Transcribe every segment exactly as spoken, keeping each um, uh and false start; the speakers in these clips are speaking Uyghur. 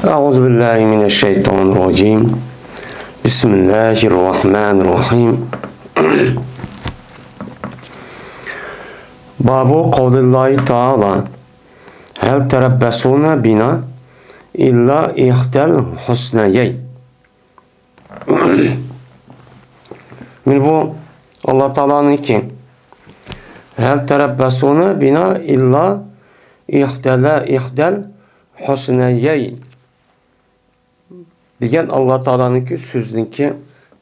أعوذ بالله من الشيطان الرجيم. بسم الله الرحمن الرحيم. باب قول الله تعالى: هل تربصون بنا إلا إحدى الحسنيين. مانا بۇ ئاللا تائالانىڭكى: هل تربصون بنا إلا إحدى، إحدى الحسنيين دېگەن ئاللا تائالانىڭكى سۆزىنىڭكى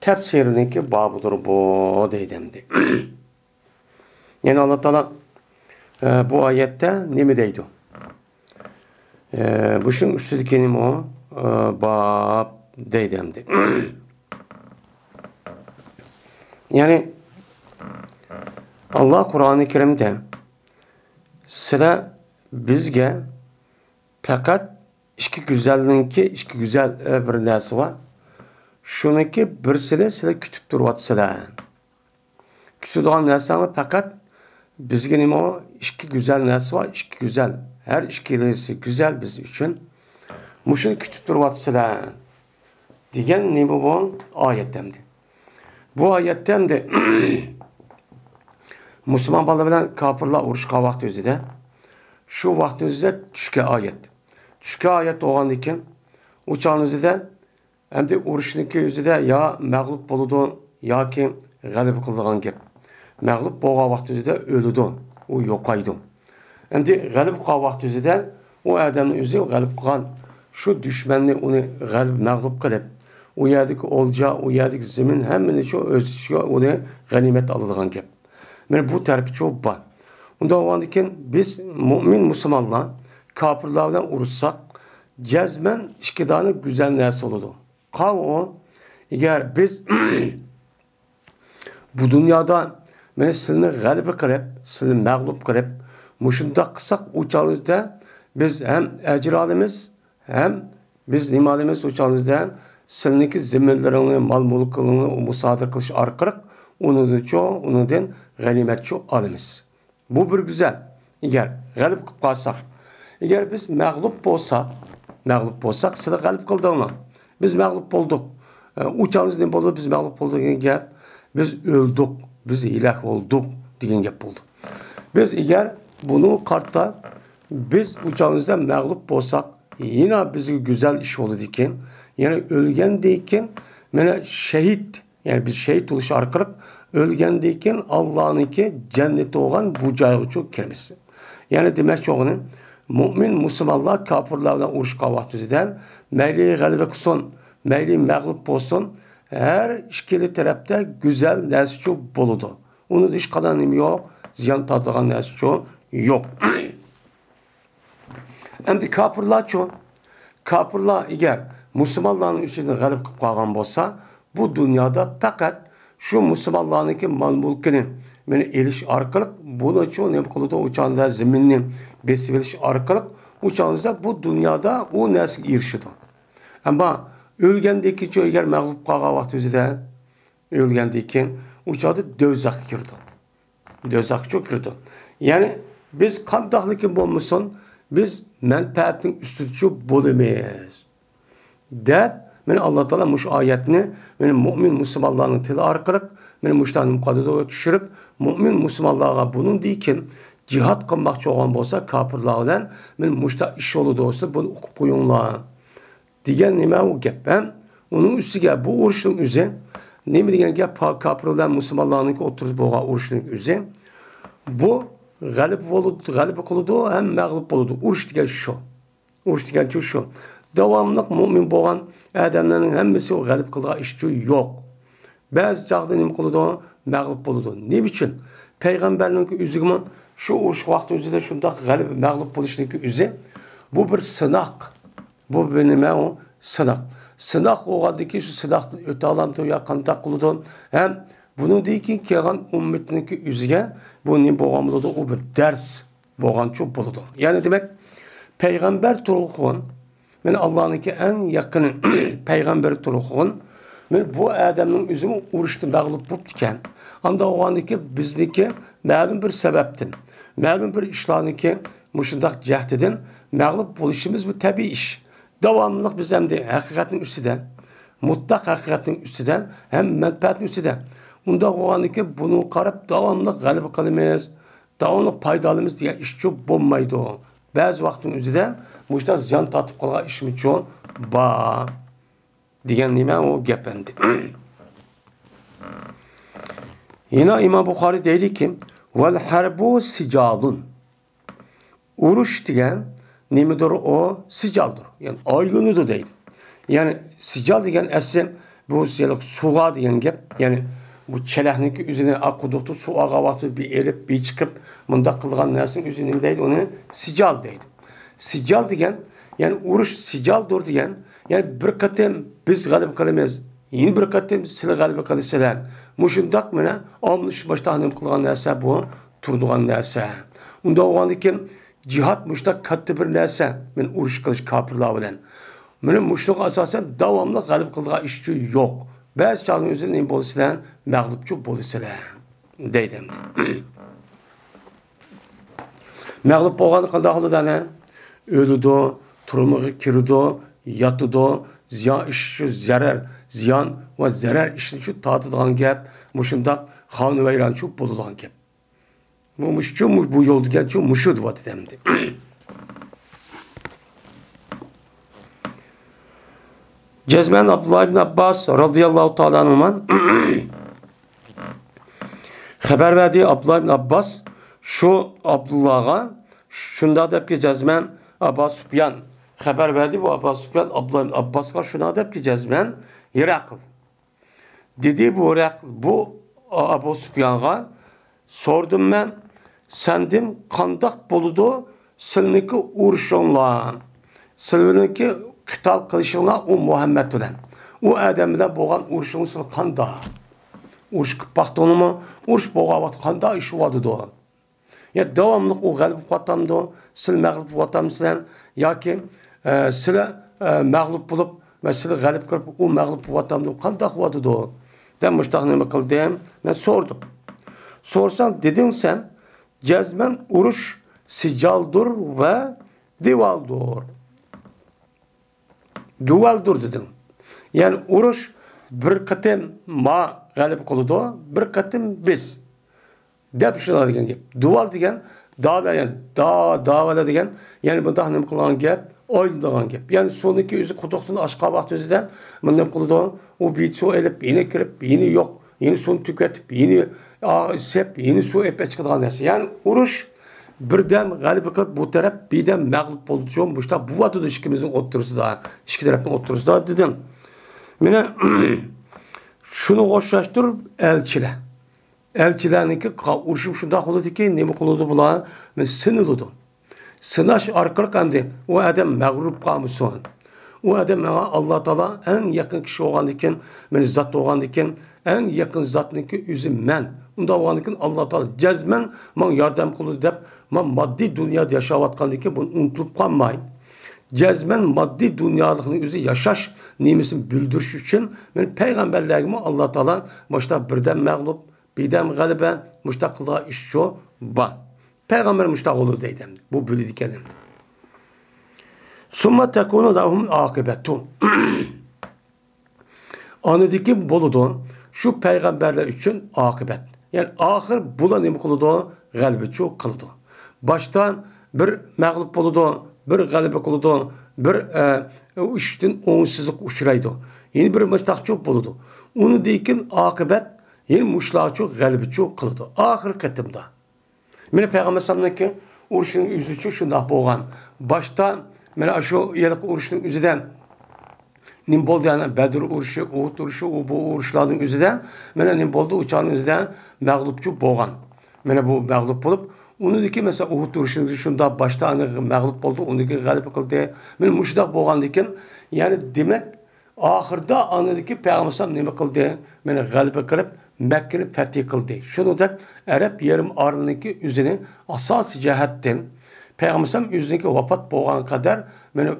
تەپسىرىنىڭكى بابىدۇر بۇ، دەيدۇ ئەمدى. يەنى ئاللا تائالا، ئە، بۇ ئايەتتە نېمە دەيدۇ؟ ئە، بۇ ئۈستىدىكى نېمە ئۇ؟ ئە، باب دەيدۇ ئەمدى. يەنى ئاللا قۇرئانى كەرىمدە سىلەر بىزگە پەقەت ئىككى گۈزەلنىڭكى، ئىككى گۈزەل، ئە، بىر نەرسە بار. شۇنىڭكى بىرسىنى سىلەر كۈتۈپ تۇرۇۋاتىسىلەر. كۈتىدىغان نەرسەڭلار پەقەت بىزگە نېمە ئۇ؟ ئىككى گۈزەل نەرسە بار، ئىككى گۈزەل. ھەر ئىككىلىسى گۈزەل بىز ئۈچۈن. مۇشۇنى كۈتۈپ تۇرۇۋاتىسىلەر دېگەن نېمە بۇ؟ ئايەت ئەمدى. بۇ ئايەتتە ئەمدى مۇسۇلمان بالا بىلەن كاپىرلار ئۇرۇشقان ۋاقتى ئۆزىدە، شۇ ۋاقتى ئۆزىدە چۈشكەن ئايەت. چۈشكەن ئايەت بولغاندىن كېيىن، ئۇ چاغنىڭ ئۆزىدە ئەمدى ئۇرۇشنىڭكى ئۆزىدە يا مەغلۇپ بولىدۇ ياكى غەلىبە قىلىدىغان گەپ. مەغلۇپ بولغان ۋاقتى ئۆزىدە ئۆلىدۇ، ئۇ يوقايدۇ. ئەمدى غەلىبە قىلغان ۋاقتى ئۆزىدە ئۇ ئادەمنى ئۆزى غەلىبە قىلغان، شۇ دۈشمەننى ئۇنى غەلىبە، مەغلۇپ قىلىپ، ئۇ يەردىكى ئولجا، ئۇ يەردىكى زېمىن ھەممىنى شۇ ئۆز ئىچىگە ئۇنى غەنىيمەت ئالىدىغان گەپ. مانا بۇ تەرىپىچۇ بار. ئۇنداق بولغاندىن كېيىن بىز مۇئمىن مۇسۇلمانلار كاپىرلار بىلەن ئۇرۇشساق، جەزمەن ئىككى دانە گۈزەل نەرسە بولىدۇ. قاۋۇ، ئەگەر بىز بۇ دۇنيادا مانا سىلىنى غەلىبە قىلىپ، سىلىنى مەغلۇپ قىلىپ، مۇشۇنداق قىلساق، ئۇ چاغىمىزدا بىز ھەم ئەجىر ئالىمىز، ھەم بىز نېمە ئالىمىز؟ ئۇ چاغىمىزدا سىلىنىڭكى زېمىنلىرىڭنى، مال-مۇلكىڭنى مۇسادىرە قىلىش ئارقىلىق ئۇنىڭدىنچۇ، ئۇنىڭدىن غەنىيمەتچۇ ئالىمىز. بۇ بىر گۈزەل. ئەگەر غەلىبە قىلىپ قالساق، ئەگەر بىز مەغلۇپ بولساق، مەغلۇپ بولساق، سىلەر غەلىبە قىلدىڭلار، بىز مەغلۇپ بولدۇق. ئە، ئۇ چاغىمىز نېمە بولدى؟ بىز مەغلۇپ بولدۇق دېگەن گەپ، بىز ئۆلدۇق، بىز ھېلاك بولدۇق دېگەن گەپ بولدى. بىز ئەگەر بۇنىڭغا قارىتا، بىز ئۇ چاغىمىزدا مەغلۇپ بولساق، يەنە بىزگە گۈزەل ئىش بولىدىكەن. يەنى ئۆلگەندىن كېيىن، مانا شېھىت، يەنى بىز شېھىت بولۇش ئارقىلىق ئۆلگەندىن كېيىن ئاللانىڭكى جەننىتى بولغان بۇ جايغىچۇ كىرىمىز. يەنى دېمەكچى بولغىنى، مۇئمىن مۇسۇلمانلار كاپىرلار بىلەن ئۇرۇشقان ۋاقتىمىزدا مەيلى غەلىبە قىلسۇن، مەيلى مەغلۇپ بولسۇن، ھەر ئىككىلا تەرەپتە گۈزەل نەرسىچۇ بولىدۇ. ئۇنىڭدا ھېچقانداق نېمە يوق، زىيان تارتىدىغان نەرسىچۇ يوق. ئەمدى كاپىرلارچۇ؟ كاپىرلار ئەگەر مۇسۇلمانلارنىڭ ئۈستىدىن غەلىبە قىلىپ قالغان بولسا، بۇ دۇنيادا پەقەت شۇ مۇسۇلمانلارنىڭكى مال-مۈلكىنى مانا ئېلىش ئارقىلىق، بۇنىچۇ نېمە قىلىدۇ؟ ئۇ چاغدا زېمىننى بېسىۋېلىش ئارقىلىق، ئۇ چاغدا بۇ دۇنيادا ئۇ نەرسىگە ئېرىشىدۇ. ئەمما ئۆلگەندىن كېيىنچۇ، ئەگەر مەغلۇپ قالغان ۋاقتى ئۆزىدە، ئۆلگەندىن كېيىن ئۇ چاغدا دوزاخقا كىرىدۇ. دوزاخقىچۇ كىرىدۇ. يەنى بىز قانداقلىكى بولمىسۇن، بىز مەنپەئەتنىڭ ئۈستىدىچۇ بولىمىز، دەپ، مانا ئاللا تائالا مۇشۇ ئايەتنى مانا مۇئمىن مۇسۇلمانلارنىڭ تىلى ئارقىلىق مانا مۇشۇنداق مۇقەددەرگە چۈشۈرۈپ، مۇئمىن مۇسۇلمانلارغا بۇنىڭدىن كېيىن جىھاد قىلماقچى بولغان بولسا، كاپىرلار بىلەن مانا مۇشۇنداق ئىش يولىدا بولسا، بۇنى ئۇقۇپ قويۇڭلار، دېگەن نېمە ئۇ گەپ ھەم؟ ئۇنىڭ ئۈستىگە بۇ ئۇرۇشنىڭ ئۆزى، نېمە دېگەن گەپ؟ پا-، كاپىر بىلەن مۇسۇلمانلارنىڭكى ئوتتۇرىسىدا بولغان ئۇرۇشنىڭ ئۆزى، بۇ غەلىبە بولۇ-، غەلىبە قىلىدۇ ھەم مەغلۇپ بولىدۇ. ئۇرۇش دېگەن شۇ. ئۇرۇش دېگەنچۇ شۇ. داۋاملىق مۇئمىن بولغان ئادەملەرنىڭ ھەممىسى ئۇ غەلىبە قىلىدىغان ئىشچۇ يوق. بەزى چاغدا نېمە قىلىدۇ؟ مەغلۇپ بولىدۇ. نېمە ئۈچۈن؟ پەيغەمبەرنىڭكى ئۆزىگىمۇ شۇ ئۇرۇش ۋاقتى ئۆزىدە شۇنداق غەلىبە، مەغلۇپ بولۇشنىڭكى ئۆزى، بۇ بىر سىناق. بۇ بىر نېمە ئۇ؟ سىناق. سىناق بولغاندىن كېيىن شۇ سىناقتىن ئۆتەلامدۇ يا قانداق قىلىدۇ؟ ھەم بۇنىڭدىن كېيىن كەلگەن ئۈممىتىنىڭكى ئۆزىگە بۇ نېمە بولغان بولىدۇ؟ ئۇ بىر دەرس بولغانچۇ بولىدۇ. يەنى دېمەك، پەيغەمبەر تۇرغۇن، مانا ئاللانىڭكى ئەڭ يېقىنى پەيغەمبەر تۇرغۇن، مانا بۇ ئادەمنىڭ ئۆزىمۇ ئۇرۇشتا مەغلۇپ بوپتىكەن. ئانداق بولغاندىكى بىزنىڭكى مەلۇم بىر سەۋەبتىن، مەلۇم بىر ئىشلارنىڭكى مۇشۇنداق جەھىتىدىن مەغلۇپ بولۇشىمىز بۇ تەبىئىي ئىش. داۋاملىق بىز ئەمدى ھەقىقەتنىڭ ئۈستىدە، مۇتلەق ھەقىقەتنىڭ ئۈستىدە ھەم مەنپەئەتنىڭ ئۈستىدە. ئۇنداق بولغاندىكىن بۇنىڭغا قاراپ داۋاملىق غەلىبە قىلىمىز، داۋاملىق پايدا ئالىمىز دېگەن ئىشچۇ بولمايدۇ. بەزى ۋاقىتنىڭ ئۆزىدە مۇشۇنداق زىيان تارتىپ قالغان ئىشمىچۇ بار. دېگەن نېمە ئۇ گەپ ئەمدى. يەنە ئىمام بۇخارىي دەيدىكى، ۋەل ھەربۇ سىجالۇن. ئۇرۇش دېگەن نېمىدۇر ئۇ؟ سىجالدۇر. يەنى ئايلىنىدۇ دەيدۇ. يەنى سىجال دېگەن ئەسلى بۇ سۇغا دېگەن گەپ. يەنى بۇ چېلەكنىڭكى ئۆزىنى ئا قۇدۇقتا سۇ ئاغان ۋاقتىدا بىر ئېلىپ، بىر چىقىپ، مۇنداق قىلغان نەرسىنىڭ ئۆزى نېمە دەيدۇ؟ ئۇنى سىجال دەيدۇ. سىجال دېگەن، يەنى ئۇرۇش سىجالدۇر دېگەن، يەنى بىر قېتىم بىز غەلىبە قىلىمىز، يەنە بىر قېتىم سىلەر غەلىبە قىلىسىلەر. مۇشۇنداق مانا ئالمىشىپ باشتا نېمە قىلغان نەرسە بۇ، تۇرىدىغان نەرسە. ئۇنداق بولغاندىكىن جىھاد مۇشۇنداق كاتتا بىر نەرسە، مانا ئۇرۇش قىلىش كاپىرلار بىلەن. مانا مۇشۇنىڭغا ئاساسەن داۋاملىق غەلىبە قىلىدىغان ئىشچۇ يوق. بەزى چاغنىڭ ئۆزىدە نېمە بولىسىلەر؟ مەغلۇپچۇ بولىسىلەر. دەيدۇ ئەمدى. مەغلۇپ بولغاندا قانداق قىلىدۇ ئەنە؟ ئۆلىدۇ، تۈرمىگە كىرىدۇ، ياتىدۇ، زىيان ئىش شۇ زەرەر، زىيان ۋە زەرەر ئىشنى شۇ تارتىدىغان گەپ، مۇشۇنداق خانىۋەيرانچۇ بولىدىغان گەپ. بۇ مۇشۇ، بۇ يول دېگەنچۇ مۇشۇ دېۋاتىدۇ ئەمدى. جەزمەن ئابدۇللا ئىبن ئابباس رازىياللاھۇ تائالا ئەنھۇما خەۋەر بەردى. ئابدۇللا ئىبن ئابباس شۇ ئابدۇللاغا شۇنداق دەپكى جەزمەن ئابا سۇپيان خەۋەر بەردى. بۇ ئابا سۇپيان ئابدۇللا ئىبن ئابباسقا شۇنداق دەپكى جەزمەن ھېرەقىل. دېدى بۇ ھېرەقىل بۇ ئابۇ سۇپيانغا، سورىدىم مەن، سەندىن قانداق بولىدۇ سىلىنىڭكى ئۇرۇشۇڭلار؟ سىلىنىڭكى قىتال قىلىشىڭلار ئۇ مۇھەممەد بىلەن، ئۇ ئادەم بىلەن بولغان ئۇرۇشۇڭلار سىلى قانداق؟ ئۇرۇش قىلىپ باقتىڭلارمۇ؟ ئۇرۇش بولغان ۋاقىت قانداق ئىش بولۇۋاتىدۇ؟ يا داۋاملىق ئۇ غەلىبە قىلىۋاتامدۇ؟ سىلى مەغلۇپ بولۇۋاتامسىلەر؟ ياكى، ئە، سىلى، ئە، مەغلۇپ بولۇپ، مەن سىلى غەلىبە قىلىپ، ئۇ مەغلۇپ بولۇۋاتامدۇ؟ قانداق بولۇۋاتىدۇ؟ دەپ مۇشتاق نېمە قىلدىم؟ مەن سورىدىم. سورىسام، دېدىڭ سەن، جەزمەن ئۇرۇش سىجالدۇر ۋە دىۋالدۇر. دۇۋالدۇر دېدىڭ. يەنى ئۇرۇش بىر قېتىم ما غەلىبە قىلىدۇ، بىر قېتىم بىز. دەپ شۇنداق دېگەن گەپ. دۇۋال دېگەن دالا، يەنى دا، داۋالا دېگەن، يەنى بۇنداق نېمە قىلغان گەپ، ئويلىنىدىغان گەپ. يەنى سۇنىڭكى ئۆزى قۇدۇقتىن ئاشقان ۋاقتى ئۆزىدە بۇنى نېمە قىلىدۇ؟ ئۇ بىر سۇ ئېلىپ، يەنە كىرىپ، يەنە يوق، يەنە سۇنى تۈگەتىپ، يەنە، ئا، سېپ، يەنە سۇ ئېلىپ چىقىدىغان نەرسە. يەنى ئۇرۇش بىردەم غەلىبە قىلىپ، بۇ تەرەپ بىردەم مەغلۇپ بولىدۇ. مۇشۇنداق بولۇۋاتىدۇ ئىككىمىزنىڭ ئوتتۇرىسىدا، ئىككى تەرەپنىڭ ئوتتۇرىسىدا دېدىم. مانا شۇنىڭغا ئوخشاشتۇر ئەلچىلەر. ئەلچىلەرنىڭكى قا-، ئۇرۇشۇم شۇنداق بولىدۇكى، نېمە قىلىدۇ بۇلار؟ مانا سىنىلىدۇ. سىناش ئارقىلىق ئەمدى ئۇ ئادەم مەغرۇر قالمىسۇن. ئۇ ئادەم ماڭا ئاللا تائالا ئەڭ يېقىن كىشى بولغاندىكىن، مېنى زات بولغاندىكىن، ئەڭ يېقىن زاتنىڭكى ئۆزى مەن. ئۇنداق بولغاندىكىن ئاللا تائالا جەزمەن ماڭا ياردەم قىلىدۇ دەپ، مەن ماددىي دۇنيادا ياشاۋاتقاندىكىن بۇنى ئۇنتۇلۇپ قالماي. جەزمەن ماددىي دۇنيالىقنىڭ ئۆزى ياشاش نېمىسىنى بىلدۈرۈش ئۈچۈن مېنى پەيغەمبەرلەرگىمۇ ئاللا تائالا مۇشۇنداق بىردەم مەغلۇپ، بىردەم غەلىبە، مۇشۇنداق قىلىدىغان ئىشچۇ بار. پەيغەمبەر مۇشۇنداق بولىدۇ دەيدۇ ئەمدى. بۇ بىلىدىكەن ئەمدى. سۇمما تەكۇنۇ لەھۇمۇل ئاقىبەتۇ. ئاندىكىن بولىدۇ، شۇ پەيغەمبەرلەر ئۈچۈن ئاقىبەت. يەنى ئاخىر بۇلار نېمە قىلىدۇ؟ غەلىبىچۇ قىلىدۇ. باشتا بىر مەغلۇپ بولىدۇ، بىر غەلىبە قىلىدۇ، بىر، ئە، ئىشتىن ئوڭۇشسىزلىققا ئۇچرايدۇ. يەنە بىر مۇشتاقچۇ بولىدۇ. ئۇنىڭدىن كېيىن ئاقىبەت يەنە مۇشۇلارچۇ غەلىبىچۇ قىلىدۇ. ئاخىرقى قېتىمدا. مانا پەيغەمبەر ئەلەيھىسسالامنىڭكى ئۇرۇشىنىڭ ئۆزىچۇ شۇنداق بولغان. باشتا مانا شۇ ھېلىقى ئۇرۇشنىڭ ئۆزىدە نېمە بولدى؟ يەنى بەدر ئۇرۇشى، ئۇھۇد ئۇرۇشى، ئۇ بۇ ئۇرۇشلارنىڭ ئۆزىدە مانا نېمە بولدى؟ ئۇ چاغنىڭ ئۆزىدە مەغلۇپچۇ بولغان. مانا بۇ مەغلۇپ بولۇپ، ئۇنىڭدىكى مەسىلەن ئۇھۇد ئۇرۇشىنىڭ شۇنداق باشتا ئانا مەغلۇپ بولدى، ئۇنىڭدىن كېيىن غەلىبە قىلدى. مانا مۇشۇنداق بولغاندىكىن، يەنى دېمەك، ئاخىرىدا ئاندىكى پەيغەمبەر ئەلەيھىسسالام نېمە قىلدى؟ مانا غەلىبە قىلىپ، مەككىنى پەتھى قىلدى. شۇنىڭدەك ئەرەب يېرىم ئارىلىنىڭكى ئۆزىنى ئاساسىي جەھەتتىن، پەيغەمبەر ئەلەيھىسسالام ئۆزىنىڭكى ۋاپات بولغان قەدەر، مانا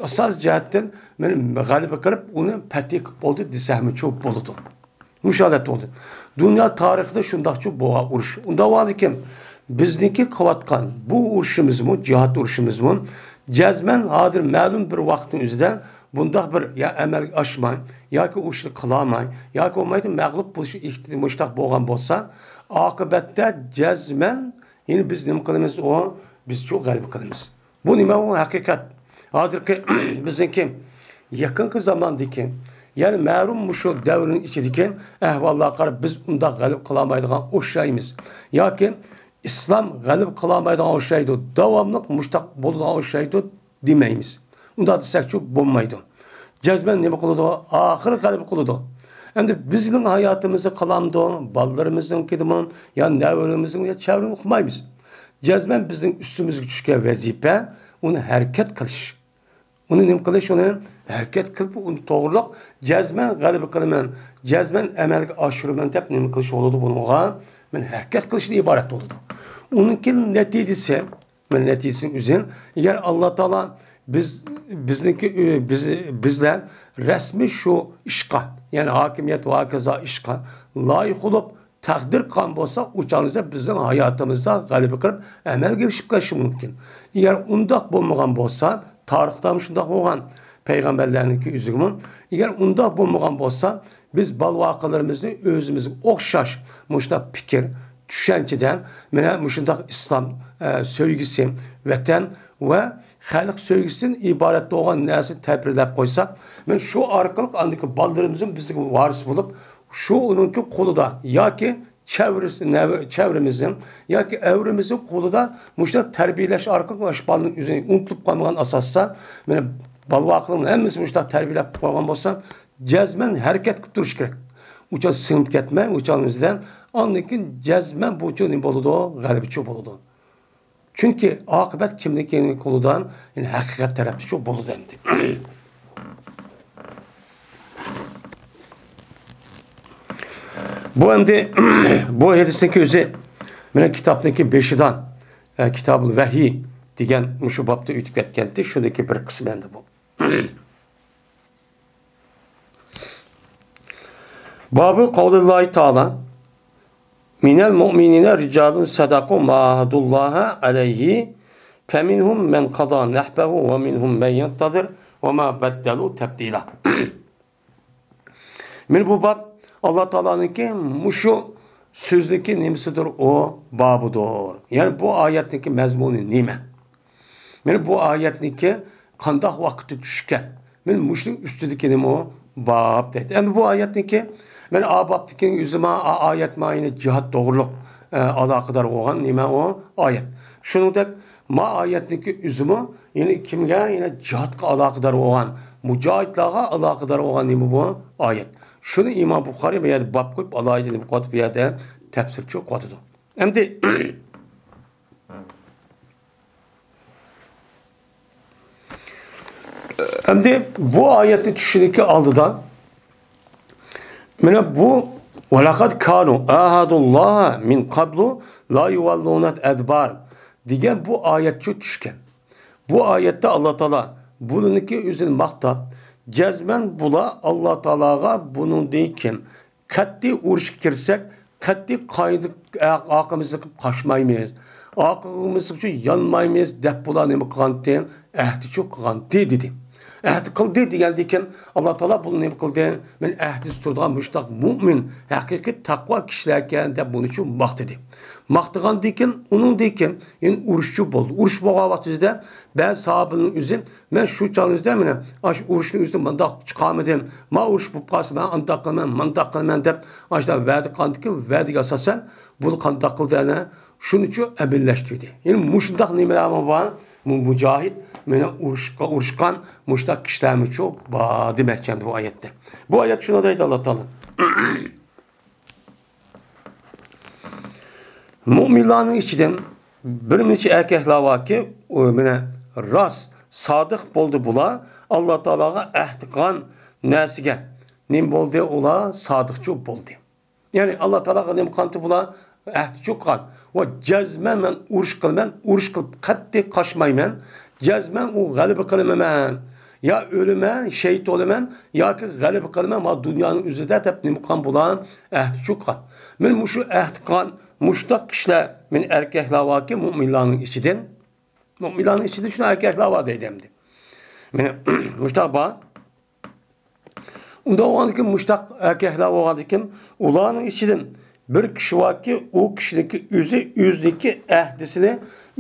ئاساسىي جەھەتتىن، مانا غەلىبە قىلىپ، ئۇنى پەتھى قىلىپ بولدى دېسەكمۇچۇ بولىدۇ. مۇشۇ ھالەتتە بولدى. دۇنيا تارىخىدا شۇنداقچۇ بولغان ئۇرۇش. ئۇنداق بولغاندىكىن، بىزنىڭكى قىلىۋاتقان بۇ ئۇرۇشىمىزمۇ، جىھاد ئۇرۇشىمىزمۇ جەزمەن ھازىر مەلۇم بىر ۋاقىتنىڭ ئۆزىدە بۇنداق بىر يا ئەمەلگە ئاشماي، ياكى ئۇ ئىشنى قىلالماي، ياكى بولمايدۇ مەغلۇپ بولۇش ئېھتىمالى مۇشۇنداق بولغان بولسا، ئاقىۋەتتە جەزمەن يەنە بىز نېمە قىلىمىز؟ ئۇ بىزچۇ غەلىبە قىلىمىز. بۇ نېمە؟ ئۇ ھەقىقەت. ھازىرقى بىزنىڭكى يېقىنقى زاماندىكى، يەنى مەلۇم مۇشۇ دەۋرنىڭ ئىچىدىكى ئەھۋاللارغا قاراپ بىز ئۇنداق غەلىبە قىلالمايدىغان ئوخشايمىز. ياكى ئىسلام غەلىبە قىلالمايدىغان ئوخشايدۇ، داۋاملىق مۇشتاق بولىدىغان ئوخشايدۇ دېمەيمىز. ئۇنداق دېسەكچۇ بولمايدۇ. جەزمەن نېمە قىلىدۇ؟ ئاخىرى غەلىبە قىلىدۇ. ئەمدى بىزنىڭ ھاياتىمىزدا قىلامدۇ، بالىلىرىمىزنىڭكىدىمۇ، يا نەۋرىمىزنىڭ، يا چەۋرىنى ئۇقمايمىز. جەزمەن بىزنىڭ ئۈستىمىزگە چۈشكەن ۋەزىپە ئۇنى ھەرىكەت قىلىش. ئۇنى نېمە قىلىش؟ ئۇنى ھەرىكەت قىلىپ، ئۇنى توغرىلىق جەزمەن غەلىبە قىلىمەن، جەزمەن ئەمەلگە ئاشۇرىمەن دەپ نېمە قىلىش بولىدۇ؟ بۇنىڭغا مەن ھەرىكەت قىلىشتىن ئىبارەت بولىدۇ. ئۇنىڭكى نەتىجىسى، مەن نەتىجىسىنى ئۆزۈم، ئەگەر ئاللا تائالا بىز، بىزنىڭكى، بىز، بىزلەر رەسمىي شۇ ئىشقا، يەنى ھاكىمىيەت ۋە ھاكازا ئىشقا لايىق بولۇپ، تەقدىر قىلغان بولسا، ئۇ چاغدا بىزنىڭ ھاياتىمىزدا غەلىبە قىلىپ ئەمەلگە ئېشىپ قېلىشى مۇمكىن. ئەگەر ئۇنداق بولمىغان بولسا، تارىختىمۇ شۇنداق بولغان، پەيغەمبەرلەرنىڭكى ئۆزىگىمۇ، ئەگەر ئۇنداق بولمىغان بولسا، بىز بالا-ۋاقىلىرىمىزنى ئۆزىمىزگە ئوخشاش مۇشۇنداق پىكىر، چۈشەنچىدە، مانا مۇشۇنداق ئىسلام، ئە، سۆيگۈسى، ۋەتەن ۋە خەلق سۆيگۈسىدىن ئىبارەت بولغان نەرسىنى تەربىيەلەپ قويساق، مانا شۇ ئارقىلىق ئاندىكى بالىلىرىمىزمۇ بىزگە ۋارىس بولۇپ، شۇ ئۇنىڭكى قولىدا ياكى چەۋرىسى، نەۋ-، چەۋرىمىزنىڭ ياكى ئەۋرىمىزنىڭ قولىدا مۇشۇنداق تەربىيەلەش ئارقىلىق مۇشۇ بالىنىڭ ئۆزىنى ئۇنتۇلۇپ قالمىغان ئاساستا، مانا بالا-ۋاقىلىرىمىز ھەممىسى مۇشۇنداق تەربىيەلەپ قويغان بولسا، جەزمەن ھەرىكەت قىلىپ تۇرۇش كېرەك. ئۇچان سىڭىپ كەتمەي، ئۇچان ئىزدەن، ئاندىن كېيىن جەزمەن بۇچۇ نېمە بولىدۇ؟ غەلىبىچى بولىدۇ. چۈنكى ئاقىۋەت كىمنىڭكى قولىدا؟ يەنى ھەقىقەت تەرەپتە شۇ بولىدۇ ئەمدى. بۇ ئەمدى، بۇ ھەدىسنىڭكى ئۆزى، مانا كىتابنىڭكى بېشىدا، ئە، كىتابۇل ۋەھىي دېگەن مۇشۇ بابتا ئۆتۈپ كەتكەنتى، شۇنىڭكى بىر قىسمى ئەمدى بۇ. بابۇ قەۋلىللاھى تائالا، مىنەل مۇئمىنىنە رىجالۇن سەدەقۇ ما ئاھەدۇللاھە ئەلەيھى، فەمىنھۇم مەن قازا نەھبەھۇ ۋە مىنھۇم مەن يەنتەزىر ۋە ما بەددەلۇ تەبدىلا. مانا بۇ باب ئاللا تائالانىڭكى مۇشۇ سۆزنىڭكى نېمىسىدۇر؟ ئۇ بابىدۇر. يەنى بۇ ئايەتنىڭكى مەزمۇنى نېمە؟ مانا بۇ ئايەتنىڭكى قانداق ۋاقىتتا چۈشكەن؟ مانا مۇشۇنىڭ ئۈستىدىكى نېمە ئۇ؟ باب دەيدۇ. ئەمدى بۇ ئايەتنىڭكى، مانا ئا بابتىكى ئۆزىمۇ، ئا ئايەتمۇ يەنە جىھاد توغرۇلۇق، ئە، ئالاقىدار بولغان نېمە ئۇ؟ ئايەت. شۇنىڭدەك ما ئايەتنىڭكى ئۆزىمۇ، يەنى كىمگە؟ يەنە جىھادقا ئالاقىدار بولغان، مۇجاھىدلارغا ئالاقىدار بولغان نېمە بۇ؟ ئايەت. شۇنى ئىمام بۇخارىي بۇ يەردە باب قويۇپ، ئالاھىدە نېمە قىلىۋاتىدۇ، بۇ يەردە تەپسىرچۇ قىلىۋاتىدۇ. ئەمدى، ئەمدى بۇ ئايەتنى چۈشىنىشكە ئالدىدا، مانا بۇ «ۋەلەقەد كانۇ ئاھەدۇللاھە مىن قەبلۇ لا يۇۋەللۇنەل ئەدبار» دېگەن بۇ ئايەتچۇ چۈشكەن. بۇ ئايەتتە ئاللا تائالا بۇلىنىڭكى ئۆزىنى ماختاپ، جەزمەن بۇلار ئاللا تائالاغا بۇنىڭدىن كېيىن قەتئىي ئۇرۇشقا كىرسەك، قەتئىي قايىدىپ ئارقىمىزنى قاچمايمىز، ئارقىمىزنى يانمايمىز دەپ بۇلار نېمە قىلغانتى؟ ئەھدىچۇ قىلغانتى دېدى. ئەھدى قىلدى دېگەندىن كېيىن، ئاللا تائالا بۇنى نېمە قىلدى؟ مەن ئەھدىسى تۇرىدىغان مۇشۇنداق مۇئمىن، ھەقىقىي تەقۋا كىشىلەركەن دەپ بۇنىچۇ ماختىدى. ماختىغاندىن كېيىن، ئۇنىڭدىن كېيىن، يەنە ئۇرۇشچۇ بولدى. ئۇرۇش بولغان ۋاقتىدا بەزى ساھابىنىڭ ئۆزى، مەن شۇ چاغنىڭ ئۆزىدە مانا ئاشۇ ئۇرۇشنىڭ ئۆزىدە مانداق چىقارمىدىم، ما ئۇرۇش بولۇپ قالسا، مەن ئانداق قىلىمەن، مانداق قىلىمەن دەپ، ئاشۇنداق ۋەدە قىلغاندىكىن، ۋەدىگە ئاساسەن، بۇنى قانداق قىلدى ئەنە؟ شۇنىچۇ ئەمەللەشتۈردى. يەنى مۇشۇنداق نېمىلەرمۇ بار؟ مۇ-، مۇجاھىد، مانا ئۇرۇشقا، ئۇرۇشقان مۇشۇنداق كىشىلەرمىچۇ بار دېمەكچى ئەمدى بۇ ئايەتتە. بۇ ئايەت شۇنى دەيدۇ ئاللا تائالا. مۇئمىنلارنىڭ ئىچىدىن بىر نەچچە ئەركەكلەر باركى، ئۇ مانا راست، سادىق بولدى بۇلار، ئاللا تائالاغا ئەھدى قىلغان نەرسىگە نېمە بولدى؟ ئۇلار سادىقچۇ بولدى. يەنى ئاللا تائالاغا نېمە قىلغانتى بۇلار؟ ئەھدىچۇ قىلغان. ۋە جەزمەن مەن ئۇرۇش قىلىمەن، ئۇرۇش قىلىپ قەتئىي قاچمايمەن، جەزمەن ئۇ غەلىبە قىلىمەن. يا ئۆلىمەن، شېھىت بولىمەن، ياكى غەلىبە قىلىمەن، ما دۇنيانىڭ ئۆزىدە دەپ نېمە قىلغان بۇلار؟ ئەھدىچۇ قىلغان. مانا مۇشۇ ئەھدى قىلغان مۇشۇنداق كىشىلەر، مانا ئەركەكلەر باركى، مۇئمىنلارنىڭ ئىچىدىن، مۆمىنلارنىڭ ئىچىدە شۇنداق ئەركەكلەر بار دەيدۇ ئەمدى. مانا مۇشۇنداق بار. ئۇنداق بولغاندىكىن، مۇشۇنداق ئەركەكلەر بولغاندىكىن، ئۇلارنىڭ ئىچىدىن بىر كىشى باركى، ئۇ كىشىنىڭكى ئۆزى ئۆزىنىڭكى ئەھدىسىنى،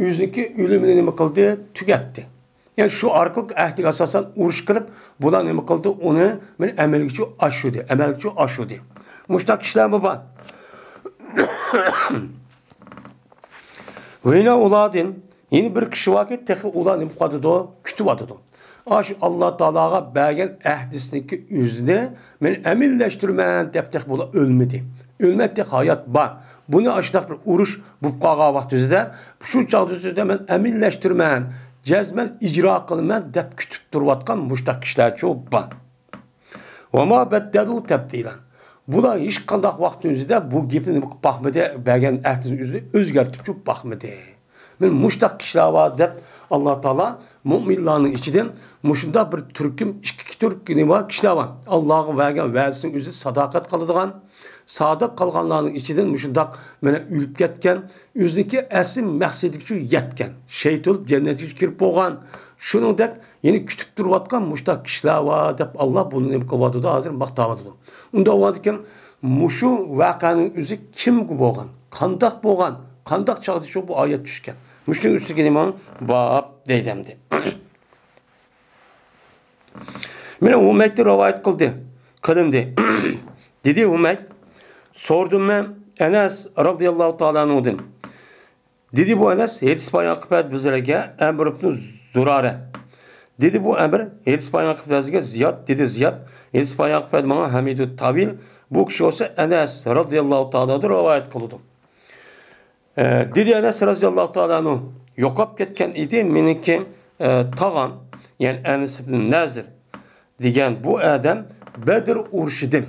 ئۆزىنىڭكى ئۆلۈمىنى نېمە قىلدى؟ تۈگەتتى. يەنى شۇ ئارقىلىق ئەھدىگە ئاساسەن ئۇرۇش قىلىپ، بۇلار نېمە قىلدى؟ ئۇنى مانا ئەمەلگىچە ئاشۇردى، ئەمەلگىچە ئاشۇردى. مۇشۇنداق كىشىلەرمۇ بار. ۋە يەنە ئۇلاردىن يەنە بىر كىشى باركى، تېخى ئۇلار نېمە قىلىۋاتىدۇ؟ كۈتۈۋاتىدۇ. ئاشۇ ئاللا تائالاغا بەرگەن ئەھدىسىنىڭكى ئۆزىنى مەن ئەمەللەشتۈرىمەن دەپ تېخى بۇلار ئۆلمىدى. ئۆلمەدى، تېخى ھايات بار. بۇنى ئاشۇنداق بىر ئۇرۇش بولۇپ قالغان ۋاقتىمىزدا، شۇ چاغدا سۆزدە مەن ئەمەللەشتۈرىمەن، جەزمەن ئىجرا قىلىمەن دەپ كۈتۈپ تۇرۇۋاتقان مۇشۇنداق كىشىلەرچۇ بار. ۋەما بەددەلۇ تەبدىلەن. بۇلار ھېچقانداق ۋاقىتنىڭ ئۆزىدە بۇ گېپىنى نېمە قىلىپ باقمىدى، بەرگەن ئەھدىنىڭ ئۆزىنى ئۆزگەرتىپچۇ باقمىدى. مانا مۇشۇنداق كىشىلەر بار دەپ، ئاللا تائالا مۆمىنلارنىڭ ئىچىدىن مۇشۇنداق بىر تۈركۈم، ئىككى تۈركۈم بار كىشىلەر بار. ئاللاغا بەرگەن ۋەدىسىنىڭ ئۆزىدە ساداقەت قىلىدىغان، سادىق قالغانلارنىڭ ئىچىدىن مۇشۇنداق مانا ئۆلۈپ كەتكەن، ئۆزىنىڭكى ئەسلى مەقسىتىگىچۇ يەتكەن، شېھىت بولۇپ جەننەتكىچۇ كىرىپ بولغان، شۇنىڭدەك يەنە كۈتۈپ تۇرۇۋاتقان مۇشۇنداق كىشىلەر بار دەپ، ئاللا بۇنى نېمە قىلىۋاتىدۇ؟ ھازىر ماختاۋاتىدۇ. ئۇنداق بولغاندىكىن، مۇشۇ ۋەقەنىڭ ئۆزى كىمگە بولغان، قانداق بولغان، قانداق چاغدا شۇ بۇ ئايەت چۈشكەن؟ مۇشۇنىڭ ئۈستىگە نېمە باب دەيدۇ ئەمدى. مانا ھۇمەيدتىن رىۋايەت قىلدى، قىلىندى. دېدى ھۇمەيد، سورىدىم مەن ئەنەس رازىياللاھۇ تائالا ئەنھۇدىن. دېدى بۇ ئەنەس، ھېدىس بايان قىلىپ بەردى بىزلەرگە ئەمر ئىبنى زۇرارە. دېدى بۇ ئەمر، ھېدىس بايان قىلىپ بەردى بىزگە زىياد، دېدى زىياد، ھېدىس بايان قىلىپ بەردى ماڭا ھەمىدۇ تاۋىل. بۇ كىشى بولسا ئەنەس رازىياللاھۇ تائالا ئەنھۇدىن رىۋايەت قىلىدۇ. ئە، دېدى ئەنەس رازىياللاھۇ تائالا ئەنھۇ، يوقاپ كەتكەن ئىدى مېنىڭكى، ئە، تاغام، يەنى ئەنەس ئىبن نەزىر دېگەن بۇ ئادەم بەدر ئۇرۇشىدىن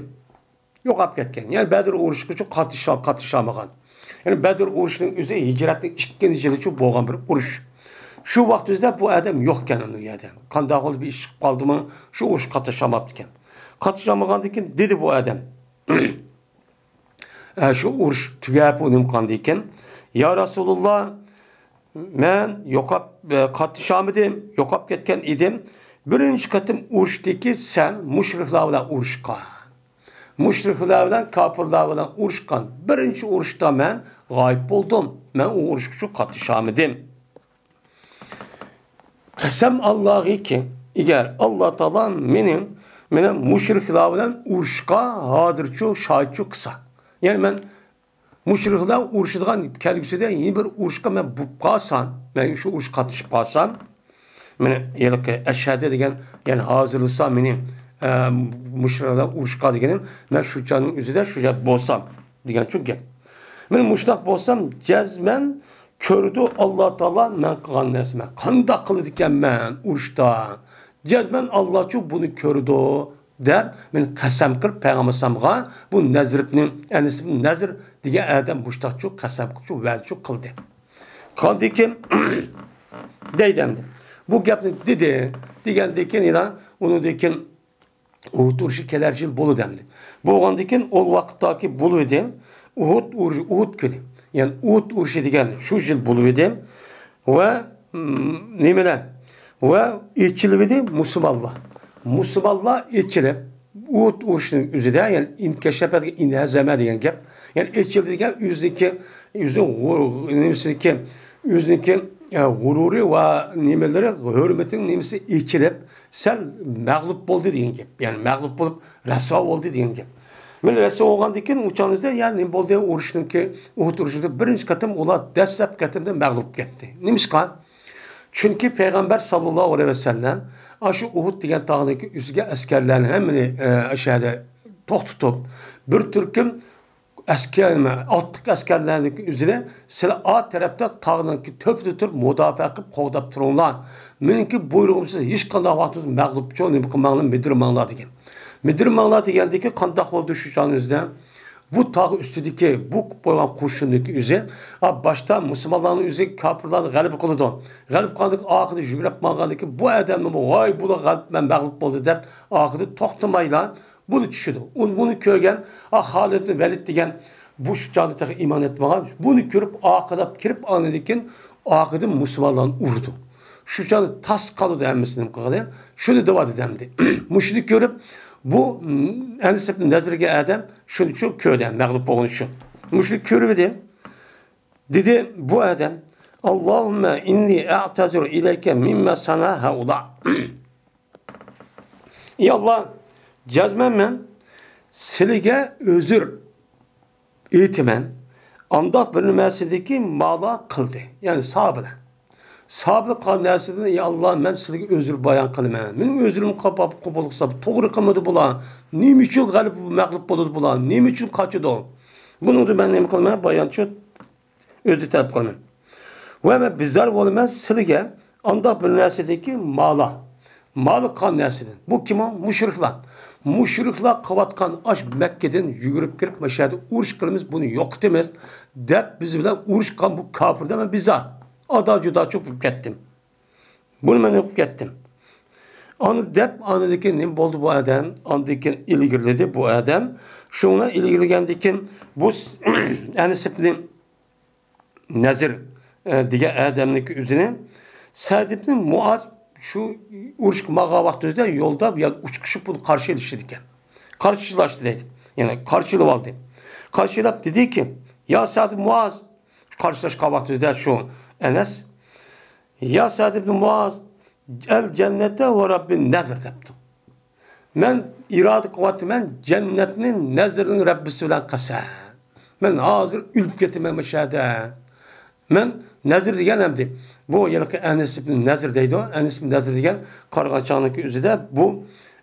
يوقاپ كەتكەن. يەنى بەدر ئۇرۇشىغىچۇ قاتنىشا-، قاتنىشالمىغان. يەنى بەدر ئۇرۇشىنىڭ ئۆزى ھىجرەتنىڭ ئىككىنچى يىلىچۇ بولغان بىر ئۇرۇش. شۇ ۋاقتىمىزدا بۇ ئادەم يوقكەن ئۇ يەردە. قانداق بولۇپ بىر ئىش چىقىپ قالدىمۇ، شۇ ئۇرۇشقا قاتنىشالماپتىكەن. قاتنىشالمىغاندىن كېيىن دېدى بۇ ئادەم. ئە، شۇ ئۇرۇش تۈگەپ، ئۇ نېمە قىلغاندىكىن، يا رەسۇلۇللا، مەن يوقاپ، ئە، قاتنىشالمىدىم، يوقاپ كەتكەن ئىدىم. بىرىنچى قېتىم ئۇرۇشتىكى سەن مۇشرىكلار بىلەن ئۇرۇشقان. مۇشرىكلار بىلەن، كاپىرلار بىلەن ئۇرۇشقان بىرىنچى ئۇرۇشتا مەن غايىب بولدۇم. مەن ئۇ ئۇرۇشقىچۇ قاتنىشالمىدىم. قەسەم ئاللاغىكى، ئەگەر ئاللا تائالا مېنىڭ، مېنى مۇشرىكلار بىلەن ئۇرۇشقا ھازىرچۇ شاھىتچۇ قىلسا. يەنى مەن مۇشرىكلار ئۇرۇشىدىغان كەلگۈسىدە يەنە بىر ئۇرۇشقا مەن بولۇپ قالسام، مەن شۇ ئۇرۇشقا قاتنىشىپ قالسام، مېنى ھېلىقى ئەشھەدە دېگەن، يەنى ھازىرلىسا مېنى، ئە، مۇشرىكلار ئۇرۇشقا دېگىنىم، مەن شۇ چاغنىڭ ئۆزىدە شۇ يەردە بولسام دېگەن شۇ گەپ. مەن مۇشۇنداق بولسام، جەزمەن كۆرىدۇ ئاللا تائالا مەن قىلغان نەرسىمنى. قانداق قىلىدىكەنمەن ئۇرۇشتا؟ جەزمەن ئاللاچۇ بۇنى كۆرىدۇ دەپ، مەن قەسەم قىلىپ پەيغەمبەر ئەلەيھىسسالامغا بۇ نەزرىبنى، ئەنەس ئىبن نەزر دېگەن ئادەم مۇشۇنداقچۇ قەسەم قىلىپچۇ، ۋەدىچۇ قىلدى. قاندىكىن دەيدۇ ئەمدى. بۇ گەپنى دېدى، دېگەندىن كېيىن يەنە ئۇنىڭدىن كېيىن ئۇھۇد ئۇرۇشى كېلەر يىل بولىدۇ ئەمدى. بولغاندىن كېيىن ئۇ ۋاقىتتاكى بولۇۋىدى. ئۇھۇد ئۇرۇشى، ئۇھۇد كۈنى. يەنى ئۇھۇد ئۇرۇشى دېگەن شۇ يىل بولۇۋىدى. ۋە، م، نېمىلەر؟ ۋە ئېچىلىۋىدى مۇسۇلمانلار. مۇسۇلمانلار ئېچىلىپ، ئۇھۇد ئۇرۇشىنىڭ ئۆزىدە، يەنى ئىنكەشەپە دېگەن ئىنھەزەمە دېگەن گەپ. يەنى ئېچىلدى دېگەن ئۆزىنىڭكى، ئۆزىنىڭ غۇ-، نېمىسىنىڭكى، ئۆزىنىڭكى، ئە، غۇرۇرى ۋە نېمىلىرى، ھۆرمىتىنىڭ نېمىسى ئېچىلىپ، سەل مەغلۇپ بولدى دېگەن گەپ. يەنى مەغلۇپ بولۇپ، رەسۋا بولدى دېگەن گەپ. مانا رەسۋا بولغاندىن كېيىن ئۇ چاغنىڭ ئۆزىدە، يا نېمە بولدى، ئۇرۇشنىڭكى، ئۇھۇد ئۇرۇشىدا بىرىنچى قېتىم ئۇلار دەسلەپكى قېتىمدا مەغلۇپ كەتتى. نېمىشقا؟ چۈنكى پەيغەمبەر ساللاللاھۇ ئەلەيھى ۋەسەللەم ئاشۇ ئۇھۇد دېگەن تاغنىڭكى ئۈستىگە ئەسكەرلەرنى ھەممىنى، ئە، ئاشۇ يەردە توختىتىپ، بىر تۈركۈم ئەسكەر، ئاتلىق ئەسكەرلەرنىڭكى ئۆزىنى سىلەر ئا تەرەپتە تاغنىڭكى تۆپىدە تۇرۇپ مۇداپىئە قىلىپ قوغداپ تۇرۇڭلار. مېنىڭكى بۇيرۇغۇم سىز ھېچقانداق ۋاقىتتا مەغلۇپ چوڭ نېمە قىلماڭلار، مىدىرماڭلار دېگەن. مىدىرماڭلار دېگەندىكى قانداق بولدى شۇ چاغنىڭ ئۆزىدە؟ بۇ تاغ ئۈستىدىكى، بۇ قىلىپ قويغان قوشۇندىكى ئۆزى، ئا، باشتا مۇسۇلمانلارنىڭ ئۆزى كاپىرلارنى غەلىبە قىلىدۇ. غەلىبە قىلغاندىكى ئارقىدىن يۈگرەپ ماڭغاندىكى بۇ ئادەمنىمۇ، ۋاي، بۇلار غەلىبە، مەن مەغلۇپ بولدى دەپ ئارقىدىن توختىمايلا، بۇنى چۈشىدۇ. ئۇ، بۇنى كۆرگەن، ئا، خالىد ئىبن ۋەلىد دېگەن بۇ شۇ چاغدا تېخى ئىمان ئېيتمىغان. بۇنى كۆرۈپ ئارقىلاپ كىرىپ، ئاندىن كېيىن ئارقىدىن مۇسۇلمانلارنى ئۇرىدۇ. شۇ چاغدا تاس قالىدۇ ھەممىسى نېمە قىلغىنى. شۇنى دەۋاتىدۇ ئەمدى. مۇشۇنى كۆرۈپ، بۇ، ئەنىس ئىبن نەزىرگە ئادەم شۇنى شۇ كۆردى، مەغلۇپ بولغىنى شۇ. مۇشۇنى كۆرۈۋىدى. دېدى بۇ ئادەم، «ئاللاھۇممە ئىننى ئەتەزىرۇ ئىلەيكە مىممە سەنە ھەئۇلا.» «ئى ئاللا، جەزمەن مەن سىلىگە ئۆزۈر ئېيتىمەن، ئانداق بىر نېمەسىدىكى مالا قىلدى.» يەنى ساھابىلەر. ساھابىلەر قىلغان نەرسىدىن، «ئى ئاللا، مەن سىلىگە ئۆزۈر بايان قىلىمەن. مېنىڭ ئۆزرۈمنى قوبۇل قىلسا، توغرا قىلمىدى بۇلار. نېمە ئۈچۈن غەلىبە، مەغلۇپ بولىدۇ بۇلار؟ نېمە ئۈچۈن قاچىدۇ؟ بۇنىڭدا مەن نېمە قىلىمەن؟ بايان شۇ ئۆزى تەلەپ قىلىمەن. ۋە مەن بىزار بولىمەن سىلىگە ئانداق بىر نەرسىدىكى مالا. مالا قىلغان نەرسىدىن. بۇ كىم ئۇ؟ مۇشرىكلار. مۇشرىكلار قىلىۋاتقان ئاش مەككىدىن يۈگۈرۈپ كىرىپ، مەشەدە ئۇرۇش قىلىمىز، بۇنى يوقىتىمىز دەپ، بىز بىلەن ئۇرۇش قىلغان بۇ كاپىردىن مەن بىزار. ئادا جۇدا چوقۇپ كەتتىم. بۇنى مەن ئوقۇپ كەتتىم. ئانا دەپ، ئاندىن كېيىن نېمە بولدى بۇ ئادەم؟ ئاندىن كېيىن ئىلگىرىلىدى بۇ ئادەم. شۇڭا ئىلگىرىلىگەندىن كېيىن بۇ ئەنىس ئىبنى نەزىر، ئە، دېگەن ئادەمنىڭكى ئۆزىنى سەئد ئىبنى مۇئاز شۇ ئۇرۇشقا ماڭغان ۋاقتىدا يولدا يا ئۇچقۇشۇپ بۇنى قارشى ئېلىشىدىكەن. قارشىلاشتى دەيدۇ. يەنى قارشىلىۋالدى. قارشىلاپ دېدىكى، يا سەئد ئىبنى مۇئاز، قارشىلاشقان ۋاقتىدا شۇ ئەنەس، يا سەئد ئىبنى مۇئاز، ئەل جەننەتە ۋە رەببى نەزر دەپتۇ. مەن ئىرادە قىلىۋاتىمەن جەننەتنى نەزرنىڭ رەببىسى بىلەن قەسەم. مەن ھازىر ئۆلۈپ كېتىمەن مۇشۇ يەردە. مەن نەزر دېگەن ئەمدى، بۇ ھېلىقى ئەنەس ئىبنى نەزر دەيدۇ. ئەنەس ئىبنى نەزر دېگەن قارىغان چاغنىڭكى ئۆزىدە بۇ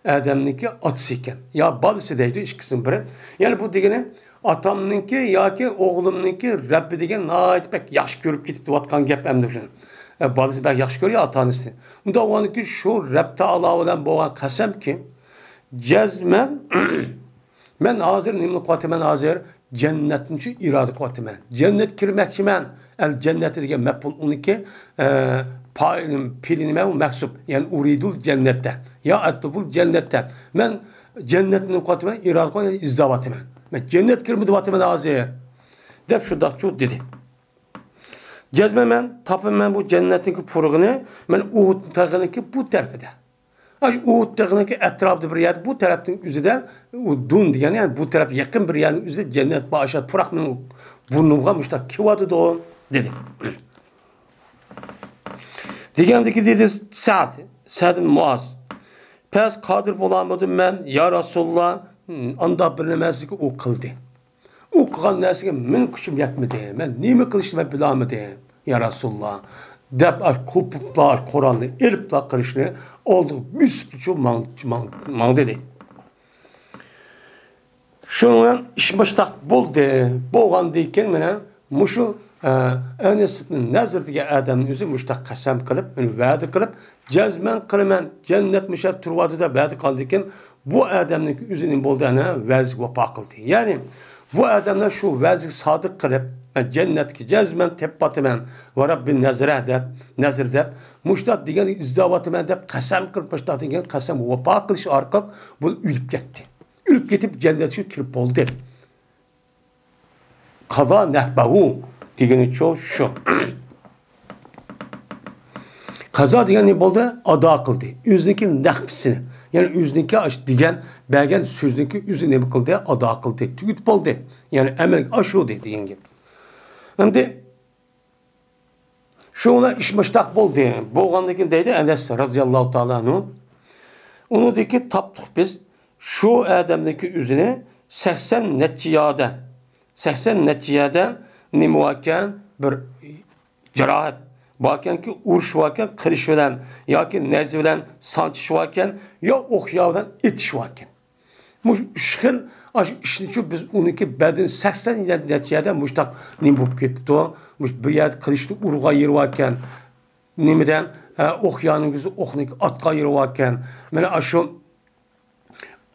ئادەمنىڭكى ئاتىسى ئىكەن. يا بالىسى دەيدۇ، ئىككىسىنىڭ بىرى. يەنى بۇ دېگىنى ئاتامنىڭكى ياكى ئوغلۇمنىڭكى رەببى دېگەن ناھايىتى بەك ياخشى كۆرۈپ كېتىپ تۇرۇۋاتقان گەپ ئەمدى شۇ. ئە، بالىسى بەك ياخشى كۆرىدۇ ئاتا-ئانىسىنى. ئۇنداق بولغاندىكىن شۇ رەب تائالا بىلەن بولغان قەسەمكى، جەزمەن مەن ھازىر نېمىنى قىلىۋاتىمەن ھازىر؟ جەننەتنى شۇ ئىرادە قىلىۋاتىمەن. جەننەتكە كىرمەكچىمەن. ئەل جەننەتى دېگەن مەپئۇل ئۇنىڭكى، ئە، پائىلى، پېئلى نېمە؟ ئۇ مەھسۇپ. يەنى ئۇرىدۇل جەننەتتە. يا ئەتلۇبۇل جەننەتتە. مەن جەننەتنى نېمە قىلىۋاتىمەن؟ ئىرادە قىلىپ ئىزدەۋاتىمەن. مەن جەننەتكە كىرىمەن دەۋاتىمەن ھازىر. دەپ شۇنداقچۇ دېدى. جەزمەن مەن تاپىمەن بۇ جەننەتنىڭكى پۇرىقىنى، مەن ئۇھۇد تېغىنىڭكى بۇ تەرىپىدە. ئاي، ئۇھۇد تېغىنىڭكى ئەتراپىدا بىر يەردە، بۇ تەرەپنىڭ ئۆزىدە، ئۇ دۇن دېگەن، يەنى بۇ تەرەپ يېقىن بىر يەرنىڭ ئۆزىدە جەننەت بار، ئاشۇ پۇراق مېنىڭ بۇرنۇمغا مۇشۇنداق كېلىۋاتىدۇ، دېدى. دېگەندىكى دېدى سەد، سەد مۇئاز. پەس قادىر بولالمىدىم مەن، يا رەسۇلاللا، ئانداق بىر نەرسىگە ئۇ قىلدى. ئۇ قىلغان نەرسىگە مېنىڭ كۈچۈم يەتمىدى. مەن نېمە قىلىشنى مەن بىلەلمىدىم، يا رەسۇلاللا، دەپ، ئاش كوپۇپلا، ئاش قورالنى ئېلىپلا قىلىشنى ئالدىغا بۆسۈپلا شۇ ماڭ-، ماڭ-، ماڭدى. شۇنىڭ بىلەن ئىش مۇشتاق بولدى. بولغاندىن كېيىن مانا مۇشۇ، ئە، ئەنەس ئىبن نەزىر دېگەن ئادەمنىڭ ئۆزى مۇشتاق قەسەم قىلىپ، مانا ۋەدە قىلىپ، جەزمەن قىلىمەن، جەننەت مۇشۇ تۇرۇۋاتىدۇ دەپ ۋەدە قىلغاندىن كېيىن، بۇ ئادەمنىڭ ئۆزى نېمە بولدى؟ ئەنە ۋەدىسىگە ۋاپا قىلدى. يەنى بۇ ئادەملەر شۇ ۋەدىسىگە سادىق قىلىپ، مەن جەننەتكە جەزمەن تېپىۋاتىمەن، ۋە رەببى نەزرە دەپ، نەزر دەپ، مۇشتاق دېگەن ئىزدەۋاتىمەن دەپ قەسەم قىلىپ، مۇشتاق دېگەن قەسەم ۋاپا قىلىش ئارقىلىق بۇ ئۆلۈپ كەتتى. ئۆلۈپ كېتىپ جەننەتكە كىرىپ بولدى. قازا نەھبەھۇ دېگىنىچۇ شۇ. قازا دېگەن نېمە بولدى؟ ئادا قىلدى. ئۆزىنىڭكى نەقپىسىنى، يەنى ئۆزىنىڭكى ئاش دېگەن، بەرگەن سۆزىنىڭكى ئۆزى نېمە قىلدى؟ ئادا قىلدى. تۈگىتىپ بولدى. يەنى ئەمەلگە ئاشۇردى دېگەن گەپ. ئەمدى شۇ بىلەن ئىش مۇشتاق بولدى. بولغاندىن كېيىن دەيدۇ ئەنەس رازىياللاھۇ تائالا ئەنھۇ، ئۇنىڭدىكى تاپتۇق بىز شۇ ئادەمنىڭكى ئۆزىنى سەكسەن نەچچە ياردە، سەكسەن نەچچە ياردە نېمە باركەن؟ بىر جاراھەت باركەنكى، ئۇرۇش باركەن، قىلىچ بىلەن ياكى نەيزە بىلەن سانچىش باركەن، يا ئوق ياي بىلەن ئېتىش باركەن. مۇشۇ ئۈچ خىل ئاشۇ ئىشنىچۇ بىز ئۇنىڭكى بەدىنى سەكسەن نەچچە يەردە مۇشتاق نېمە بولۇپ كېتىپتۇ. مۇشۇ بىر يەردە قىلىچنى ئۇرغان يېرى باركەن. نېمىدە، ئە، ئوق ياينىڭ ئۆزى ئوقنىڭكى ئاتقان يېرى باركەن. مانا ئاشۇ،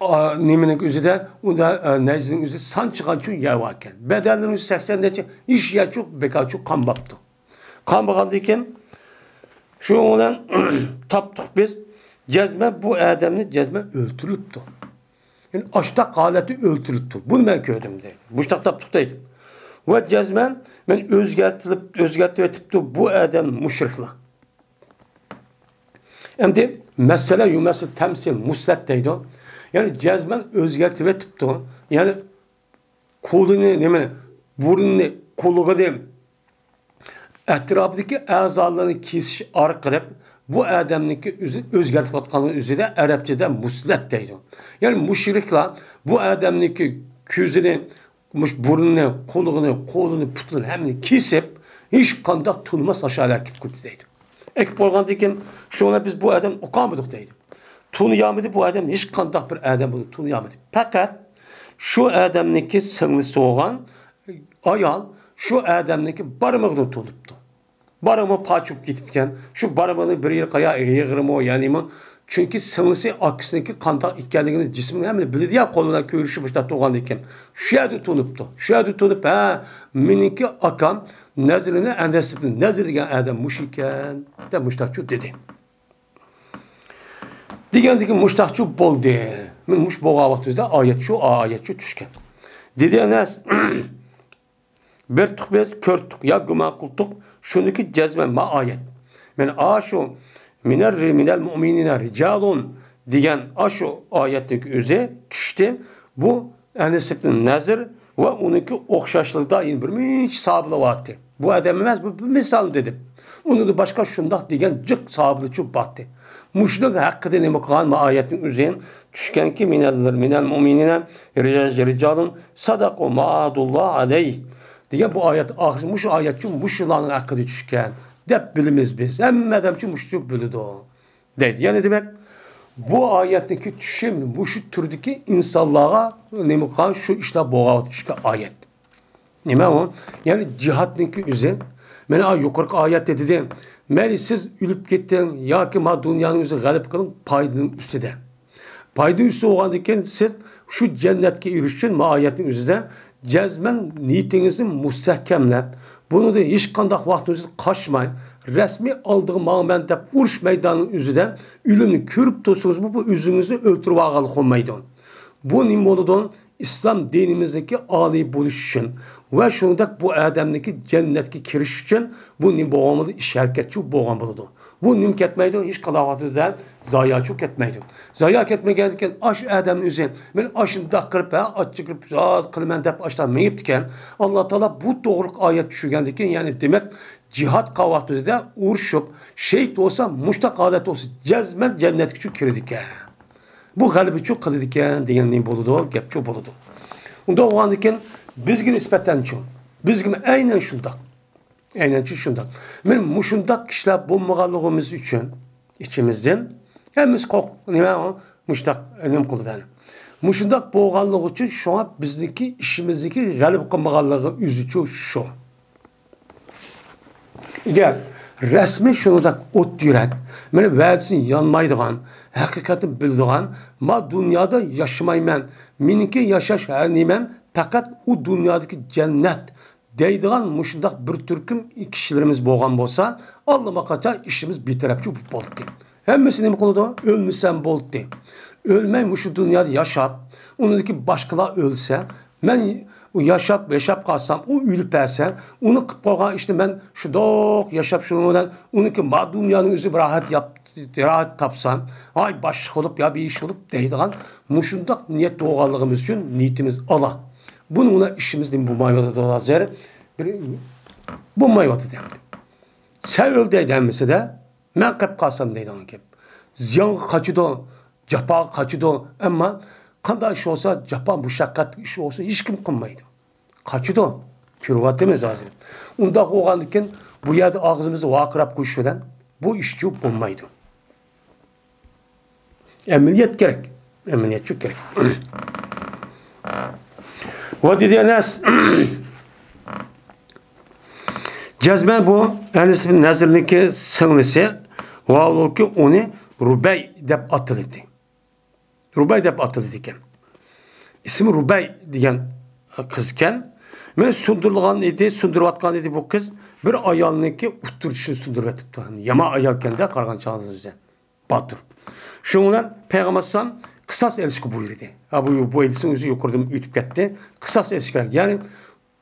ئا، نېمىنىڭ ئۆزىدە، ئۇندا، ئە، نەيزىنىڭ ئۆزى سانچىغانچۇ يەر باركەن. بەدەنلىرىنىڭ ئۆزى سەكسەن نەچچە، ھېچ يەرچۇ بىكارچۇ قان بوپتۇ. قان بولغاندىن كېيىن، شۇنىڭ بىلەن تاپتۇق بىز، جەزمەن بۇ ئادەمنى جەزمەن ئۆلتۈرۈلۈپتۇ. يەنى ئاشتاق ھالەتتە ئۆلتۈرۈلۈپتۇ. بۇنى مەن كۆردۈم دەيدۇ. مۇشتاق تاپتۇق دەيدۇ. ۋە جەزمەن مەن ئۆزگەرتىلىپ، ئۆزگەرتىۋېتىپتۇ بۇ ئادەم مۇشرىكلار. ئەمدى مەسەلە يۇمەسىل تەمسىل مۇسلەت دەيدۇ. يەنى جەزمەن ئۆزگەرتىۋېتىپتۇ. يەنى قولىنى، نېمە، بۇرنىنى، قۇلىقىنى، ئەتراپىدىكى ئەزالىرىنى كېسىش ئارقىلىق بۇ ئادەمنىڭكى ئۆزىنى ئۆزگەرتىۋاتقانلىقىنى ئۆزىدە ئەرەبچىدە مۇسلەت دەيدۇ. يەنى مۇشرىكلار بۇ ئادەمنىڭكى كۆزىنى، مۇش بۇرنىنى، قۇلىقىنى، قولىنى، پۇتىنى ھەممىنى كېسىپ، ھېچقانداق تونۇماس ئاشۇ ھالەتكە كېلىپ قوپتۇ دەيدۇ. ئەكىپ بولغاندىن كېيىن شۇڭا بىز بۇ ئادەمنى ئوقۇمىدۇق دەيدۇ. تونۇيالمىدى بۇ ئادەم، ھېچقانداق بىر ئادەم بۇنى تونۇيالمىدى. پەقەت شۇ ئادەمنىڭكى سىڭلىسى بولغان ئايال شۇ ئادەمنىڭكى بارمىقىنى تونۇپتۇ. بارمىقى پاچ بولۇپ كېتىپتىكەن. شۇ بارمىقىنى بىر يېرى قايا يىغىرمۇ، يەنىمۇ، چۈنكى سىڭلىسى ئاكىسىنىڭكى قانداق ئىكەنلىكىنى جىسمىنى ھەممە بىلىدۇ يا، قولى بىلەن كۆرۈشۈپ مۇشۇنداق تۇرغاندىن كېيىن. شۇ يەردە تونۇپتۇ. شۇ يەردە تونۇپ، ھە، مېنىڭكى ئاكام نەزىرىنى ئەنەس ئىبن نەزىر دېگەن ئادەم مۇشۇ ئىكەن، دەپ مۇشۇنداقچۇ دېدى. دېگەندىكىن مۇشتاقچۇ بولدى. مەن مۇش بولغان ۋاقتىمىزدا ئايەت شۇ، ئايەت شۇ چۈشكەن. دېدى ئەنەس، بىر تۇق بىز كۆرتۇق يا گۇمان قىلدۇق، شۇنىكى جەزمەن ما ئايەت. مەن ئاشۇ مىنەر، مىنەل مۇئمىنىنە رىجالۇن دېگەن ئاشۇ ئايەتنىڭ ئۆزى چۈشتى. بۇ ئەنەس ئىبن نەزىر ۋە ئۇنىڭكى ئوخشاشلىقىدا يەنە بىر نەچچە ساھابىلار بارتى. بۇ ئادەم ئەمەس، بۇ بىر مىسال دېدىم. ئۇنىڭدىن باشقا شۇنداق دېگەن جىق ساھابىلىچۇ بارتى. مۇشۇنىڭ ھەققىدە نېمە قىلغان؟ ما ئايەتنىڭ ئۆزى چۈشكەنكى، مىنەل، مىنەل مۇئمىنىنە رىجالۇن سەدەقۇ ما ئاھەدۇللا ئەلەيھ دېگەن بۇ ئايەت ئاخىرى، مۇشۇ ئايەتچۇ مۇشۇلارنىڭ ھەققىدە چۈشكەن دەپ بىلىمىز بىز. ھەممە ئادەمچۇ مۇشۇچۇ بىلىدۇ. دەيدۇ. يەنى دېمەك، بۇ ئايەتنىڭكى چۈشى مۇشۇ تۈردىكى ئىنسانلارغا نېمە قىلغان، شۇ ئىشلار بولغان چۈشكەن ئايەت. نېمە ئۇ؟ يەنى جىھادنىڭكى ئۆزى. مانا يۇقىرىقى ئايەتتە دېدى، مەيلى سىز ئۆلۈپ كېتىڭ ياكى ما دۇنيانىڭ ئۆزى غەلىبە قىلىڭ، پايدىنىڭ ئۈستىدە. پايدىنىڭ ئۈستى بولغاندىن كېيىن سىز شۇ جەننەتكە ئېرىشىش ئۈچۈن ما ئايەتنىڭ ئۆزىدە جەزمەن نىيىتىڭىزنى مۇستەھكەملەپ، بۇنىڭدىن ھېچقانداق ۋاقىتنىڭ ئۆزىدە قاچماي، رەسمىي ئالدىغا ماڭىمەن دەپ ئۇرۇش مەيدانىنىڭ ئۆزىدە ئۆلۈمنى كۆرۈپ تۇرسىڭىزمۇ، بۇ ئۆزىڭىزنى ئۆلتۈرۈۋالغانلىق بولمايدۇ. بۇ نېمە بولىدۇ؟ ئىسلام دىنىمىزنىڭكى ئالىي بولۇشى ئۈچۈن ۋە شۇنىڭدەك بۇ ئادەمنىڭكى جەننەتكە كىرىشى ئۈچۈن بۇ نېمە بولغان بولىدۇ؟ ئىش ھەرىكەتچۇ بولغان بولىدۇ. بۇ نېمە كەتمەيدۇ؟ ھېچقانداق ۋاقىتتا زاياچۇ كەتمەيدۇ. زايا كەتمىگەندىكىن ئاش ئادەمنىڭ ئۆزى، مەن ئاشۇنداق قىلىپ، ھە، ئاچچىق قىلىپ، زات قىلىمەن دەپ ئاشۇنداق مېڭىپتىكەن. ئاللا تائالا بۇ توغرىلىق ئايەت چۈشۈرگەندىكىن، يەنى دېمەك، جىھاد قىلغان ۋاقتىدا ئۇرۇشۇپ، شېھىت بولسا، مۇشتاق ھالەت بولسا، جەزمەن جەننەتكىچۇ كىرىدىكەن. بۇ غەلىبىچۇ قىلىدىكەن دېگەن نېمە بولىدۇ؟ گەپچۇ بولىدۇ. ئۇنداق بولغاندىكىن بىزگە نىسبەتەنچۇ؟ بىزگىمۇ ئەينەن شۇنداق. ئەينەنچۇ شۇنداق. مەن مۇشۇنداق كىشىلەر بولمىغانلىقىمىز ئۈچۈن ئىچىمىزدىن ھەممىسى قورق-، نېمە ئۇ؟ مۇشتاق نېمە قىلىدۇ؟ مۇشۇنداق بولغانلىقى ئۈچۈن شۇڭا بىزنىڭكى ئىشىمىزدىكى غەلىبە قىلمىغانلىقى ئۆزىچۇ شۇ. ئەگەر رەسمىي شۇنداق ئوت يۈرەك، مانا ۋەدىسىنى يانمايدىغان، ھەقىقەتنى بىلىدىغان، ما دۇنيادا ياشىمايمەن، مېنىڭكى ياشاش ھە نېمەم پەقەت ئۇ دۇنيادىكى جەننەت دەيدىغان مۇشۇنداق بىر تۈركۈم كىشىلىرىمىز بولغان بولسا، ئاللىماقاچان ئىشىمىز بىتەرەپچۇ بولۇپ بولاتتى. ھەممىسى نېمە قىلىدۇ؟ ئۆلمىسەم بولاتتى. ئۆلمەي مۇشۇ دۇنيادا ياشاپ، ئۇنىڭدىكى باشقىلار ئۆلسە، مەن ئۇ ياشاپ، ياشاپ قالسام، ئۇ ئۆلۈپ بەرسە، ئۇنىڭ قىلىپ قويغان ئىشىنى مەن شۇنداق ياشاپ، شۇنىڭ بىلەن ئۇنىڭكى ما دۇنيانىڭ ئۆزى بىر راھەت ياپ-، راھەت تاپسام، ۋاي باشلىق بولۇپ يا بىر ئىش بولۇپ دەيدىغان مۇشۇنداق نىيەت بولغانلىقىمىز ئۈچۈن نىيىتىمىز ئالا. بۇنىڭ بىلەن ئىشىمىز نېمە بولمايۋاتىدۇ ھازىر؟ بىر بولمايۋاتىدۇ ئەمدى. سەن ئۆل دەيدۇ ھەممىسىدە، مەن قېلىپ قالسام دەيدىغان گەپ. زىيانغا قاچىدۇ، جاپاغا قاچىدۇ، ئەمما قانداق ئىش بولسا، جاپا مۇشەققەتلىك ئىش بولسا، ھېچكىم قىلمايدۇ. قاچىدۇ. كۆرۈۋاتىمىز ھازىر. ئۇنداق بولغاندىكىن بۇ يەردە ئاغزىمىزنى ۋارقىراپ قويۇش بىلەن بۇ ئىشچۇ بولمايدۇ. ئەمەلىيەت كېرەك. ئەمەلىيەتچۇ كېرەك. ۋە دېدى ئەنەس، جەزمەن بۇ ئەنەس ئىبن نەزىرنىڭكى سىڭلىسى، ۋاھالۇكى ئۇنى رۇبەي دەپ ئاتىلىدى. رۇبەي دەپ ئاتىلىدىكەن. ئىسمى رۇبەي دېگەن قىزكەن. مېنى سۇندۇرۇلغان ئىدى، سۇندۇرۇۋاتقان ئىدى بۇ قىز. بىر ئايالنىڭكى ئۇتتۇرىچىنى سۇندۇرۇۋېتىپتۇ. يامان ئايالكەندە قارىغان چاغىڭىزدا. باتۇر. شۇنىڭ بىلەن پەيغەمبەر ئەلەيھىسسالام قىساس ئېلىشقا بۇيرۇدى. ھا، بۇ، بۇ ھەدىسنىڭ ئۆزى يۇقىرىدىن ئۆتۈپ كەتتى. قىساس ئېلىش كېرەك. يەنى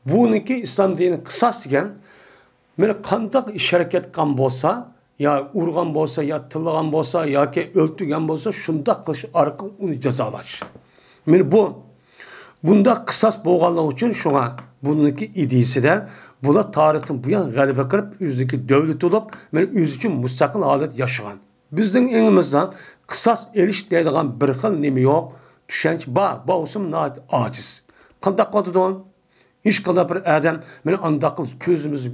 بۇنىڭكى ئىسلام دىنى قىساس دېگەن، مانا قانداق ئىش ھەرىكەت قىلغان بولسا، يا ئۇرغان بولسا، يا تىللىغان بولسا، ياكى ئۆلتۈرگەن بولسا، شۇنداق قىلىش ئارقىلىق ئۇنى جازالاش. مانا بۇ، بۇنداق قىساس بولغانلىقى ئۈچۈن شۇڭا بۇنىڭكى ئىدىيىسىدە بۇلار تارىختىن بۇيان غەلىبە قىلىپ، ئۆزىنىڭكى دۆلىتى بولۇپ، مانا ئۆزى ئۈچۈن مۇستەقىل ھالەت ياشىغان. بىزنىڭ ئېڭىمىزدا قىساس ئېلىش دەيدىغان بىر خىل نېمە يوق، چۈشەنچە بار، بولسىمۇ ناھايىتى ئاجىز. قانداق قىلىۋاتىدۇ؟ ھېچقانداق بىر ئادەم مانا ئانداق قىلىپ كۆزىمىز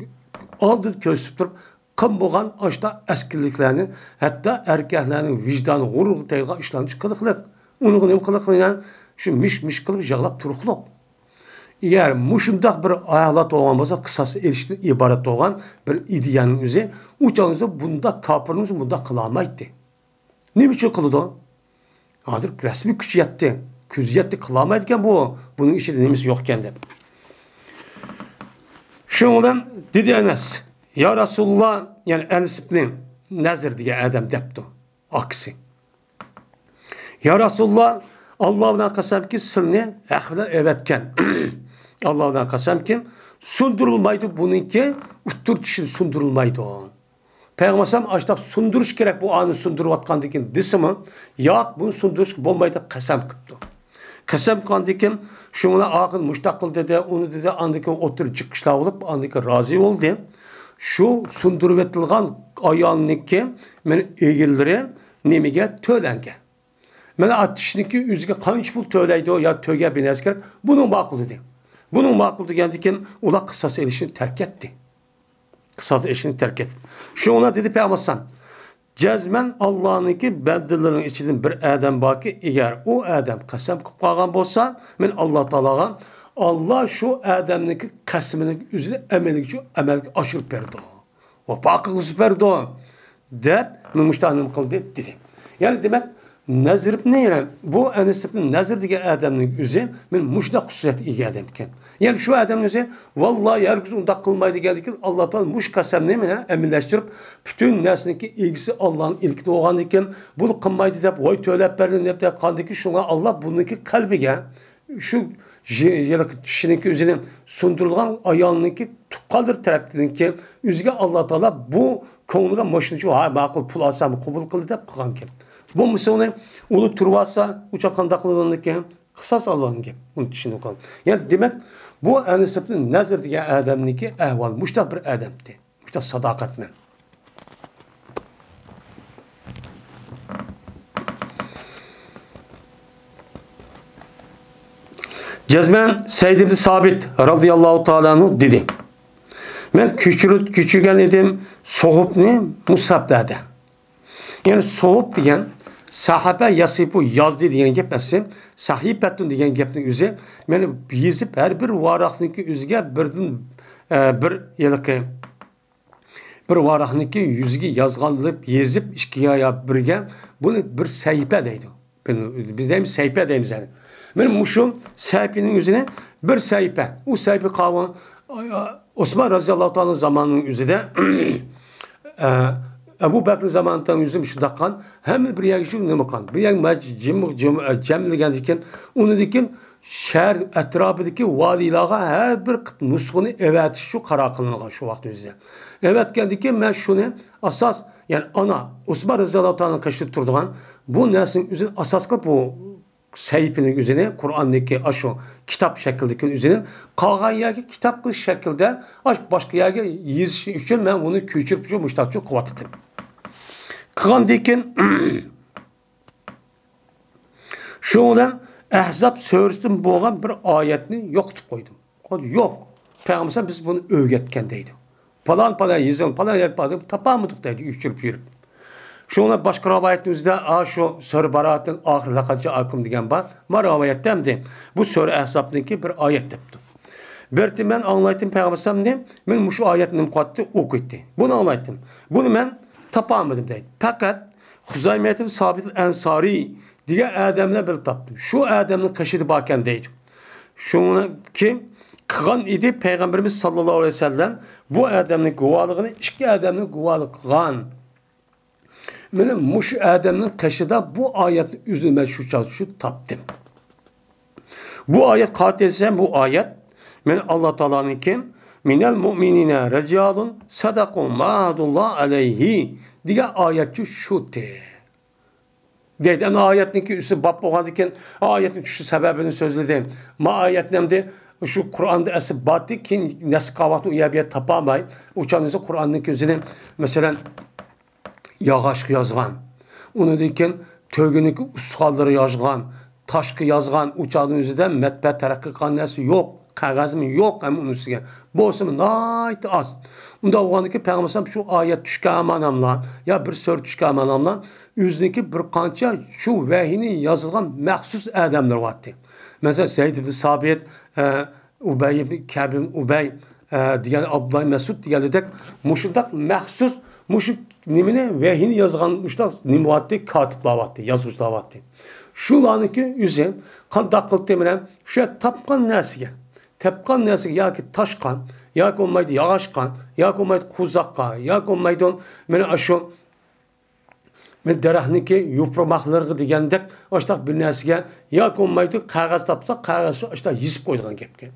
ئالدىدا كۆرسىتىپ تۇرۇپ، قىلمىغان ئاشتا ئەسكىلىكلەرنى، ھەتتا ئەركەكلەرنىڭ ۋىجدانى غۇرۇرغا تەگىدىغان ئىشلارنى قىلىقلىق. ئۇنىڭغا نېمە قىلىقلىق؟ شۇ مىش-مىش قىلىپ يىغلاپ تۇرۇقلۇق. ئەگەر مۇشۇنداق بىر ھالەت بولغان بولسا، قىساس ئېلىشتىن ئىبارەت بولغان بىر ئىدىيەنىڭ ئۆزى، ئۇ چاغدا بۇنداق كاپىرمىز بۇنداق قىلالمايتتى. نېمە ئۈچۈن قىلىدۇ؟ ھازىر رەسمىي كۈچى يەتتى، كۆزى يەتتى، قىلالمايدىكەن بۇ، بۇنىڭ ئىچىدە نېمىسى يوقكەن دەپ. شۇنىڭ بىلەن دېدى ئەنەس، يا رەسۇلۇللا، يەنى ئەنەس ئىبنى نەزىر دېگەن ئادەم دەپتۇ، ئاكىسى. يا رەسۇلۇللا، ئاللا بىلەن قەسەمكى، سىلنى ھەق بىلەن ئەۋەتكەن. ئاللا بىلەن قەسەمكى، سۇندۇرۇلمايدۇ بۇنىڭكى ئۇتتۇرتۇشى، سۇندۇرۇلمايدۇ. پەيغەمبەر ئەلەيھىسسالام ئاشۇنداق سۇندۇرۇش كېرەك، بۇ ئانى سۇندۇرۇۋاتقاندىكىن دېسىمۇ، ياق، بۇنى سۇندۇرۇشقا بولمايدۇ دەپ قەسەم قىپتۇ. قەسەم قىلغاندىكىن، شۇڭا ئاخىر مۇشتاق قىل دېدى، ئۇنى دېدى، ئاندىن كېيىن ئوتتۇرا جىق ئىشلار بولۇپ، ئاندىن كېيىن رازى بولدى. شۇ سۇندۇرۇۋېتىلغان ئايالنىڭكى مانا ئېگىللىرى نېمىگە؟ تۆلەڭگە. مانا ئاتىشىنىڭكى ئۆزىگە قانچە پۇل تۆلەيدۇ يا تۆگە بىنەسى كېرەك، بۇنىڭ ماقۇل دېدى. بۇنىڭ ماقۇل دېگەندىكىن ئۇلار قىساس ئېلىشنى تەرك ئەتتى. قىساس ئېلىشنى تەرك ئەتتى. شۇڭا دېدى پەيغەمبەر ئەلەيھىسسالام، جەزمەن ئاللانىڭكى بەندىلىرىنىڭ ئىچىدىن بىر ئادەم باركى، ئەگەر ئۇ ئادەم قەسەم قىلىپ قالغان بولسا، مەن ئاللا تائالاغا، ئاللا شۇ ئادەمنىڭكى قەسىمىنىڭ ئۆزىنى ئەمەلگە، ئەمەلگە ئاشۇرۇپ بېرىدۇ. ۋاپا قىلغۇزۇپ بەردۇ، دەپ مۇشۇنداق نېمە قىلدى دېدى. يەنى دېمەك، نەزىر ئىبنى، يەنى بۇ ئەنەس ئىبنى نەزىر دېگەن ئادەمنىڭ ئۆزى مانا مۇشۇنداق خۇسۇسىيەتكە ئىگە ئادەمكەن. يەنى شۇ ئادەمنىڭ ئۆزى، ۋاللاھى ھەرگىز ئۇنداق قىلماي دېگەندىكىن، ئاللا تائالا مۇشۇ قەسەمنى مانا ئەمەلىيلەشتۈرۈپ، پۈتۈن نەرسىنىڭكى ئىگىسى ئاللانىڭ ئىلكىدە بولغاندىكىن، بۇنى قىلمايدۇ دەپ، ۋاي تۆلەپ بەردىم دەپ دەيدىكەن، شۇڭا ئاللا بۇنىڭكى قەلبىگە شۇ يىلقى كىشىنىڭكى ئۆزىنى سۇندۇرۇلغان ئايالنىڭكى تۇغقانلىرى تەرەپتىنكى ئۆزىگە ئاللا تائالا بۇ كۆڭلىگە ماشىنا ئۈچۈن، ھاي، ماقۇل، پۇل ئالسام قوبۇل قىلدى دەپ قىلغانكەن. بولمىسا ئۇنى، ئۇنى تۇرۇپ ئالسا، ئۇچا قانداق قىلىدىكەن؟ قىساس ئالغان گەپ. ئۇنى چۈشىنىپ قال. يەنى دېمەك، بۇ ئەنەس ئىبنى نەزىر دېگەن ئادەمنىڭكى ئەھۋالى مۇشۇنداق بىر ئادەمدى. مۇشۇنداق ساداقەتمەن. جەزمەن سەئىد ئىبن سابىت رازىياللاھۇ تائالا ئەنھۇ دېدى، مەن كۆچۈرۈپ، كۆچۈرگەن ئىدىم سوھۇپنى مۇسھەپلەردە. يەنى سوھۇپ دېگەن سەھەپە يەسىھىپۇ يازدى دېگەن گەپ ئەسلى. سەھىپەتۇن دېگەن گەپنىڭ ئۆزى، مەن يېزىپ ھەر بىر ۋاراقنىڭكى ئۆزىگە بىردىن، ئە، بىر ھېلىقى بىر ۋاراقنىڭكى يۈزىگە يازغان بولۇپ، يېزىپ ئىككىگە يا بىرگە، بۇنى بىر سەھىپە دەيدۇ. بىز دەيمىز سەھىپە دەيمىز يەنى. مانا مۇشۇ سەھىپىنىڭ ئۆزىنى بىر سەھىپە. ئۇ سەھىپە قالغان ئوسمان رازىياللاھۇ تائالا زامانىنىڭ ئۆزىدە، ئە، ئەبۇ بەكرى زامانىنىڭ ئۆزىدە شۇنداق قىلغان، ھەممە بىر يەرگە شۇ نېمە قىلغان. بىر يەرگە مەج-، جىم-، جىم-، ئە، جەملىگەندىن كېيىن، ئۇنىڭدىن كېيىن شەھەر ئەتراپىدىكى ۋالىيلارغا ھەر بىر قىپ نۇسخىنى ئەۋەتىش شۇ قارار قىلىنغان شۇ ۋاقىت ئۆزىدە. ئەۋەتكەندىن كېيىن مەن شۇنى ئاساس، يەنى ئانا ئوسمان رازىياللاھۇ تائالا قېشىدا تۇرىدىغان بۇ نەرسىنىڭ ئۆزىنى ئاساس قىلىپ، بۇ سەھىپىنىڭ ئۆزىنى، قۇرئاننىڭكى ئاشۇ كىتاب شەكلىدىكى ئۆزىنى قالغان يەرگە كىتاب قىلىش شەكلىدە ئاش-، باشقا يەرگە يېزىش ئۈچۈن مەن ئۇنى كۆچۈرۈپ شۇ مۇشتاق قىلىۋاتىتتىم. قىلغاندىن كېيىن شۇنىڭ بىلەن ئەھزاب سۈرىسىدىن بولغان بىر ئايەتنى يوقىتىپ قويدۇم. يوق. پەيغەمبەر بىز بۇنى ئۆگەتكەن دەيدۇ. پالان، پالان يېزىڭ، پالان يەر بار دەپ تاپالمىدۇق دەيدۇ، ئۆچۈرۈپ يۈرۈپ. شۇڭا باشقا رىۋايەتنىڭ ئۆزىدە، ئا، شۇ سۈرە باراەتنىڭ ئاخىرى لەقەد جائەكۇم دېگەن بار. ما رىۋايەتتە ئەمدى بۇ سۈرە ئەھزابنىڭكى بىر ئايەت دەپتۇ. بىر مەن ئاڭلايتتىم پەيغەمبەر ئەلەيھىسسالامنى، مەن مۇشۇ ئايەتنى نېمە قىلاتتى، ئوقۇيتتى. بۇنى ئاڭلايتتىم. بۇنى مەن تاپالمىدىم دەيدۇ. پەقەت خۇزايمەتىن سابىت ئەنسارى دېگەن ئادەم بىلەن بىللە تاپتىم. شۇ ئادەمنىڭ قېشىدا باركەن دەيدۇ. شۇنىڭكى قىلغان ئىدى پەيغەمبىرىمىز ساللاللاھۇ ئەلەيھى ۋەسەللەم بۇ ئادەمنىڭ گۇۋاھلىقىنى ئىككى ئادەمنىڭ گۇۋاھلىقى قىلغان. مانا مۇشۇ ئادەمنىڭ قېشىدا بۇ ئايەتنى ئۆزۈم مەن شۇ چاغدا شۇ تاپتىم. بۇ ئايەت قاتىسەن، بۇ ئايەت مەن ئاللا تائالانىڭكى، مىنەل مۇئمىنىنە رىجالۇن سەدەقۇ ما ئاھەدۇللا ئەلەيھى دېگەن ئايەتچۇ شۇ تى. دەيدۇ. ئەمدى ئايەتنىڭكى ئۈستى باب بولغاندىن كېيىن، ئايەتنىڭ چۈشۈش سەۋەبىنى سۆزلىدى. ما ئايەتنى ئەمدى شۇ قۇرئاندا ئەسلى بارتى، كېيىن نەسخ قىلىۋاتىدۇ، ئۇ يەر بۇ يەر تاپالماي، ئۇ چاغنىڭ قۇرئاننىڭكى ئۆزىنى، مەسىلەن، ياغاچقا يازغان. ئۇنىڭدىن كېيىن تۆگىنىڭكى ئۇستىخانلىرى يازغان، تاشقا يازغان، ئۇ چاغنىڭ ئۆزىدە مەتبەئە تەرەققىي قىلغان نەرسە يوق، قەغەزمۇ يوق ھەم ئۇنىڭ ئۈستىگە. بولسىمۇ ناھايىتى ئاز. ئۇنداق بولغاندىكىن پەيغەمبەر ئەلەيھىسسالام شۇ ئايەت چۈشكەن ھامان ئەملا، يا بىر سۈرە چۈشكەن ھامان ئەملا، ئۆزىنىڭكى بىر قانچە شۇ ۋەھىينى يازىدىغان مەخسۇس ئادەملەر بارتى. مەسىلەن، زەيد ئىبن سابىت، ئە، ئۇبەي ئىبن كەئب ئىبن ئۇبەي، ئە، دېگەن ئابدۇللا مەسئۇد دېگەندەك، مۇشۇنداق مەخسۇس مۇشۇ نېمىنى، ۋەھىينى يازغان مۇشۇنداق نېمە بارتى، كاتىپلار بارتى، يازغۇچىلار بارتى. شۇلارنىڭكى ئۆزى قانداق قىلدى مانا، شۇ يەر تاپقان نەرسىگە، تاپقان نەرسىگە ياكى تاشقا، ياكى بولمايدۇ ياغاچقا، ياكى بولمايدۇ قوزاققا، ياكى بولمايدۇ مانا ئاشۇ مەن دەرەخنىڭكى يوپۇرماقلىرىغا دېگەندەك، ئاشتاق بىر نەرسىگە ياكى بولمايدۇ، قەغەز تاپسا، قەغەزگە ئاشتاق يېزىپ قويىدىغان گەپكەن.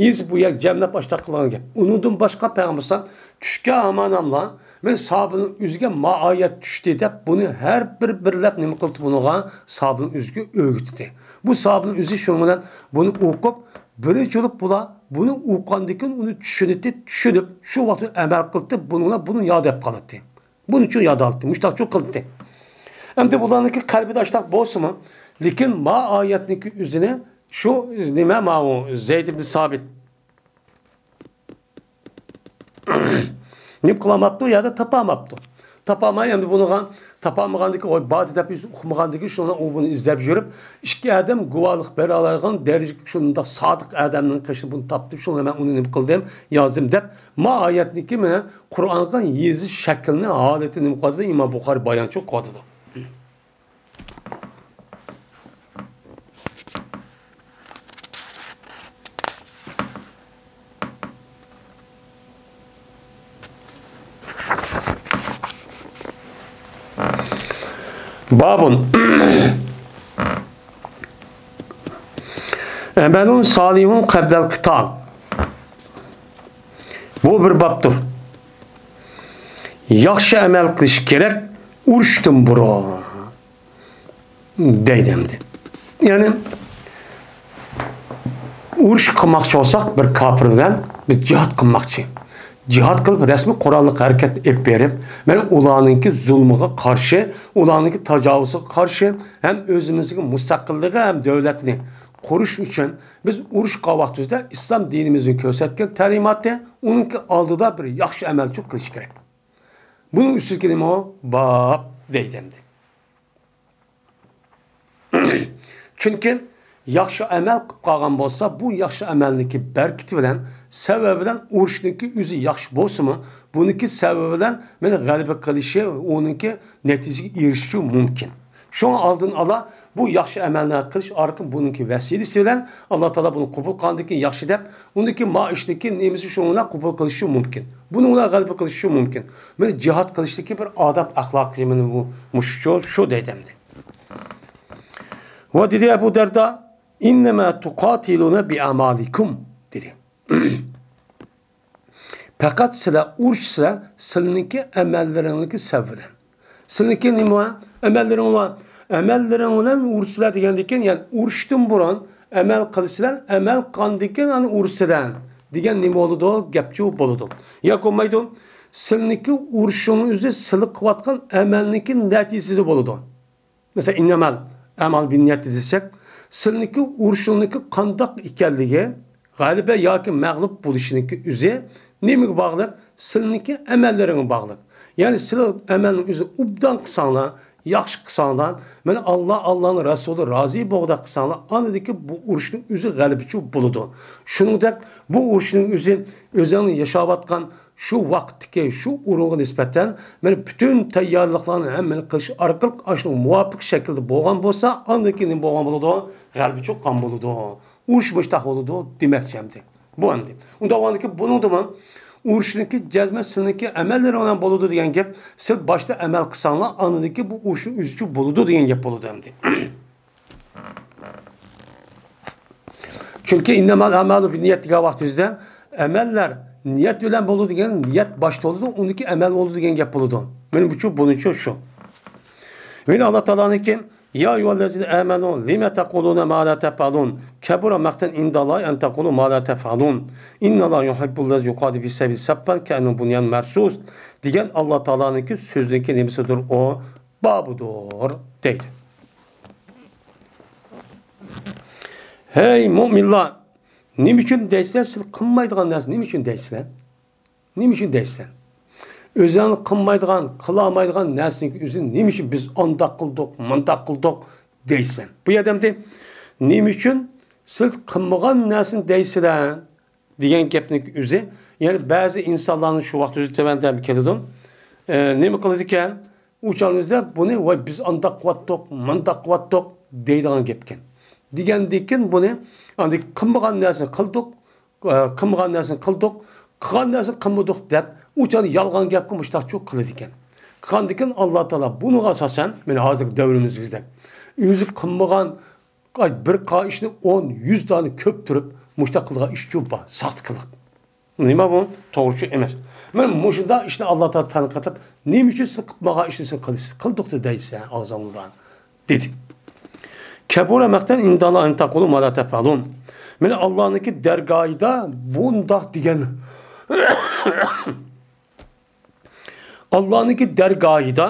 يېزىپ، بۇ يەرگە جەملەپ ئاشتاق قىلغان گەپ. ئۇنىڭدىن باشقا پەيغەمبەر ئەلەيھىسسالام چۈشكەن ھامان ئەملا، مەن ساھابىنىڭ ئۆزىگە ما ئايەت چۈشتى دەپ، بۇنى ھەر بىر بىرلەپ نېمە قىلدى بۇنىڭغا؟ ساھابىنىڭ ئۆزىگە ئۆگىتىدۇ. بۇ ساھابىنىڭ ئۆزى شۇنىڭ بىلەن بۇنى ئوقۇپ، بىرىنچى بولۇپ بۇلار بۇنى ئوقۇغاندىن كېيىن ئۇنى چۈشىنىتى، چۈشىنىپ، شۇ ۋاقىت ئەمەل قىلدى، بۇنىڭ بىلەن بۇنى ياد ئەپ قالاتتى. بۇنى شۇ ياد ئالاتتى، مۇشتاقچۇ قىلاتتى. ئەمدى بۇلارنىڭكى قەلبىدە ئاشتاق بولسىمۇ، لېكىن ما ئايەتنىڭكى ئۆزىنى شۇ نېمە، ماۋۇ زەيد ئىبن سابىت نېمە قىلالماپتۇ، يەردە تاپالماپتۇ. تاپالماي، ئەمدى بۇنىڭغا، تاپالمىغاندىكى، ۋاي، بارتى دەپ ئۇقمىغاندىكى، شۇنىڭ ئۇ بۇنى ئىزدەپ يۈرۈپ، ئىككى ئادەم گۇۋاھلىق بېرەلەيدىغان دەرىجىگە شۇنداق سادىق ئادەمنىڭ قېشىدا بۇنى تاپتىم، شۇڭا مەن ئۇنى نېمە قىلدىم، يازدىم دەپ، ما ئايەتنىڭكى مانا قۇرئانغا يېزىش شەكلىنى، ھالىتى نېمە قىلىۋاتىدۇ، ئىمام بۇخارىي بايانچۇ قىلىۋاتىدۇ. بابٌ. ئەمەلۇن سالىھۇن قەبلەل قىتال. بۇ بىر بابتۇر. ياخشى ئەمەل قىلىش كېرەك ئۇرۇشتىن بۇرۇن. دەيدۇ ئەمدى. يەنى ئۇرۇش قىلماقچى بولساق بىر كاپىر بىلەن، بىز جىھاد قىلماقچى. جىھاد قىلىپ رەسمىي قوراللىق ھەرىكەت ئېلىپ بېرىپ، مانا ئۇلارنىڭكى زۇلمىغا قارشى، ئۇلارنىڭكى تاجاۋۇزىغا قارشى ھەم ئۆزىمىزنىڭ مۇستەقىللىقى ھەم دۆلەتنى قۇرۇش ئۈچۈن بىز ئۇرۇش قىلغان ۋاقتىمىزدا ئىسلام دىنىمىزنىڭ كۆرسەتكەن تەلىماتى، ئۇنىڭكى ئالدىدا بىر ياخشى ئەمەلچۇ قىلىش كېرەك. بۇنىڭ ئۈستىگە نېمە باب دەيدۇ ئەمدى. چۈنكى ياخشى ئەمەل قىلىپ قالغان بولسا، بۇ ياخشى ئەمەلنىڭكى بەرىكىتى بىلەن، سەۋەبى بىلەن ئۇرۇشنىڭكى ئۆزى ياخشى بولسىمۇ، بۇنىڭكى سەۋەبى بىلەن مانا غەلىبە قىلىشى، ئۇنىڭكى نەتىجىگە ئېرىشىشى مۇمكىن. شۇڭا ئالدىن ئالا بۇ ياخشى ئەمەلنى قىلىش ئارقىلىق بۇنىڭكى ۋەسىلىسى بىلەن ئاللا تائالا بۇنى قوبۇل قىلغاندىن كېيىن ياخشى دەپ، ئۇنىڭكى ما ئىشنىڭكى نېمىسى شۇنىڭ بىلەن قوبۇل قىلىشى مۇمكىن. بۇنىڭ بىلەن غەلىبە قىلىشى مۇمكىن. مانا جىھاد قىلىشتىكى بىر ئاداب ئەخلاقى مانا بۇ، مۇشۇ، شۇ دەيدۇ ئەمدى. ۋە دېدى ئەبۇ دەردا، ئىننەما تۇقاتىلۇنە بىئەمالىكۇم دېدى. پەقەت سىلەر ئۇرۇشىسىلەر سىلىنىڭكى ئەمەللىرىڭنىڭكى سەۋەبى بىلەن. سىلىنىڭكى نېمە؟ ئەمەللىرىڭلار. ئەمەللىرىڭ بىلەن ئۇرۇشىسىلەر دېگەندىن كېيىن، يەنى ئۇرۇشتىن بۇرۇن ئەمەل قىلىسىلەر، ئەمەل قىلغاندىن كېيىن ئاندىن ئۇرۇشىسىلەر دېگەن نېمە بولىدۇ؟ گەپچۇ بولىدۇ. ياكى بولمايدۇ. سىلىنىڭكى ئۇرۇشۇڭنىڭ ئۆزى سىلى قىلىۋاتقان ئەمەلنىڭكى نەتىجىسىدە بولىدۇ. مەسىلەن، ئىننەمەل ئەمال بىننىيەت دېسەك، سىلىنىڭكى ئۇرۇشۇڭنىڭكى قانداق ئىكەنلىكى، غەلىبە ياكى مەغلۇپ بولۇشىنىڭكى ئۆزى نېمىگە باغلىق؟ سىلىنىڭكى ئەمەللىرىڭگە باغلىق. يەنى سىلى ئەمەلنىڭ ئۆزىنى ئوبدان قىلساڭلار، ياخشى قىلساڭلار، مانا ئاللا، ئاللانىڭ رەسۇلى رازى بولغۇدەك قىلساڭلار، ئاندىكى بۇ ئۇرۇشنىڭ ئۆزى غەلىبىچۇ بولىدۇ. شۇنىڭدەك بۇ ئۇرۇشنىڭ ئۆزى ئۆزۈڭنىڭ ياشاۋاتقان شۇ ۋاقىتتىكى شۇ ئورۇنغا نىسبەتەن مانا پۈتۈن تەييارلىقلارنى ھەممىنى قىلىش ئارقىلىق ئاشۇنىڭ مۇۋاپىق شەكىلدە بولغان بولسا، ئاندىن كېيىن نېمە بولغان بولىدۇ؟ غەلىبە چوققان بولىدۇ. ئۇرۇش مۇشتاق بولىدۇ دېمەكچى ئەمدى. بۇ ئەمدى. ئۇنداق بولغاندىكىن بۇنىڭدىمۇ ئۇرۇشنىڭكى جەزمەن سىلىنىڭكى ئەمەللىرىڭ بىلەن بولىدۇ دېگەن گەپ، سىل باشتا ئەمەل قىلساڭلار، ئاندىن كېيىن بۇ ئۇرۇشنىڭ ئۆزىچۇ بولىدۇ دېگەن گەپ بولىدۇ ئەمدى. چۈنكى «ئىننەمەل ئەمالۇ بىننىيەت» دېگەن ۋاقتىمىزدا ئەمەللەر نىيەت بىلەن بولىدۇ دېگەن، نىيەت باشتا بولىدۇ، ئۇندىن كېيىن ئەمەل بولىدۇ دېگەن گەپ بولىدۇ. مانا بۇچۇ، بۇنىچۇ شۇ. يەنە ئاللا تائالانىڭكى، يا أيها الذين آمنوا لم تقولون ما لا تفعلون كبر مقتا عند الله أن تقولوا ما لا تفعلون إن الله يحب الذين يقاتلون في سبيله صفا كأنهم بنيان مرصوص دېگەن ئاللا تائالانىڭكى سۆزىنىڭكى نېمىسىدۇر ئۇ؟ بابىدۇر دەيدۇ. ھەي مۆمىنلار، نېمە ئۈچۈن دەيسىلەر، سىلەر قىلمايدىغان نەرسە نېمە ئۈچۈن دەيسىلەر؟ نېمە ئۈچۈن دەيسىلەر؟ ئۆزۈڭلار قىلمايدىغان، قىلالمايدىغان نەرسىنىڭ ئۆزىنى نېمە ئۈچۈن بىز ئانداق قىلدۇق، مۇنداق قىلدۇق دەيسەن؟ بۇ يەردە ئەمدى نېمە ئۈچۈن سىلەر قىلمىغان نەرسىنى دەيسىلەر دېگەن گەپنىڭ ئۆزى، يەنى بەزى ئىنسانلارنىڭ شۇ ۋاقىت ئۆزى تۆۋەندە كېلىدۇ. ئە، نېمە قىلىدىكەن؟ ئۇ چاغىمىزدا بۇنى، ۋاي، بىز ئانداق قىلىۋاتتۇق، مۇنداق قىلىۋاتتۇق دەيدىغان گەپكەن. دېگەندىكىن بۇنى، ئاندىن قىلمىغان نەرسىنى قىلدۇق، ئە، قىلمىغان نەرسىنى قىلدۇق، قىلغان نەرسىنى قىلمىدۇق دەپ، ئۇ چاغدا يالغان گەپكە مۇشتاقچۇ قىلىدىكەن. قىلغاندىكىن ئاللا تائالا بۇنىڭغا ئاساسەن، مانا ھازىرقى دەۋرىمىزدەك، ئۆزى قىلمىغان بىر قا ئىشنى ئون، يۈز دانە كۆپتۈرۈپ مۇشتاق قىلغان ئىشچۇ بار، ساختىكىلىق. نېمە بۇ؟ توغرىچۇ ئەمەس. مانا مۇشۇنداق ئىشنى ئاللا تائالا تەنقىد قىلىپ، نېمە ئۈچۈن سىز قىلمىغان ئىشنى سىز قىلىسىز؟ قىلدۇق دەيسىز ئاغزىڭلاردىن، دېدى. كەبۇرە مەقتەن ئىنداللا ئەن تەقۇلۇ ما لا تەفئەلۇن. مانا ئاللانىڭكى دەرگاھىدا بۇنداق دېگەن. ئاللانىڭكى دەرگاھىدا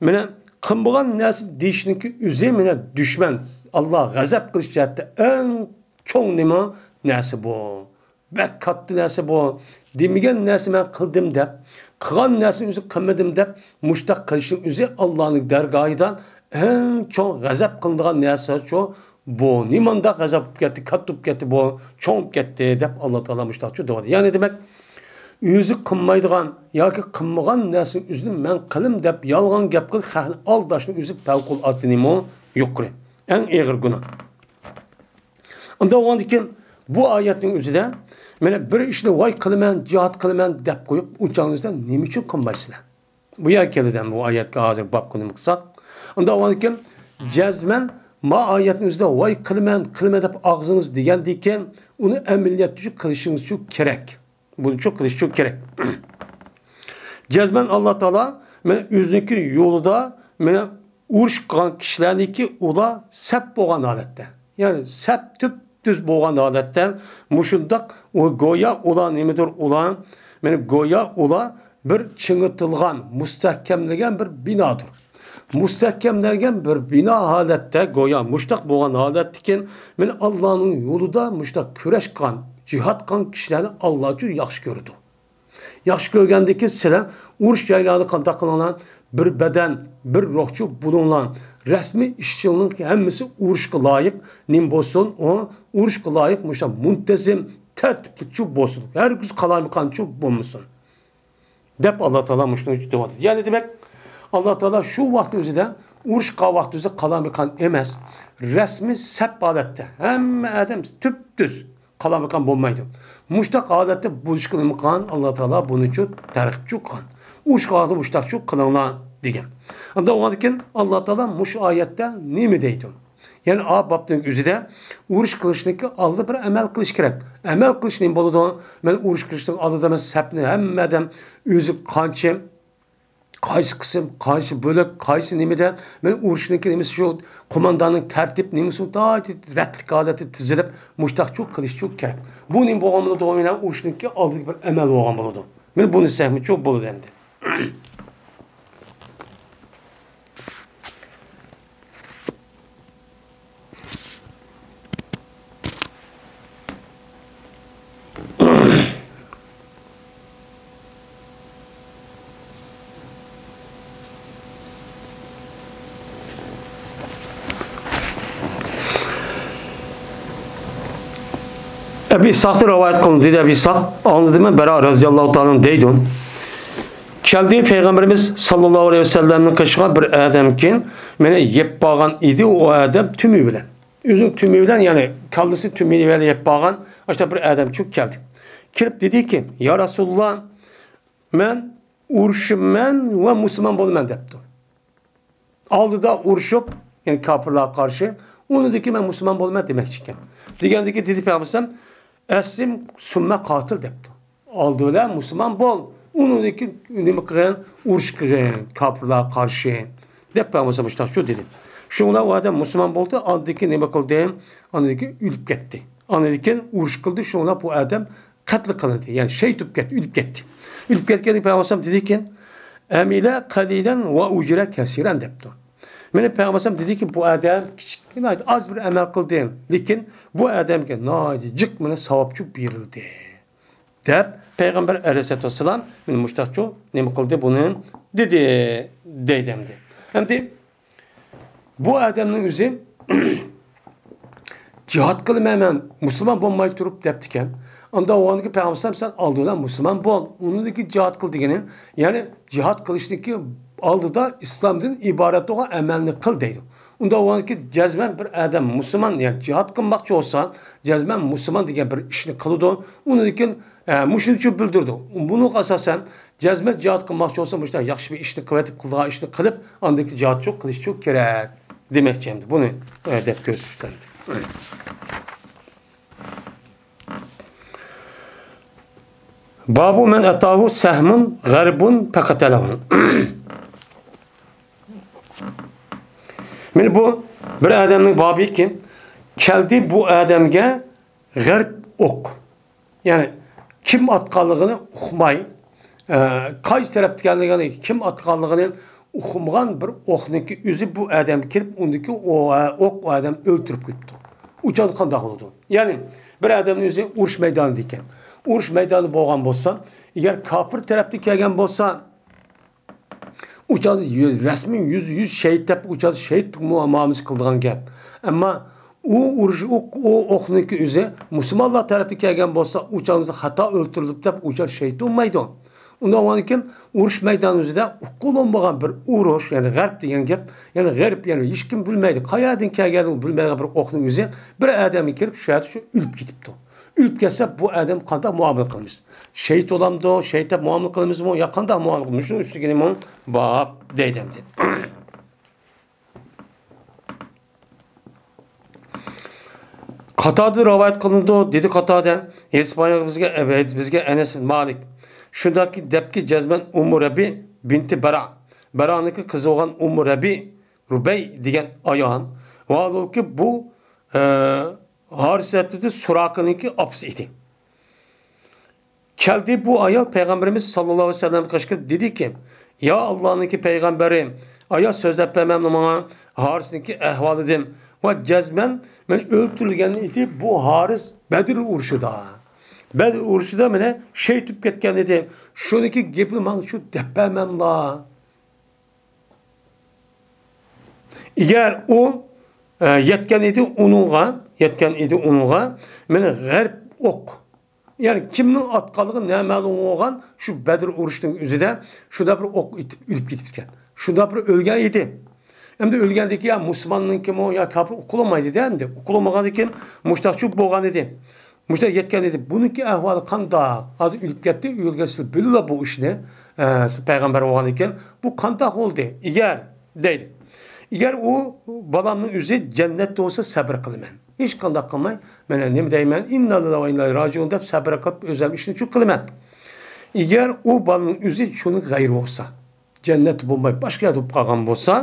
مانا قىلمىغان نەرسە دېيىشنىڭكى ئۆزى مانا دۈشمەن، ئاللا غەزەپ قىلىش جەھەتتە ئەڭ چوڭ نېمە نەرسە بۇ. بەك كاتتا نەرسە بۇ. دېمىگەن نەرسە مەن قىلدىم دەپ، قىلغان نەرسىنى ئۆزى قىلمىدىم دەپ، مۇشتاق قىلىشنىڭ ئۆزى ئاللانىڭ دەرگاھىدا ئەڭ چوڭ غەزەپ قىلىنىدىغان نەرسە شۇ. بۇ نېمانداق غەزەپ بولۇپ كەتتى، كاتتا بولۇپ كەتتى بۇ، چوڭ بولۇپ كەتتى دەپ ئاللا تائالا مۇشتاقچۇ دەۋاتىدۇ. يەنى دېمەك، ئۆزى قىلمايدىغان ياكى قىلمىغان نەرسىنى ئۆزىنى مەن قىلىم دەپ يالغان گەپ قىلىپ خەقنى ئالداشنىڭ ئۆزى پەۋقۇلئاددە نېمە يۇقىرى، ئەڭ ئېغىر گۇناھ. ئۇنداق بولغاندىكىن بۇ ئايەتنىڭ ئۆزىدە مانا بىر ئىشنى ۋاي قىلىمەن، جىھاد قىلىمەن دەپ قويۇپ، ئۇنچىڭىزدا نېمە ئۈچۈن قىلمايسىلەر؟ بۇ يەرگە كېلىدۇ بۇ ئايەتكە ھازىر باب قىلىمىز قىلساق. ئۇنداق بولغاندىكىن جەزمەن ما ئايەتنىڭ ئۆزىدە ۋاي قىلىمەن، قىلىمەن دەپ ئاغزىڭىز دېگەندىكىن ئۇنى ئەمەلىيەتتە قىلىشىڭىزچۇ كېرەك. بۇنىچۇ قىلىشچۇ كېرەك. جەزمەن ئاللا تائالا مانا ئۆزىنىڭكى يولىدا مانا ئۇرۇش قىلغان كىشىلەرنىڭكى ئۇلار سەپ بولغان ھالەتتە، يەنى سەپ تۈپتۈز بولغان ھالەتتە مۇشۇنداق ئۇ گويا ئۇلار نېمىدۇر ئۇلار، مانا گويا ئۇلار بىر چىڭىتىلغان، مۇستەھكەملىگەن بىر بىنادۇر. مۇستەھكەملەنگەن بىر بىنا ھالەتتە، گويا مۇشتاق بولغان ھالەتتىكىن، مانا ئاللانىڭ يولىدا مۇشتاق كۈرەش قىلغان، جىھاد قىلغان كىشىلەرنى ئاللاچۇ ياخشى كۆرىدۇ. ياخشى كۆرگەندىكىن سىلەر ئۇرۇش جايلاردا قانداق قىلىڭلار؟ بىر بەدەن، بىر روھچۇ بولۇڭلار. رەسمىي ئىشچىلىرىنىڭ ھەممىسى ئۇرۇشقا لايىق نېمە بولسۇن؟ ئۇ ئۇرۇشقا لايىق مۇشۇنداق مۇنتەزىم، تەرتىپلىكچۇ بولسۇن. ھەرگىز قالايمىقانچۇ بولمىسۇن. دەپ ئاللا تائالا مۇشۇنى دەۋاتىدۇ. يەنى دېمەك، ئاللا تائالا شۇ ۋاقىت ئۆزىدە ئۇرۇش قىلغان ۋاقىت ئۆزى قالايمىقان ئەمەس. رەسمىي سەپ ھالەتتە ھەممە ئادەم تۈپتۈز قالايمىقان بولمايدۇ. مۇشتاق ھالەتتە بولۇشقا نېمە قىلغان؟ ئاللا تائالا بۇنىچۇ تەرغىبچۇ قىلغان. ئۇرۇش قىلغاندا مۇشتاقچۇ قىلىڭلار دېگەن. ئۇنداق بولغاندىكىن ئاللا تائالا مۇشۇ ئايەتتە نېمە دەيدۇ؟ يەنى ئا بابنىڭ ئۆزىدە ئۇرۇش قىلىشنىڭكى ئالدىدا بىر ئەمەل قىلىش كېرەك. ئەمەل قىلىش نېمە بولىدۇ؟ مەن ئۇرۇش قىلىشنىڭ ئالدىدا مەن سەپنى ھەممە ئادەم ئۆزى قانچە، قايسى قىسىم، قايسى بۆلەك، قايسى نېمىدە، مەن ئۇرۇشنىڭكى نېمىسى شۇ قومانداننىڭ تەرتىپ نېمىسى ناھايىتى رەتلىك ھالەتتە تىزىلىپ، مۇشتاقچۇ قىلىشچۇ كېرەك. بۇ نېمە بولغان بولىدۇ؟ مانا ئۇرۇشنىڭكى ئالدىدىكى بىر ئەمەل بولغان بولىدۇ. مانا بۇنى سەھمىچۇ بولىدۇ ئەمدى. ئەبى ئىسھاقتىن رىۋايەت قىلىندى، دېدى ئەبى ئىسھاق، ئاڭلىدىم مەن بەرا رەزىياللاھۇ تائالا ئەنھۇ دەيدۇ. كەلدى پەيغەمبىرىمىز ساللاللاھۇ ئەلەيھى ۋەسەللەمنىڭ قېشىغا بىر ئادەمكى مېنى يەپ بارغان ئىدى، ئۇ ئادەم تۈمى بىلەن. ئۆزىنىڭ تۈمى بىلەن، يەنى كاللىسى تۈمى بىلەن يەپ بارغان ئاشۇنداق بىر ئادەمچۇ كەلدى. كېلىپ دېدىكى، يا رەسۇلاللا، مەن ئۇرۇشىمەن ۋە مۇسۇلمان بولىمەن دەپتۇ. ئالدىدا ئۇرۇشۇپ، يەنى كاپىرلارغا قارشى، ئۇنىڭدىن كېيىن مەن مۇسۇلمان بولىمەن دېمەكچى ئىكەن. دېگەندىكى دېدى پەيغەمبەر ئەسلىم سۈممە قاتىل دەپتۇ. ئالدى بىلەن مۇسۇلمان بول. ئۇنىڭدىن كېيىن نېمە قىلغىن؟ ئۇرۇش قىلغىن، كاپىرلارغا قارشى دەپ پەيغەمبەر مۇشۇنداق شۇ دېدى. شۇڭلار ئۇ ئادەم مۇسۇلمان بولدى، ئاندىن كېيىن نېمە قىلدى؟ ئاندىن كېيىن ئۆلۈپ كەتتى. ئاندىن كېيىن ئۇرۇش قىلدى، شۇڭلار بۇ ئادەم قەتل قىلىندى. يەنى شېھىت بولۇپ كەتتى، ئۆلۈپ كەتتى. ئۆلۈپ كەتكەندىن كېيىن پەيغەمبەر دېدىكى، ئەمىلە قەلىلەن ۋە ئۇجرە كەسىرەن دەپتۇ. مېنى پەيغەمبەر دېدىكى، بۇ ئادەم كىچىك، ناھايىتى ئاز بىر ئەمەل قىلدى، لېكىن بۇ ئادەمگە ناھايىتى جىق مېنى ساۋابچۇ بېرىلدى. دەپ پەيغەمبەر ئەلەيھىسسالاتۇ ۋەسسالام مېنى مۇشتاقچۇ نېمە قىلدى بۇنى دېدى، دەيدۇ ئەمدى. ئەمدى بۇ ئادەمنىڭ ئۆزى جىھاد قىلىمەن مەن مۇسۇلمان بولماي تۇرۇپ دەپتىكەن. ئاندا ئۇنىڭغا پەيغەمبەر سەن ئالدى بىلەن مۇسۇلمان بول، ئۇنىڭدىن كېيىن جىھاد قىل دېگىنى، يەنى جىھاد قىلىشتىكى ئالدىدا ئىسلامدىن ئىبارەت بولغان ئەمەلنى قىل دەيدۇ. ئۇندا ئۇنىڭغا جەزمەن بىر ئادەم مۇسۇلمان، يەنى جىھاد قىلماقچى بولسا، جەزمەن مۇسۇلمان دېگەن بىر ئىشنى قىلىدۇ. ئۇنىڭدىن كېيىن ئە، مۇشۇنى شۇ بىلدۈرىدۇ. بۇنىڭغا ئاساسەن، جەزمەن جىھاد قىلماقچى بولسا، مۇشۇنداق ياخشى بىر ئىشنى قىلىۋېتىپ، قىلىدىغان ئىشنى قىلىپ، ئاندىن كېيىن جىھادچۇ قىلىشچۇ كېرەك دېمەكچى ئەمدى. بۇنى، ئە، دەپ كۆرسىتىپ بەردى. بابۇ مەن ئەتاھۇ سەھمۇن غەربۇن پەقەتەلەھۇ. مانا بۇ بىر ئادەمنىڭ بابىكى، كەلدى بۇ ئادەمگە غەرب ئوق. يەنى كىم ئاتقانلىقىنى ئۇقماي، ئە، قايسى تەرەپتىكەنلىكىنى، كىم ئاتقانلىقىنى ئۇقمىغان بىر ئوقنىڭكى ئۆزى بۇ ئادەمگە كېلىپ، ئۇندىكى ئو-، ئوق ئۇ ئادەمنى ئۆلتۈرۈپ قويۇپتۇ. ئۇ چاغدا قانداق بولىدۇ؟ يەنى بىر ئادەمنىڭ ئۆزى ئۇرۇش مەيدانىدا ئىكەن. ئۇرۇش مەيدانى بولغان بولسا، ئەگەر كاپىر تەرەپتىن كەلگەن بولسا، ئۇ چاغدا يۈز، رەسمىي يۈز، يۈز شېھىت دەپ، ئۇ چاغدا شېھىت مۇ-، مۇئامىلىسى قىلىدىغان گەپ. ئەمما ئۇ ئۇرۇش، ئۇ، ئۇ ئوقنىڭكى ئۆزى مۇسۇلمانلار تەرەپتىن كەلگەن بولسا، ئۇ چاغدا خاتا ئۆلتۈرۈلۈپ دەپ، ئۇ چاغدا شېھىت بولمايدۇ. ئۇنداق بولغاندىكىن ئۇرۇش مەيدانى ئۆزىدە ئۇقۇلۇنمىغان بىر ئۇرۇش، يەنى غەرب دېگەن گەپ، يەنى غەرب، يەنى ھېچكىم بىلمەيدۇ، قەيەردىن كەلگەنلىكىنى بىلمەيدىغان بىر ئوقنىڭ ئۆزى بىر ئادەمگە كىرىپ، شۇ يەردە شۇ ئۆلۈپ كېتىپتۇ. ئۆلۈپ كەتسە، بۇ ئادەم قانداق مۇئامىلە قىلىمىز؟ شېھىت بولامدۇ؟ شېھىت دەپ مۇئامىلە قىلىمىزمۇ؟ يا قانداق مۇئامىلە قىلىمىز؟ شۇنىڭ ئۈستىگە نېمە باب دەيدۇ ئەمدى. قاتادە رىۋايەت قىلىنىدۇ، دېدى قاتادە، ھېدىس بايان بىزگە، بىزگە ئەنەس مالىك شۇنداق دەپكى، جەزمەن ئۇممۇ رەبى بىنتى بەرا، بەرانىڭكى قىزى بولغان ئۇممۇ رەبى، رۇبەي دېگەن ئايال، ۋاھالۇكى بۇ، ئە، ھارىسەتتە سۇراقىنىڭكى ئاپىسى ئىدى. كەلدى بۇ ئايال پەيغەمبىرىمىز ساللاللاھۇ ئەلەيھى ۋەسەللەمگە قېچىپ كېلىپ دېدىكى، يا ئاللانىڭكى پەيغەمبىرى، ئايا سۆزلەپ بەرمەمدۇ ماڭا ھارىسنىڭكى ئەھۋالىدىن ۋە جەزمەن مەن ئۆلتۈرۈلگەن ئىدى بۇ ھارىس بەدر ئۇرۇشىدا. بەدر ئۇرۇشىدا مېنى شېھىت ئېتىپ كەتكەن ئىدى. شۇنىڭكى گېپىنى ماڭا شۇ دەپ بەرمەملا. ئەگەر ئۇ، ئە، يەتكەن ئىدى ئۇنىڭغا، يەتكەن ئىدى ئۇنىڭغا، مېنى غەرب ئوق. يەنى كىمنىڭ ئاتقانلىقى نامەلۇم بولغان شۇ بەدر ئۇرۇشىنىڭ ئۆزىدە شۇنداق بىر ئوق ئېتىپ ئۆلۈپ كېتىپتىكەن. شۇنداق بىر ئۆلگەن ئىدى. ئەمدى ئۆلگەندىكى يا مۇسۇلماننىڭكىمۇ يا كاپىر ئۇقۇلمايدۇ-دە ئەمدى. ئۇقۇلمىغاندىكىن مۇشتاق شۇ بولغان ئىدى. مۇشۇنداق يەتكەن ئىدى. بۇنىڭكى ئەھۋالى قانداق؟ ھازىر ئۆلۈپ كەتتى، ئۆلگەن سىلەر بىلىلا بۇ ئىشنى. ئە، سىز پەيغەمبەر بولغاندىكىن بۇ قانداق بولدى؟ ئەگەر دەيدۇ. ئەگەر ئۇ بالامنىڭ ئۆزى جەننەتتە بولسا سەبرى قىلىمەن. ھېچقانداق قىلماي، مەن نېمە دەيمەن؟ ئىننا لىللاھى ۋە ئىننا ئىلەيھى راجىئۇن دەپ سەبرى قىلىپ ئۆزۈم ئىشنى شۇ قىلىمەن. ئەگەر ئۇ بالىنىڭ ئۆزى شۇنىڭ غەيرى بولسا، جەننەتتە بولماي باشقا يەردە بولۇپ قالغان بولسا،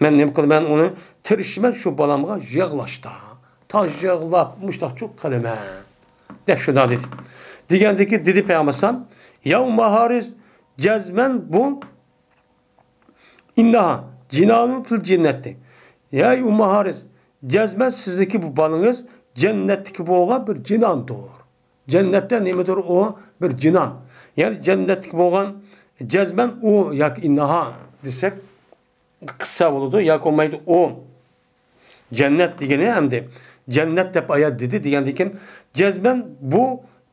مەن نېمە قىلىمەن؟ ئۇنى تىرىشىمەن شۇ بالامغا يىغلاشتا. تاش يىغلاپ مۇشتاقچۇ قىلىمەن. دەپ شۇنداق دېدى. دېگەندىكى دېدى پەيغەمبەر ئەلەيھىسسالام، يا ئۇممۇ ھارىس، جەزمەن بۇ ئىنناھا جىنانۇن فىل جەننەتى. يەي ئۇممۇ ھارىس، جەزمەن سىزنىڭكى بۇ بالىڭىز جەننەتتىكى بولغان بىر جىناندۇر. جەننەتتە نېمىدۇر ئۇ؟ بىر جىنان. يەنى جەننەتتىكى بولغان جەزمەن ئۇ ياكى ئىنناھا دېسەك، قىسسە بولىدۇ ياكى بولمايدۇ ئۇ. جەننەت دېگىنى ئەمدى جەننەت دەپ ئايا دېدى دېگەندىن كېيىن، جەزمەن بۇ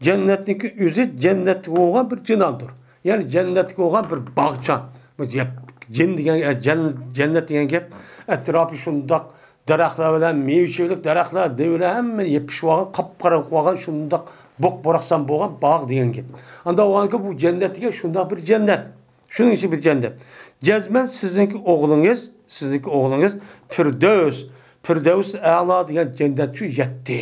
جەننەتنىڭكى ئۆزى جەننەتتە بولغان بىر جىناندۇر. يەنى جەننەتتە بولغان بىر باغچا. بۇ جەپ-، جىن دېگەن، ئە، جەن-، جەننەت دېگەن گەپ ئەتراپى شۇنداق دەرەخلەر بىلەن، مېۋە-چېۋىلىك دەرەخلەر، نېمىلەر ھەممە يېپىشىۋالغان، قاپقارا بولغان شۇنداق بوق-بوراقسان بولغان باغ دېگەن گەپ. ئاندا بولغانكى بۇ جەننەت دېگەن شۇنداق بىر جەننەت. شۇنىڭ ئىچى بىر جەننەت. جەزمەن سىزنىڭكى ئوغلىڭىز، سىزنىڭكى ئوغلىڭىز فىردەۋس، پىردەۋس ئەلا دېگەن جەننەتكە يەتتى.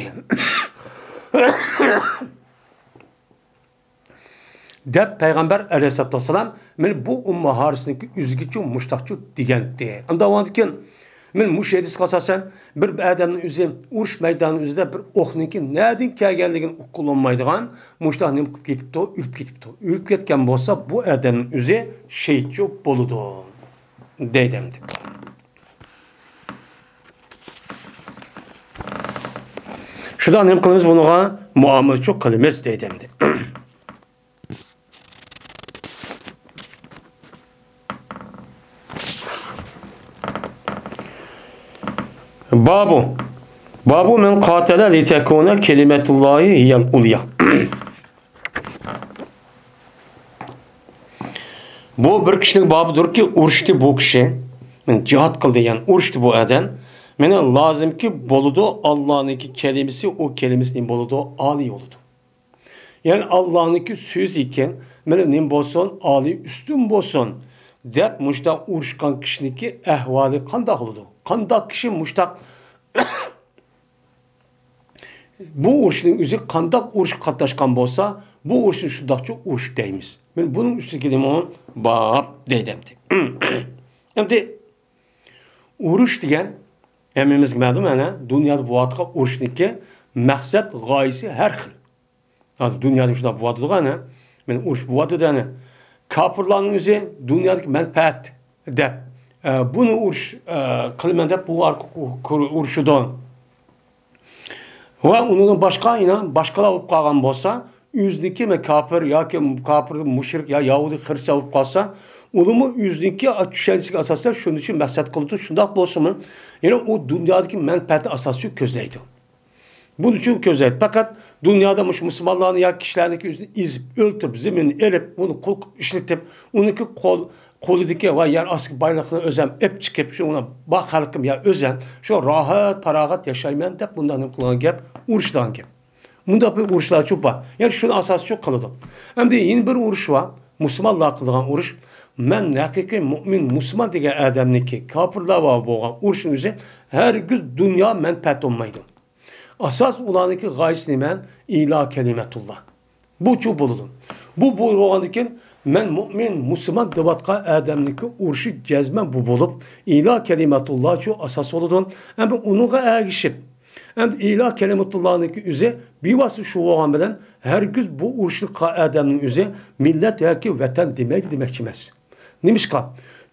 دەپ پەيغەمبەر ئەلەيھىسسالاتۇ ۋەسسالام مانا بۇ ئۇممۇ ھارىسنىڭكى ئۆزىگىچۇ مۇشتاقچۇ دېگەنتى. ئاندىن كېيىن مانا مۇشۇ ھەدىسكە ئاساسەن بىر ئادەمنىڭ ئۆزى ئۇرۇش مەيدانىنىڭ ئۆزىدە بىر ئوقنىڭكى نەدىن كەلگەنلىكىنى ئۇققىلى بولمايدىغان مۇشتاق نېمە قىلىپ كېتىپتۇ؟ ئۆلۈپ كېتىپتۇ. ئۆلۈپ كەتكەن بولسا بۇ ئادەمنىڭ ئۆزى شېھىتچۇ بولىدۇ دەيدۇ ئەمدى. شۇنداق نېمە قىلىمىز بۇنىڭغا؟ مۇئامىلىچۇ قىلىمىز دەيدۇ ئەمدى. بابۇ. بابۇ مەن قاتەلە لىتەكۇنە كەلىمەتۇللاھى ھىيەل ئۇليا. بۇ بىر كىشىنىڭ بابىدۇركى، ئۇرۇشتى بۇ كىشى. مانا جىھاد قىلدى، يەنى ئۇرۇشتى بۇ ئادەم. مانا لازىمكى بولىدۇ، ئاللانىڭكى كەلىمىسى، ئۇ كەلىمىسى نېمە بولىدۇ؟ ئالىي بولىدۇ. يەنى ئاللانىڭكى سۆزى ئىكەن، مانا نېمە بولسۇن؟ ئالىي ئۈستۈن بولسۇن، دەپ مۇشتاق ئۇرۇشقان كىشىنىڭكى ئەھۋالى قانداق بولىدۇ؟ قانداق كىشى مۇشتاق بۇ ئۇرۇشنىڭ ئۆزى قانداق ئۇرۇشقا قاتناشقان بولسا، بۇ ئۇرۇشنى شۇنداقچۇ ئۇرۇش دەيمىز. مانا بۇنىڭ ئۈستىدىكى نېمە بار دەيدۇ ئەمدى. ئەمدى ئۇرۇش دېگەن ھەممىمىزگە مەلۇم، ئەنە دۇنيادا بولۇۋاتقان ئۇرۇشنىڭكى مەقسەت، غايىسى ھەر خىل. ھازىر دۇنيادا شۇنداق بولۇۋاتىدىغۇ ئەنە. مانا ئۇرۇش بولۇۋاتىدۇ ئەنە. كاپىرلارنىڭ ئۆزى دۇنيادىكى مەنپەئەت دەپ، ئە، بۇنى ئۇرۇش، ئە، قىلىمەن دەپ بۇ ئارقا ئۇرۇشىدۇ. ۋە ئۇنىڭدىن باشقا يەنە باشقىلار بولۇپ قالغان بولسا، ئۆزىنىڭكى مەن كاپىر ياكى كاپىر، مۇشرىك يا يەھۇدىي، خرىستىيان بولۇپ قالسا، ئۇلارمۇ ئۆزىنىڭكى چۈشەنچىسىگە ئاساسەن شۇنىڭ ئۈچۈن مەقسەت قىلىدۇ. شۇنداق بولسىمۇ، يەنە ئۇ دۇنيادىكى مەنپەئەتنى ئاساس ئۈچۈن كۆزلەيدۇ. بۇنىڭ ئۈچۈن كۆزلەيدۇ. پەقەت دۇنيادا مۇشۇ مۇسۇلمانلارنى ياكى كىشىلەرنىڭكى ئۆزىنى ئېزىپ، ئۆلتۈرۈپ، زېمىننى ئېلىپ، ئۇنى قۇل قىلىپ ئىشلىتىپ، ئۇنىڭكى قول قولىدىكى ۋە يەر ئاستىدىكى بايلىقنى ئۆزەم ئېپ چىقىپ، شۇ ئۇنى بار خەلقىم يا ئۆزەم شۇ راھەت، پاراغەت ياشايمەن دەپ بۇنداق نېمە قىلغان گەپ، ئۇرۇشىدىغان گەپ. مۇنداق بىر ئۇرۇشلارچۇ بار. يەنى شۇنى ئاساسچۇ قىلىدۇ. ئەمدى يەنە بىر ئۇرۇش بار. مۇسۇلمانلار قىلىدىغان ئۇرۇش. مەن ھەقىقىي مۇئمىن، مۇسۇلمان دېگەن ئادەمنىڭكى كاپىرلار بار بولغان ئۇرۇشنىڭ ئۆزى ھەرگىز دۇنيا مەنپەئەت بولمايدۇ. ئاساس ئۇلارنىڭكى غايىسى نېمە؟ ئىلا كەلىمەتۇللا. بۇچۇ بولىدۇ. بۇ بولغاندىكىن، مەن مۇئمىن، مۇسۇلمان دەۋاتقان ئادەمنىڭكى ئۇرۇشى جەزمەن بۇ بولۇپ، ئىلا كەلىمەتۇللاچۇ ئاساس بولىدۇ. ئەمدى ئۇنىڭغا ئەگىشىپ، ئەمدى ئىلا كەلىمەتۇللانىڭكى ئۆزى بىۋاسىتە شۇ بولغان بىلەن، ھەرگىز بۇ ئۇرۇشنى قىلغان ئادەمنىڭ ئۆزى مىللەت ياكى ۋەتەن دېمەيدۇ دېمەكچى ئەمەس. نېمىشقا؟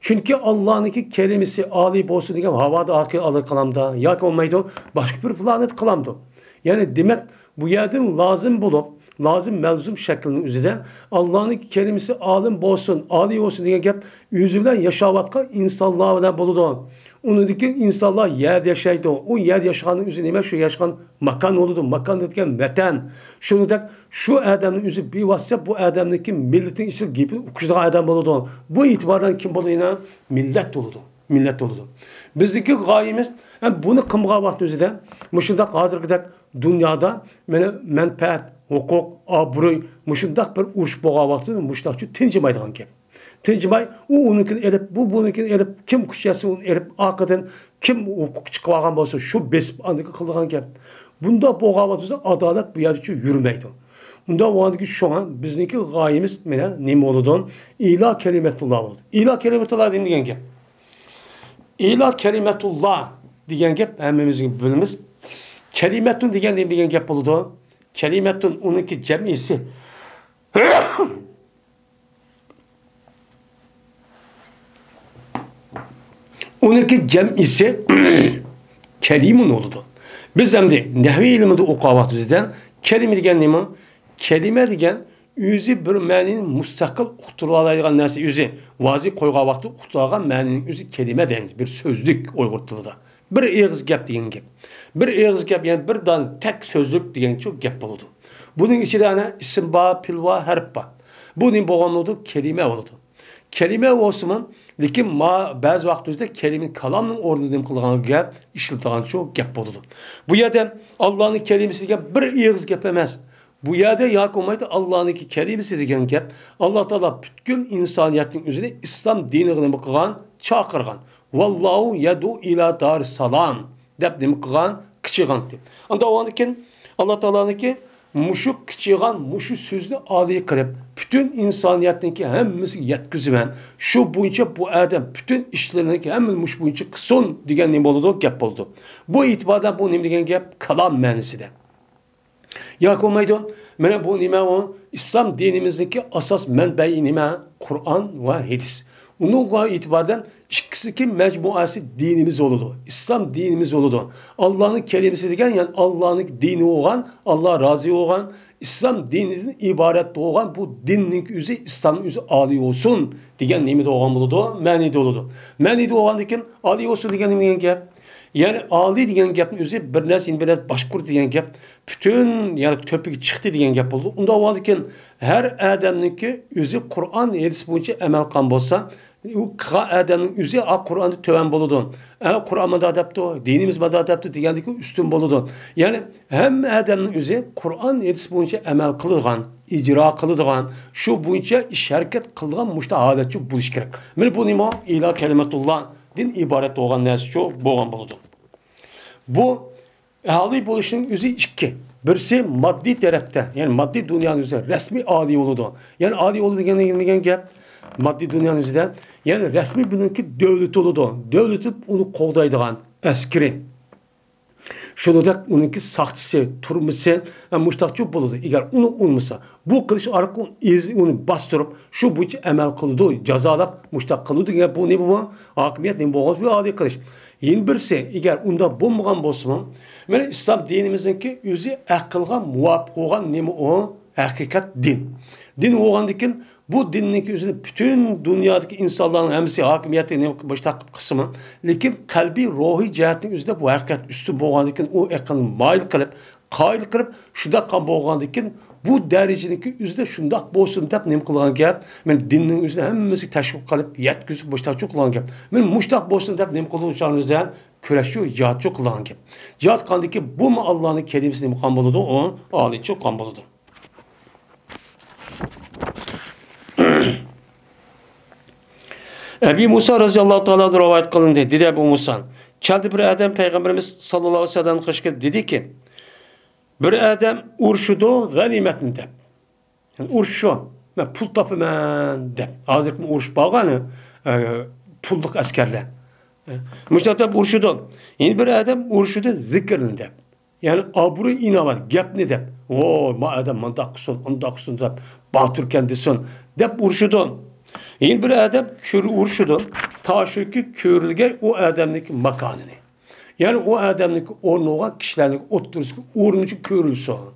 چۈنكى ئاللانىڭكى كەلىمىسى ئالىي بولسۇن دېگەن ھاۋادا ئالىي قىلامدا ياكى بولمايدۇ، باشقا بىر پلانېتا قىلامدۇ. يەنى دېمەك، بۇ يەردىن لازىم بولۇپ، لازىم مەلزۇم شەكلىنىڭ ئۆزىدە ئاللانىڭكى كەلىمىسى ئالىم بولسۇن، ئالىي بولسۇن دېگەن گەپ ئۆزى بىلەن ياشاۋاتقان ئىنسانلار بىلەن بولىدۇ. ئۇنىڭدىكى ئىنسانلار يەردە ياشايدۇ. ئۇ يەردە ياشىغاننىڭ ئۆزى نېمە؟ شۇ ياشىغان ماكان بولىدۇ. ماكان دېگەن ۋەتەن. شۇنىڭدەك شۇ ئادەمنىڭ ئۆزى بىۋاسىتە بۇ ئادەمنىڭكى مىللىتىنىڭ ئىچىدە گېپىنى ئۇقۇشىدىغان ئادەم بولىدۇ. بۇ ئېتىبار بىلەن كىم بولىدۇ يەنە؟ مىللەت بولىدۇ. مىللەت بولىدۇ. بىزنىڭكى غايىمىز، ھەم بۇنى قىلمىغان ۋاقىتنىڭ ئۆزىدە مۇشۇنداق ھازىرقىدەك دۇنيادا مانا مەنپەئەت، ھوقۇق، ئابرۇي، مۇشۇنداق بىر ئۇرۇش بولغان ۋاقىتتا مۇشۇنداقچۇ تىنجىمايدىغان گەپ. تىنجىماي، ئۇ ئۇنىڭكىنى ئېلىپ، بۇ بۇنىڭكىنى ئېلىپ، كىم كۈچ يەتسە ئۇنى ئېلىپ، ئارقىدىن كىم ھوقۇققا چىقىۋالغان بولسا، شۇ بېسىپ ئاندىكى قىلىدىغان گەپ. بۇنداق بولغان ۋاقتىدا ئادالەت بۇ يەردىچۇ يۈرمەيدۇ. ئۇنداق بولغاندىكىن شۇڭا بىزنىڭكى غايىمىز مانا نېمە بولىدۇ؟ ئىلا كەلىمەتۇللا بولىدۇ. ئىلا كەلىمەتۇللا نېمە دېگەن گەپ؟ ئىلا كەلىمەتۇللا دېگەن گەپ ھەممىمىز بىلىمىز. كەلىمەتۇن دېگەن نېمە دېگەن گەپ بولىدۇ؟ كەلىمەتۇن ئۇنىڭكى جەمئىسى. ئۇنىڭكى جەمئىسى كەلىمۇن بولىدۇ. بىز ئەمدى نەھۋىي ئىلمىدا ئوقۇغان ۋاقتىمىزدا كەلىمە دېگەن نېمە؟ كەلىمە دېگەن ئۆزى بىر مەنىنى مۇستەقىل ئۇقتۇرۇلالايدىغان نەرسە ئۆزى. ۋازى قويغان ۋاقتىدا ئۇقتۇرۇلغان مەنىنىڭ ئۆزى كەلىمە دەيمىز. بىر سۆزلۈك ئۇيغۇر تىلىدا. بىر ئېغىز گەپ دېگەن گەپ. بىر ئېغىز گەپ، يەنى بىر دان تەك سۆزلۈك دېگەنچۇ گەپ بولىدۇ. بۇنىڭ ئىچىدە ئەنە ئىسىم بار، پېئىل بار، ھەرپ بار. بۇ نېمە بولغان بولىدۇ؟ كەلىمە بولىدۇ. كەلىمە بولسىمۇ، لېكىن ما بەزى ۋاقىتلىرىدا كەلىمە كالامنىڭ ئورنىدا نېمە قىلىدىغان گەپ، ئىشلىتىدىغانچۇ گەپ بولىدۇ. بۇ يەردە ئاللانىڭ كەلىمىسى دېگەن بىر ئېغىز گەپ ئەمەس. بۇ يەردە ياكى بولمايدۇ ئاللانىڭكى كەلىمىسى دېگەن گەپ. ئاللا تائالا پۈتكۈل ئىنسانىيەتنىڭ ئۆزىنى ئىسلام دىنىغا نېمە قىلغان؟ چاقىرغان. ۋاللاھۇ يەدئۇ ئىلا دارىس سالام. دەپ نېمە قىلغان؟ قىچىغانتى. ئاندا ئۇنىڭدىن كېيىن ئاللا تائالانىڭكى مۇشۇ قىچىغان، مۇشۇ سۆزنى ئالىي قىلىپ، پۈتۈن ئىنسانىيەتنىڭكى ھەممىسىگە يەتكۈزىمەن. شۇ بويىچە بۇ ئادەم پۈتۈن ئىشلىرىنىڭكى ھەممىنى مۇشۇ بويىچە قىلسۇن دېگەن نېمە بولىدۇ؟ گەپ بولىدۇ. بۇ ئېتىباردىن بۇ نېمە دېگەن گەپ؟ كالام مەنىسىدە. ياكى بولمايدۇ، مانا بۇ نېمە ئۇ؟ ئىسلام دىنىمىزنىڭكى ئاساس مەنبەيى نېمە؟ قۇرئان ۋە ھەدىس. ئۇنىڭغا ئېتىباردىن ئىككىسىنىڭكى مەجمۇئەسى دىنىمىز بولىدۇ، ئىسلام دىنىمىز بولىدۇ. ئاللانىڭ كەلىمىسى دېگەن، يەنى ئاللانىڭ دىنى بولغان، ئاللا رازى بولغان، ئىسلام دىنىدىن ئىبارەت بولغان بۇ دىننىڭ ئۆزى، ئىسلامنىڭ ئۆزى ئالىي بولسۇن دېگەن نېمىدە بولغان بولىدۇ؟ مەنىدە بولىدۇ. مەنىدە بولغاندىن كېيىن ئالىي بولسۇن دېگەن نېمە دېگەن گەپ؟ يەنى ئالىي دېگەن گەپنىڭ ئۆزى بىر نەرسە، يەنە بىر نەرسە باشقۇرۇش دېگەن گەپ. پۈتۈن، يەنى تۆپىگە چىقتى دېگەن گەپ بولىدۇ. ئۇنداق بولغاندىكىن ھەر ئادەمنىڭكى ئۆزى قۇرئان، ھەدىس بويىچە ئەمەل قىلغان بولسا، ئۇ قىلغان ئادەمنىڭ ئۆزى، ئا، قۇرئاندا تۆۋەن بولىدۇ. ئە، قۇرئان مۇنداق دەپتۇ، دىنىمىز مۇنداق دەپتۇ دېگەندىكى ئۈستۈن بولىدۇ. يەنى ھەممە ئادەمنىڭ ئۆزى قۇرئان، ھەدىس بويىچە ئەمەل قىلىدىغان، ئىجرا قىلىدىغان، شۇ بويىچە ئىش ھەرىكەت قىلىدىغان مۇشۇنداق ھالەتچۇ بولۇشى كېرەك. مانا بۇ نېمە؟ ئىلا كەلىمەتۇللادىن ئىبارەت بولغان نەرسىچۇ بولغان بولىدۇ. بۇ ئالىي بولۇشنىڭ ئۆزى ئىككى. بىرسى ماددىي تەرەپتە، يەنى ماددىي دۇنيانىڭ ئۆزىدە رەسمىي ئالىي بولىدۇ. يەنى ئالىي بولىدۇ دېگەن نېمە دېگەن گەپ؟ ماددىي دۇنيانىڭ ئۆزىدە، يەنى رەسمىي بۇنىڭكى دۆلىتى بولىدۇ. دۆلىتى ئۇنى قوغدايدىغان ئەسكىرى. شۇنىڭدەك ئۇنىڭكى ساقچىسى، تۈرمىسى، ھە، مۇشتاقچۇ بولىدۇ. ئەگەر ئۇنى ئۇنىمىسا، بۇ قىلىش ئارقىلىق ئۇنى ئېزىپ، ئۇنى باستۇرۇپ، شۇ بويىچە ئەمەل قىلىدۇ، جازالاپ، مۇشتاق قىلىدۇ دېگەن گەپ. بۇ نېمە بۇ؟ ھاكىمىيەت نېمە بولغان بولسا، ئالىي قىلىش. يەنە بىرسى، ئەگەر ئۇنداق بولمىغان بولسىمۇ، مانا ئىسلام دىنىمىزنىڭكى ئۆزى ئەقىلغا مۇۋاپىق بولغان نېمە ئۇ؟ ھەقىقەت دىن. دىن بولغاندىكىن بۇ دىننىڭكى ئۆزىنى پۈتۈن دۇنيادىكى ئىنسانلارنىڭ ھەممىسى ھاكىمىيەتنى نېمە مۇشتاق قىلىپ قىلسىمۇ، لېكىن قەلبىي، روھىي جەھەتنىڭ ئۆزىدە بۇ ھەقىقەت ئۈستۈن بولغاندىكىن ئۇ ئەقىلنى مايىل قىلىپ، قايىل قىلىپ، شۇنداق قىلغان بولغاندىكىن، بۇ دەرىجىنىڭكى ئۆزىدە شۇنداق بولسۇن دەپ نېمە قىلغان گەپ؟ مانا دىننىڭ ئۆزىنى ھەممىسىگە تەشۋىق قىلىپ، يەتكۈزۈپ، مۇشتاقچۇ قىلغان گەپ. مانا مۇشتاق بولسۇن دەپ نېمە قىلغان ئىكەن؟ كۈرەشچۇ، جىھادچۇ قىلغان گەپ. جىھاد قىلغاندىكىن بۇمۇ ئاللانىڭ كەلىمىسى نېمە قىلغان بولىدۇ؟ ئۇ ئالىيچۇ قىلغان بولىدۇ. ئەبى مۇسا رەزىياللاھۇ تائالا ئەنھۇ رىۋايەت قىلىندى. دېدى ئەبۇ مۇسا، كەلدى بىر ئادەم پەيغەمبىرىمىز ساللاللاھۇ ئەلەيھى ۋەسەللەمنىڭ قېشىغا، دېدىكى، بىر ئادەم ئۇرۇشىدۇ غەنىيمەتنى دەپ. يەنى ئۇرۇش شۇ، مەن پۇل تاپىمەن دەپ. ھازىرقى ئۇرۇش بارغانى، ئە، پۇللۇق ئەسكەرلەر. ئە، مۇشۇنداق دەپ ئۇرۇشىدۇ. يەنە بىر ئادەم ئۇرۇشىدۇ زىكىرنى دەپ. يەنى ئابرۇي ئىناۋەت، گەپنى دەپ، ۋوي، ما ئادەم مۇنداق قىلسۇن، ئۇنداق قىلسۇن دەپ، باتۇركەن دېسۇن دەپ ئۇرۇشىدۇ. يەنە بىر ئادەم كۆر-، ئۇرۇشىدۇ، تاشۇكى كۆرۈلگەي ئۇ ئادەمنىڭكى ماكانىنى. يەنى ئۇ ئادەمنىڭكى ئورنى بولغان كىشىلەرنىڭ ئوتتۇرىسىغا ئورنىچۇ كۆرۈلسۇن.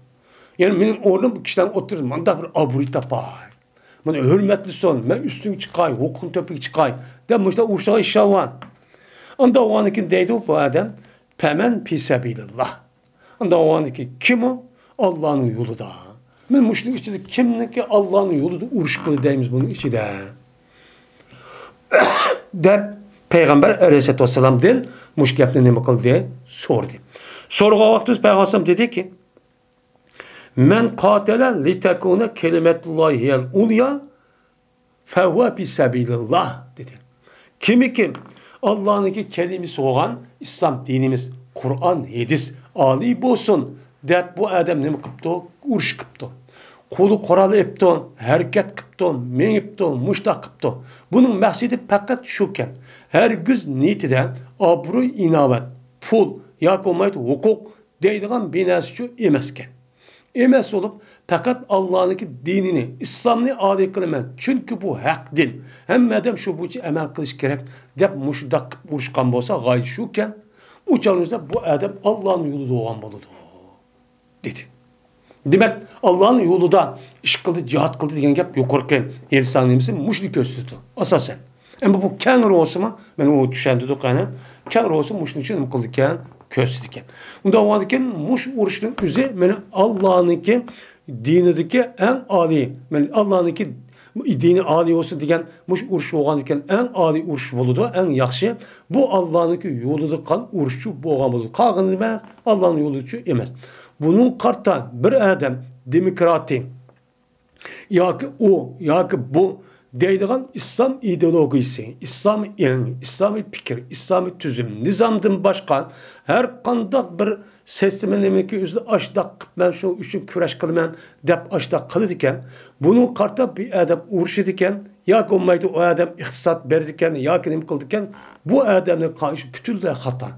يەنى مېنىڭ ئورنۇم بۇ كىشىلەرنىڭ ئوتتۇرىسىدا مۇنداق بىر ئابرۇي تاپاي. مانا ھۆرمەتلىسۇن، مەن ئۈستۈنگە چىقاي، ھوقۇقنىڭ تۆپىگە چىقاي دەپ مۇشۇنداق ئۇرۇشىغا ئىشلەۋالغان. ئۇنداق بولغاندىكىن دەيدۇ بۇ ئادەم، پەمەن پى سەبىلىللا. ئۇنداق بولغاندىكىن كىم ئۇ؟ ئاللانىڭ يولىدا. مانا مۇشۇنىڭ ئىچىدە كىمنىڭكى ئاللانىڭ يولىدا ئۇرۇش قىلدى دەيمىز بۇنىڭ ئىچىدە؟ دەپ پەيغەمبەر ئەلەيھىسسالاتۇ ۋەسسالامدىن مۇشۇ گەپنى نېمە قىلدى؟ سورىدى. سورىغان ۋاقتىدا پەيغەمبەر ئەلەيھىسسالام دېدىكى، مەن قاتەلە لىتەكۇنە كەلىمەتۇللاھى ھىيەل ئۇليا فەھۇۋە پى سەبىلىللا، دېدى. كىمكى ئاللانىڭكى كەلىمىسى بولغان ئىسلام دىنىمىز، قۇرئان، ھەدىس ئالىي بولسۇن دەپ بۇ ئادەم نېمە قىپتۇ؟ ئۇرۇش قىپتۇ. قولى قورال ئېپتۇ، ھەرىكەت قىپتۇ، مېڭىپتۇ، مۇشتاق قىپتۇ. بۇنىڭ مەقسىتى پەقەت شۇكەن، ھەرگىز نىيىتىدە ئابرۇي، ئىناۋەت، پۇل ياكى بولمايدۇ ھوقۇق دەيدىغان بىر نەرسىچۇ ئەمەسكەن. ئەمەس بولۇپ، پەقەت ئاللانىڭكى دىنىنى، ئىسلامنى ئالىي قىلىمەن، چۈنكى بۇ ھەق دىن، ھەممە ئادەم شۇ بويىچە ئەمەل قىلىشى كېرەك دەپ مۇشۇنداق قىلىپ ئۇرۇشقان بولسا، غايىتى شۇكەن، ئۇ چاغنىڭ ئۆزىدە بۇ ئادەم ئاللانىڭ يولىدا بولغان بولىدۇ، دېدى. دېمەك، ئاللانىڭ يولىدا ئىش قىلدى، جىھاد قىلدى دېگەن گەپ يۇقىرىقى ھەدىسلەرنىڭ نېمىسى مۇشۇنى كۆرسىتىدۇ، ئاساسەن. ئەمما بۇ كەڭرى بولسىمۇ، مانا ئۇ چۈشەندۈردۇق ئەنە. كەڭرى بولسا مۇشۇنىڭ ئۈچۈن نېمە قىلىدىكەن؟ كۆرسىتىدىكەن. ئۇنداق بولغاندىكىن مۇشۇ ئۇرۇشنىڭ ئۆزى مانا ئاللانىڭكى دىنىدىكى ئەڭ ئالىي، مانا ئاللانىڭكى دىنى ئالىي بولسۇن دېگەن مۇشۇ ئۇرۇش بولغاندىكىن ئەڭ ئالىي ئۇرۇش بولىدۇ، ئەڭ ياخشى. بۇ ئاللانىڭكى يولىدا قىلغان ئۇرۇشچۇ بولغان بولىدۇ. قالغىنى نېمە؟ ئاللانىڭ يولىدىچۇ ئەمەس. بۇنىڭغا قارىتا بىر ئادەم دېموكراتىي، ياكى ئۇ، ياكى بۇ دەيدىغان ئىسلام ئىدېئولوگىيىسى، ئىسلامىي ئېڭ، ئىسلامىي پىكىر، ئىسلامىي تۈزۈم، نىزامدىن باشقا ھەر قانداق بىر سىستېما نېمىكى ئۆزىدە ئاشۇنداق قىلىپ مەن شۇ ئۈچۈن كۈرەش قىلىمەن دەپ ئاشۇنداق قىلىدىكەن، بۇنىڭغا قارىتا بىر ئادەم ئۇرۇشىدىكەن، ياكى بولمايدۇ ئۇ ئادەم ئىقتىساد بېرىدىكەن، ياكى نېمە قىلىدىكەن، بۇ ئادەمنىڭ قارىشى پۈتۈنلەي خاتا.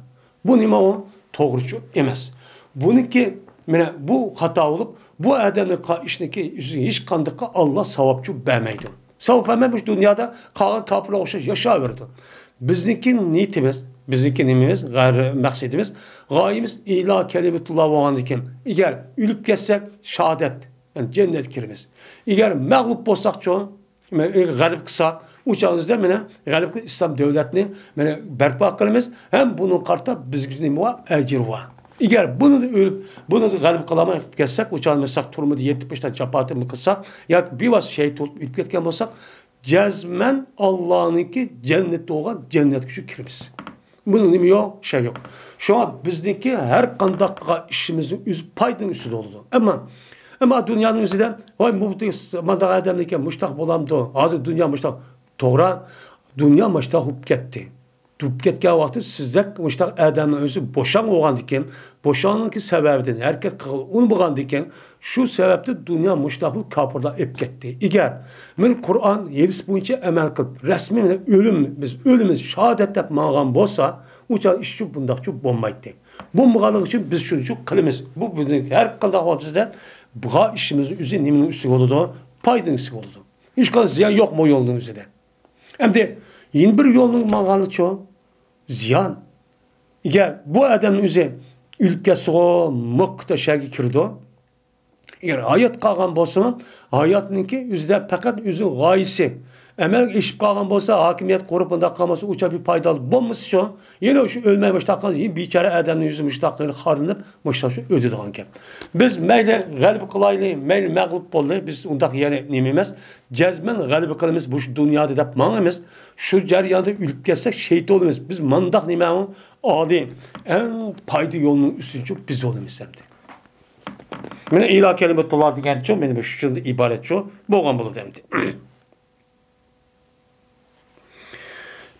بۇ نېمە ئۇ؟ توغرىچۇ ئەمەس. بۇنىڭكى، مانا بۇ خاتا بولۇپ، بۇ ئادەمنىڭ قا-، ئىشىنىڭكى يۈزىگە ھېچقانداققا ئاللا ساۋابچۇ بەرمەيدۇ. ساۋاب بەرمەي مۇشۇ دۇنيادا قالغان كاپىرلارغا ئوخشاش ياشاۋېرىدۇ. بىزنىڭكى نىيىتىمىز، بىزنىڭكى نېمىمىز، غەر-، مەقسىتىمىز، غايىمىز ئىلا كەلىمەتۇللا بولغاندىكىن، ئەگەر ئۆلۈپ كەتسەك، شاھادەت، يەنى جەننەتكە كىرىمىز. ئەگەر مەغلۇپ بولساقچۇ، مانا، غەلىبە قىلسا، ئۇ چاغىمىزدا مانا غەلىبە قىلىپ ئىسلام دۆلەتنى مانا بەرپا قىلىمىز ھەم بۇنىڭغا قارىتا بىزگە نېمە بار؟ ئەجىر بار. ئەگەر بۇنى ئۆلۈپ، بۇنى غەلىبە قىلالماي قېلىپ كەتسەك، ئۇ چاغدا مىسال تۈرمىدە يېتىپ باشتا جاپاتىنى قىلساق ياكى بىۋاسىتە شېھىت بولۇپ ئۆلۈپ كەتكەن بولساق، جەزمەن ئاللانىڭكى جەننىتى بولغان جەننەتكە شۇ كىرىمىز. بۇنىڭ نېمە يوق؟ شەك يوق. شۇڭا بىزنىڭكى ھەر قانداق قىلغان ئىشىمىزنىڭ ئۆزى پايدىنىڭ ئۈستىدە بولىدۇ. ئەمما، ئەمما دۇنيانىڭ ئۆزىدە، ۋاي، بۇ مانداق ئادەملىكەن، مۇشتاق بولامدۇ؟ ھازىر دۇنيا مۇشتاق. توغرا، دۇنيا مۇشتاق بولۇپ كەتتى. بولۇپ كەتكەن ۋاقىتتا سىزدەك مۇشتاق ئادەمنىڭ ئۆزى بوشاڭ بولغاندىكىن، بوشاڭنىڭكى سەۋەبىدىن ھەرىكەت قىلغىلى ئۇنىمىغاندىكىن، شۇ سەۋەبتىن دۇنيا مۇشتاقلىق كاپىرلار ئېلىپ كەتتى. ئەگەر مەن قۇرئان، ھەدىس بويىچە ئەمەل قىلىپ، رەسمىي مەن ئۆلۈم، بىز ئۆلىمىز، شاھادەت دەپ ماڭغان بولسا، ئۇ چاغ ئىشچۇ بۇنداقچۇ بولمايتتى. بولمىغانلىقى ئۈچۈن بىز شۇنچۇ قىلىمىز. بۇ بىزنىڭ ھەر قانداق ۋاقتىمىزدا بۇ ئىشىمىزنىڭ ئۆزى نېمىنىڭ ئۈستىگە بولىدۇ؟ پايدىنىڭ ئۈستىگە بولىدۇ. ھېچقانداق زىيان يوقمۇ يولنىڭ ئۆزىدە؟ ئەمدى يەنە بىر يولنىڭ ماڭغانلىقىچۇ؟ زىيان. ئەگەر بۇ ئادەمنىڭ ئۆزى ئۆلۈپ كەتسىغۇ، مۇككىتا شەرگە كىرىدۇ. ئەگەر ھايات قالغان بولسىمۇ، ھاياتنىڭكى ئۆزىدە پەقەت ئۆزىنىڭ غايىسى ئەمەلگە ئېشىپ قالغان بولسا، ھاكىمىيەت قۇرۇپ بۇنداق قالمىسا، ئۇچا بىر پايدا بولمىسىچۇ؟ يەنە شۇ ئۆلمەي مۇشتاق قالسا، يەنە بىچارە ئادەمنىڭ يۈزى مۇشتاق قىلىپ خارلىنىپ، مۇشتاق شۇ ئۆتىدىغان گەپ. بىز مەيلى غەلىبە قىلايلى، مەيلى مەغلۇپ بولدى، بىز ئۇنداق يەنە نېمە ئەمەس. جەزمەن غەلىبە قىلىمىز، مۇشۇ دۇنيادا دەپ ماڭىمىز. شۇ جەرياندا ئۆلۈپ كەتسەك، شېھىت بولىمىز. بىز مانداق نېمە ئۇ؟ ئالىي، ئەڭ پايدا يولنىڭ ئۈستۈنچۇ بىز بولىمىز ئەمدى. مانا ئىلا كەلىمەتۇللا دېگەنچۇ، مانا مۇشۇ ئىبارەتچۇ بولغان بولىدۇ ئەمدى.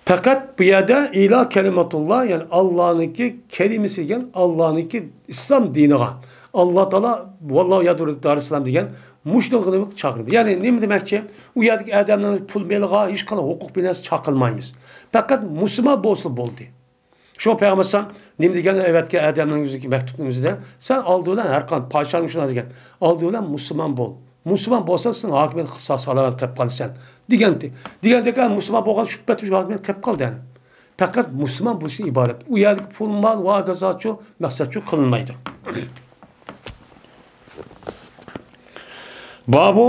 پەقەت بۇ يەردە ئىلا كەلىمەتۇللا، يەنى ئاللانىڭكى كەلىمىسى دېگەن ئاللانىڭكى ئىسلام دىنىغا، ئاللا تائالا ۋاللاھۇ يەدئۇ دارىسسالام دېگەن مۇشۇنىڭغا چاقىرىدۇ. يەنى نېمە دېمەكچى؟ ئۇ يەردىكى ئادەمنىڭ پۇل مېلىغا ھېچقانداق ھوقۇق بىناسى چاقىرمايمىز. پەقەت مۇسۇلمان بولسا بولدى. شۇڭا پەيغەمبەر ئەلەيھىسسالام نېمە دېگەن ئەۋەتكەن ئادەمنىڭ يۈزىدىكى مەكتۇبنىڭ ئۆزىدە؟ سەن ئالدى بىلەن ھەر قانداق پادىشاھنىڭ شۇنداق دېگەن، ئالدى بىلەن مۇسۇلمان بول. مۇسۇلمان بولساڭ، سەن ھاكىمىيەت سا-، سالامەت قېلىپ قالىسەن دېگەنتى. دېگەندەك، مۇسۇلمان بولغان شۈبھە تۈگۈل ھاكىمىيەت قېلىپ قالدى يەنى. پەقەت مۇسۇلمان بولۇشتىن ئىبارەت. ئۇ يەردىكى پۇل، مال، ۋاگازاچۇ، مەقسەتچۇ قىلىنمايدۇ. بابۇ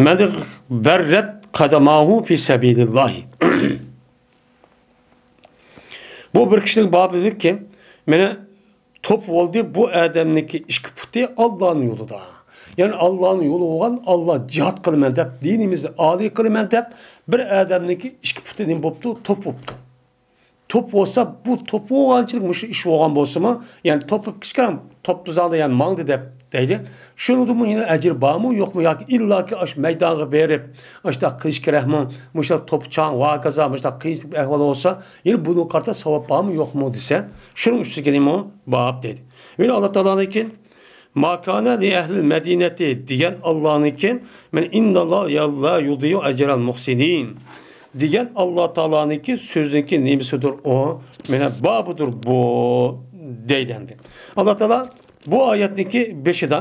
مەن بەررەت قەدەماھۇ فى سەبىلىللاھى. بۇ بىر كىشىنىڭ بابىدىكى، مانا توپ بولدى، بۇ ئادەمنىڭكى ئىككى پۇتى ئاللانىڭ يولىدا. يەنى ئاللانىڭ يولى بولغان، ئاللا جىھاد قىلىمەن دەپ، دىنىمىزنى ئالىي قىلىمەن دەپ، بىر ئادەمنىڭكى ئىككى پۇتى نېمە بوپتۇ؟ توپ بوپتۇ. توپ بولسا، بۇ توپ بولغانچىلىك مۇشۇ ئىش بولغان بولسىمۇ، يەنى توپ بولۇپ كىچىككىنە توپ تۇزاڭدا يەنى ماڭدى دەپ دەيدۇ. شۇنىڭدىمۇ يەنە ئەجىر بارمۇ، يوقمۇ؟ ياكى ئىللاكى ئاشۇ مەيدانغا بېرىپ، ئاشۇنداق قىلىش كېرەكمۇ؟ مۇشۇنداق توپا چاڭ، ۋاكازا، مۇشۇنداق قىيىنچىلىق ئەھۋال بولسا، يەنە بۇنىڭغا قارىتا ساۋاب بارمۇ، يوقمۇ دېسە، شۇنىڭ ئۈستىگە نېمە باب دەيدۇ. يەنە ئاللا تائالانىڭكى ما كان لأهل المدينة دېگەن ئاللانىڭكى، مەن إن الله لا يضيع أجر المحسنين دېگەن ئاللا تائالانىڭكى سۆزىنىڭكى نېمىسىدۇر ئۇ؟ مانا بابىدۇر بۇ دەيدۇ ئەمدى. ئاللا تائالا بۇ ئايەتنىڭكى بېشىدا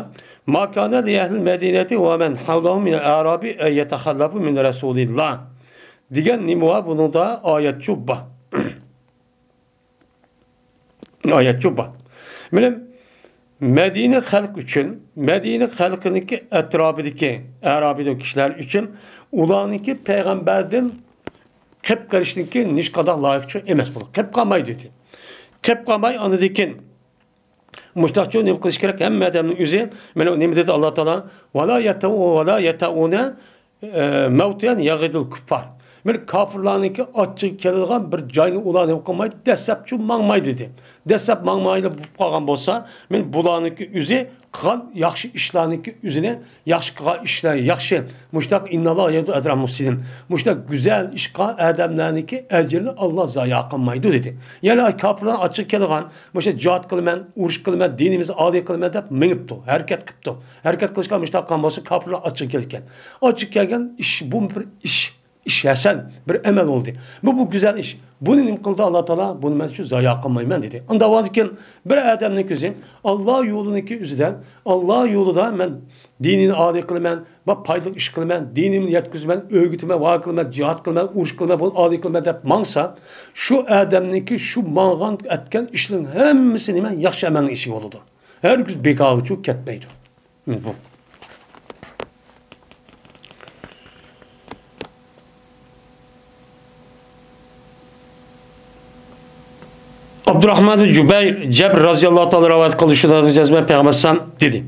ما كان لأهل المدينة ومن حولهم من الأعراب أن يتخلفوا عن رسول الله دېگەن نېمە بار؟ بۇنىڭدا ئايەتچۇ بار. ئايەتچۇ بار. مېنىڭ مەدىنە خەلق ئۈچۈن، مەدىنە خەلقىنىڭكى ئەتراپىدىكى ئەرابىدىكى كىشىلەر ئۈچۈن ئۇلارنىڭكى پەيغەمبەردىن قېپ قېلىشنىڭكى ھېچقانداق لايىقى ئەمەس بولدى. قېپ قالماي دېدى. قېپ قالماي ئاندىن كېيىن مۇشتاقچۇ نېمە قىلىش كېرەك؟ ھەممە ئادەمنىڭ ئۆزى، مانا نېمە دېدى ئاللا تائالا؟ ولا يتو-، ولا يتئون، ئە، موطئا يغيظ الكفار. مانا كاپىرلارنىڭكى ئاچچىقى كېلىدىغان بىر جاينى ئۇلار نېمە قىلمايدۇ؟ دەسسەپچۇ ماڭمايدۇ دېدى. دەسسەپ ماڭمايلا بولۇپ قالغان بولسا، مانا بۇلارنىڭكى ئۆزى قىلغان ياخشى ئىشلارنىڭكى ئۆزىنى، ياخشى قىلغان ئىشلار ياخشى، مۇشتاق، «ئىنناللاھا يەجزىل ئەجرەل مۇھسىنىن»، مۇشتاق گۈزەل ئىش قىلغان ئادەملەرنىڭكى ئەجرىنى ئاللا زايە قىلمايدۇ دېدى. يەنى كاپىرلارنىڭ ئاچچىقى كەلگەن، مۇشۇ جىھاد قىلىمەن، ئۇرۇش قىلىمەن، دىنىمىزنى ئالىي قىلىمەن دەپ مېڭىپتۇ، ھەرىكەت قىپتۇ. ھەرىكەت قىلىشقا مۇشتاق قىلغان بولسا، كاپىرلار ئاچچىقى كەلگەن. ئاچچىقى كەلگەن ئىش، بۇ بىر ئىش. ئىش ھەسەن، بىر ئەمەل بولدى. بۇ، بۇ گۈزەل ئىش. بۇنى نېمە قىلدى ئاللا تائالا؟ بۇنى مەن شۇ زايە قىلمايمەن دېدى. ئۇنداق بولغاندىكىن بىر ئادەمنىڭ ئۆزى ئاللا يولىنىڭكى ئۆزىدە، ئاللا يولىدا مەن دىنىنى ئالىي قىلىمەن، ۋە پايدىلىق ئىش قىلىمەن، دىنىمنى يەتكۈزىمەن، ئۆگىتىمەن، ۋە قىلىمەن، جىھاد قىلىمەن، ئۇرۇش قىلىمەن، بۇنى ئالىي قىلىمەن دەپ ماڭسا، شۇ ئادەمنىڭكى شۇ ماڭغان، ئەتكەن ئىشلىرىنىڭ ھەممىسى نېمە؟ ياخشى ئەمەلنىڭ ئىشى بولىدۇ. ھەرگىز بىكارغىچۇ كەتمەيدۇ. بۇ. ئابدۇراخمان جۇبەير جەبر رازىياللاھۇ تائالا رىۋايەت قىلدى، شۇنىڭ جەزمەن پەيغەمبەر ئەلەيھىسسالام دېدى: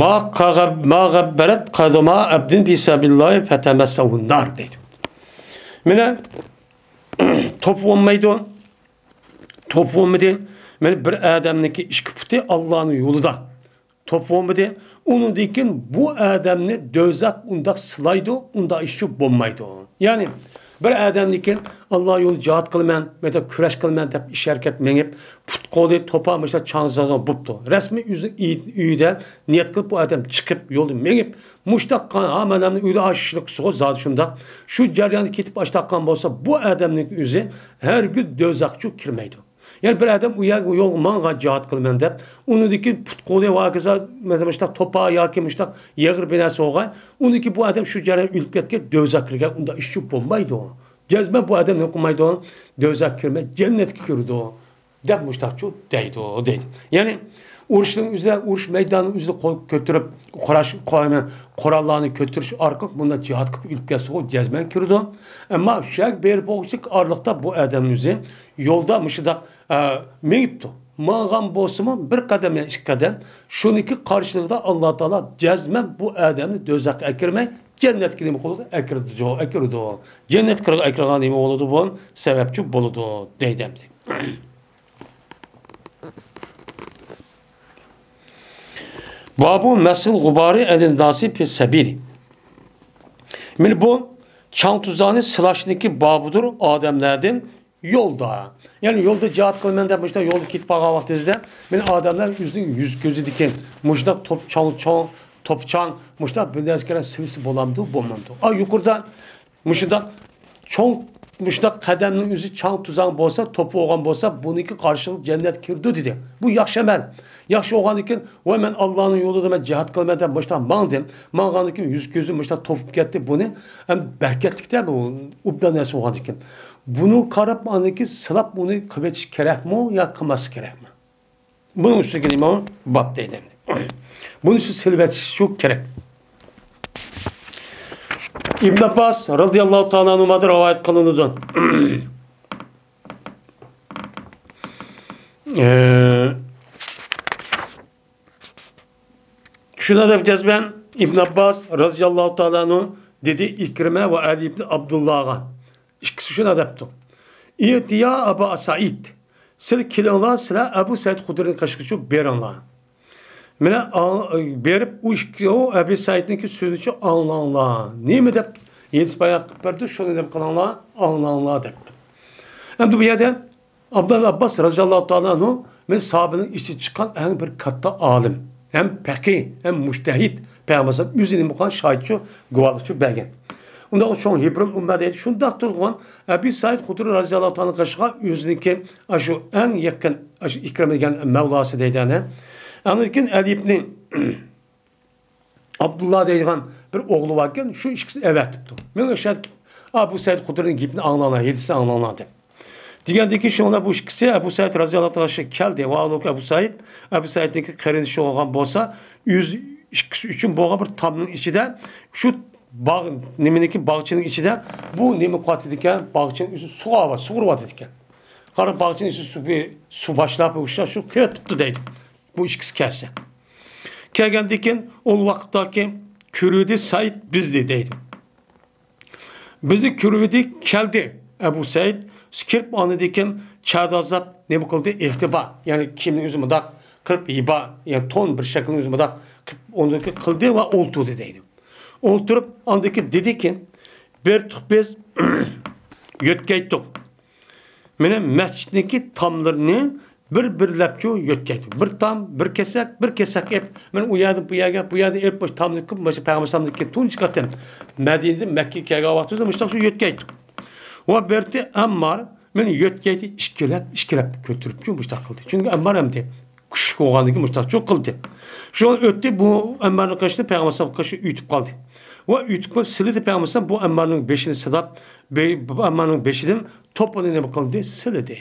«ما كاغەب-، ما غەببەرەت قەدەما ئەبدىن فى سەبىلىللاھى فەتەمەسسەھۇننار» دەيدۇ. مانا، توپا بولمايدۇ. توپا بولمىدى. مانا بىر ئادەمنىڭكى ئىككى پۇتى ئاللانىڭ يولىدا. توپا بولمىدى. ئۇنىڭدىن كېيىن بۇ ئادەمنى دوزاخ ئۇنداق سىلايدۇ، ئۇنداق ئىشچۇ بولمايدۇ. يەنى بىر ئادەمدىن كېيىن، «ئاللا يولىدا جىھاد قىلىمەن، مەيدە كۈرەش قىلىمەن» دەپ ئىش ھەرىكەت مېڭىپ، پۇت قولى توپا مۇشۇنداق چاڭ زازا بوپتۇ. رەسمىي ئۆزىنىڭ ئۆي-، ئۆيىدە نىيەت قىلىپ، بۇ ئادەم چىقىپ، يولدا مېڭىپ، مۇشتاق قىلغان، ھا، مانا ئۆيدە ئاشۇ ئىشنى قىلسىغۇ زادى شۇنداق. شۇ جەرياندا كېتىپ ئاشتاق قىلغان بولسا، بۇ ئادەمنىڭ ئۆزى ھەرگىز دوزاخقىچۇ كىرمەيدۇ. يەنى بىر ئادەم ئۇ يەرگە، يولغا ماڭغان، جىھاد قىلىمەن دەپ، ئۇنىڭدىن كېيىن پۇت قولى ۋە ھاكازا، مەسىلەن، مۇشۇنداق توپا ياكى مۇشۇنداق يېغىر بىر نەرسە بولغان، ئۇنىڭدىن كېيىن بۇ ئادەم شۇ جەريان ئۆلۈپ كەتكەن، دوزاخقا كىرگەن، ئۇنداق ئىشچۇ بولمايدۇ. جەزمەن بۇ ئادەم نېمە قىلمايدۇ؟ دوزاخقا كىرمەي، جەننەتكە كىرىدۇ. دەپ مۇشتاقچۇ دەيدۇ، دەيدۇ. يەنى ئۇرۇشنىڭ ئۆزىدە، ئۇرۇش مەيدانىنىڭ ئۆزىدە قول كۆتۈرۈپ، قوراش-، قو-، قوراللارنى كۆتۈرۈش ئارقىلىق بۇنداق جىھاد قىلىپ ئۆلۈپ كەتسىغۇ جەزمەن كىرىدۇ. ئەمما شۇ يەرگە بېرىپ بولغۇچىلىك ئارىلىقتا بۇ ئادەمنىڭ ئۆزى يولدا مۇشۇنداق، ئە، مېڭىپتۇ. ماڭغان بولسىمۇ بىر قەدەم يا ئىككى قەدەم، شۇنىڭكى قارشىلىقىدا ئاللا تائالا جەزمەن بۇ ئادەمنى دوزاخقا ئەكىرمەي، جەننەتكە نېمە قىلىدۇ؟ ئەكىرىدۇ، ئەكىرىدۇ. جەننەتكە ئەكىرىدىغان نېمە بولىدۇ بۇ؟ سەۋەبچى بولىدۇ، دەيدۇ ئەمدى. بابۇ مەسىل غۇبارى ئەنىل ناسى پى سەبىلى. مانا بۇ چاڭ-توزاننى سىلاشنىڭكى بابىدۇر ئادەملەردىن يولدا. يەنى يولدا جىھاد قىلىمەن دەپ مۇشۇنداق يولدا كېتىپ قالغان ۋاقتىڭىزدا، مانا ئادەملەر ئۆزىنىڭ يۈز كۆزىدىكى مۇشۇنداق توپ چاڭ-، چوڭ، توپا چاڭ، مۇشۇنداق بىر نەرسە كېرەك سىلىسا بولامدۇ، بولمامدۇ؟ ئا، يۇقىرىدا مۇشۇنداق چوڭ، مۇشۇنداق قەدەمنىڭ ئۆزى چاڭ-توزان بولسا، توپا بولغان بولسا، بۇنىڭكى قارشىلىقى جەننەتكە كىرىدۇ دېدى. بۇ ياخشى ئەمەل. ياخشى بولغاندىن كېيىن، ۋاي، مەن ئاللانىڭ يولىدا مەن جىھاد قىلىمەن دەپ مۇشۇنداق ماڭدىم. ماڭغاندىن كېيىن يۈز كۆزۈم مۇشۇنداق توپۇپ كەتتى. بۇنى ئەمدى بەرىكەتلىكتە بۇ ئوبدان نەرسە بولغاندىن كېيىن. بۇنى قاراپ، ئاندىن كېيىن سىلاپ ئۇنى قىلىۋېتىش كېرەكمۇ يا قىلماسلىق كېرەكمۇ؟ بۇنىڭ ئۈستىگە نېمە باب دەيدۇ ئەمدى. بۇنى شۇ سېلىۋېتىش شۇ كېرەك. ئىبن ئابباس رازىياللاھۇ تائالا ئەنھۇمادىن رىۋايەت قىلىنىدۇ. ئى، شۇنداق دەپ جەزمەن ئىبن ئابباس رازىياللاھۇ تائالا ئەنھۇ دېدى ئىكرىمە ۋە ئەلى ئىبن ئابدۇللاغا. ئىككىسى شۇنداق دەپتۇ. ئىتىيا ئابا سەئىد. سىلەر كېلىڭلار، سىلەر ئەبۇ سەئىد خۇدرىنىڭ قېشىغىچۇ بېرىڭلار. مانا ئاڭ-، بېرىپ ئۇ ئىككى، ئۇ ئەبۇ سەئىدنىڭكى سۆزىنىچۇ ئاڭلاڭلار. نېمە دەپ ھېدىس بايان قىلىپ بەردى، شۇنى نېمە قىلىڭلار، ئاڭلاڭلار دەپتۇ. ئەمدى بۇ يەردە ئابدۇللا ئابباس رازىياللاھۇ تائالا ئەنھۇ، مەن ساھابىنىڭ ئىچىدىن چىققان ئەڭ بىر كاتتا ئالىم، ھەم پەقىھ، ھەم مۇجتەھىد، پەيغەمبەر ئۆزى نېمە قىلغان شاھىتچۇ، گۇۋاھلىقچۇ بەرگەن. ئۇنداق چوڭ ھىبرۇل ئۈممە دەيدۇ، شۇنداق تۇرغان ئەبى سەئىد خۇدرى رازىياللاھۇ تائالا قېشىغا ئۆزىنىڭكى ئاشۇ ئەڭ يېقىن، ئاشۇ ئىكرىم دېگەن مەۋلاسى دەيدۇ ئەنە. ئاندىن كېيىن ئەلى ئىبنى ئابدۇللا دەيدىغان بىر ئوغلى باركەن، شۇ ئىككىسىنى ئەۋەتىپتۇ. مېنىڭ ئىشەنتىپ، ئەبۇ سەئىد خۇدرىنىڭ گېپىنى ئاڭلاڭلار، ھەدىسىنى ئاڭلاڭلار دەپ. دېگەندىن كېيىن شۇڭلار بۇ ئىككىسى ئەبۇ سەئىد رازىياللاھۇ تائالا كەلدى. ۋە ھالبۇكى ئەبۇ سەئىد، ئەبۇ سەئىدنىڭكى قېرىندىشى بولغان بولسا، ئۆز ئىككىسى ئۈچۈن بولغان بىر تامنىڭ ئىچىدە، شۇ باغ، نېمىنىڭكى باغچىنىڭ ئىچىدە بۇ نېمە قىلىۋاتىدىكەن، باغچىنىڭ ئۆزىنى سۇغۇرۇۋاتىدىكەن. قارا، باغچىنىڭ ئىچىدە سۇ، سۇ باشلاپ، شۇ قىلىۋېتىپتۇ دەيدۇ. بۇ ئىككىسى كەلسە. كەلگەندىن كېيىن ئۇ ۋاقىتتاكى كۆرۈۋىدى سەئىد بىزنى دەيدۇ. بىزنى كۆرۈۋىدى، كەلدى. ئەبۇ سەئىد كىرىپ ئاندىن كېيىن چادازلاپ نېمە قىلدى؟ ئېتىبار. يەنى كىيىمنى ئۆزى مۇنداق قىلىپ، ھىبا، يەنى تون بىر شەكىلنى ئۆزى مۇنداق قىلىپ، ئۇنىڭدىكى قىلدى ۋە ئولتۇردى دەيدۇ. ئولتۇرۇپ، ئاندىن كېيىن دېدىكى، بېرىتتۇق بىز، يۆتكەيتتۇق. مانا مەسچىتنىڭكى تاملىرىنى بىر-بىرلەپچۇ يۆتكەيتتۇق. بىر تام، بىر كېسەك، بىر كېسەك ئېلىپ، مانا ئۇ يەردىن بۇ يەرگە، بۇ يەردىن ئېلىپ، مۇشۇ تامنى قىلىپ، مۇشۇ پەيغەمبەرنىڭكى تۇنجى قېتىم مەدىنىدىن مەككىگە كەلگەن ۋاقتىمىزدا مۇشۇنداق شۇ يۆتكەيتتۇق. ۋە بېرىتتى ئەممار، مانا يۆتكەيتتى ئىككىلەپ، ئىككىلەپ كۆتۈرۈپچۇ مۇشۇنداق قىلدى. چۈنكى ئەممار ئەمدى كۈچلۈك بولغاندىن كېيىن مۇشۇنداقچۇ قىلدى. شۇ ئۆتتى، بۇ ئەممارنىڭ قېشىدا پەيغەمبەر ئەلەيھىسسالام قېشىدا ئۆتۈپ قالدى. ۋە ئۆتۈپ قېلىپ سىلىدى پەيغەمبەر ئەلەيھىسسالام بۇ ئەممارنىڭ بېشىنى سىلاپ، بۇ ئەممارنىڭ بېشىدىن توپىنى نېمە قىلدى؟ سىلىدى.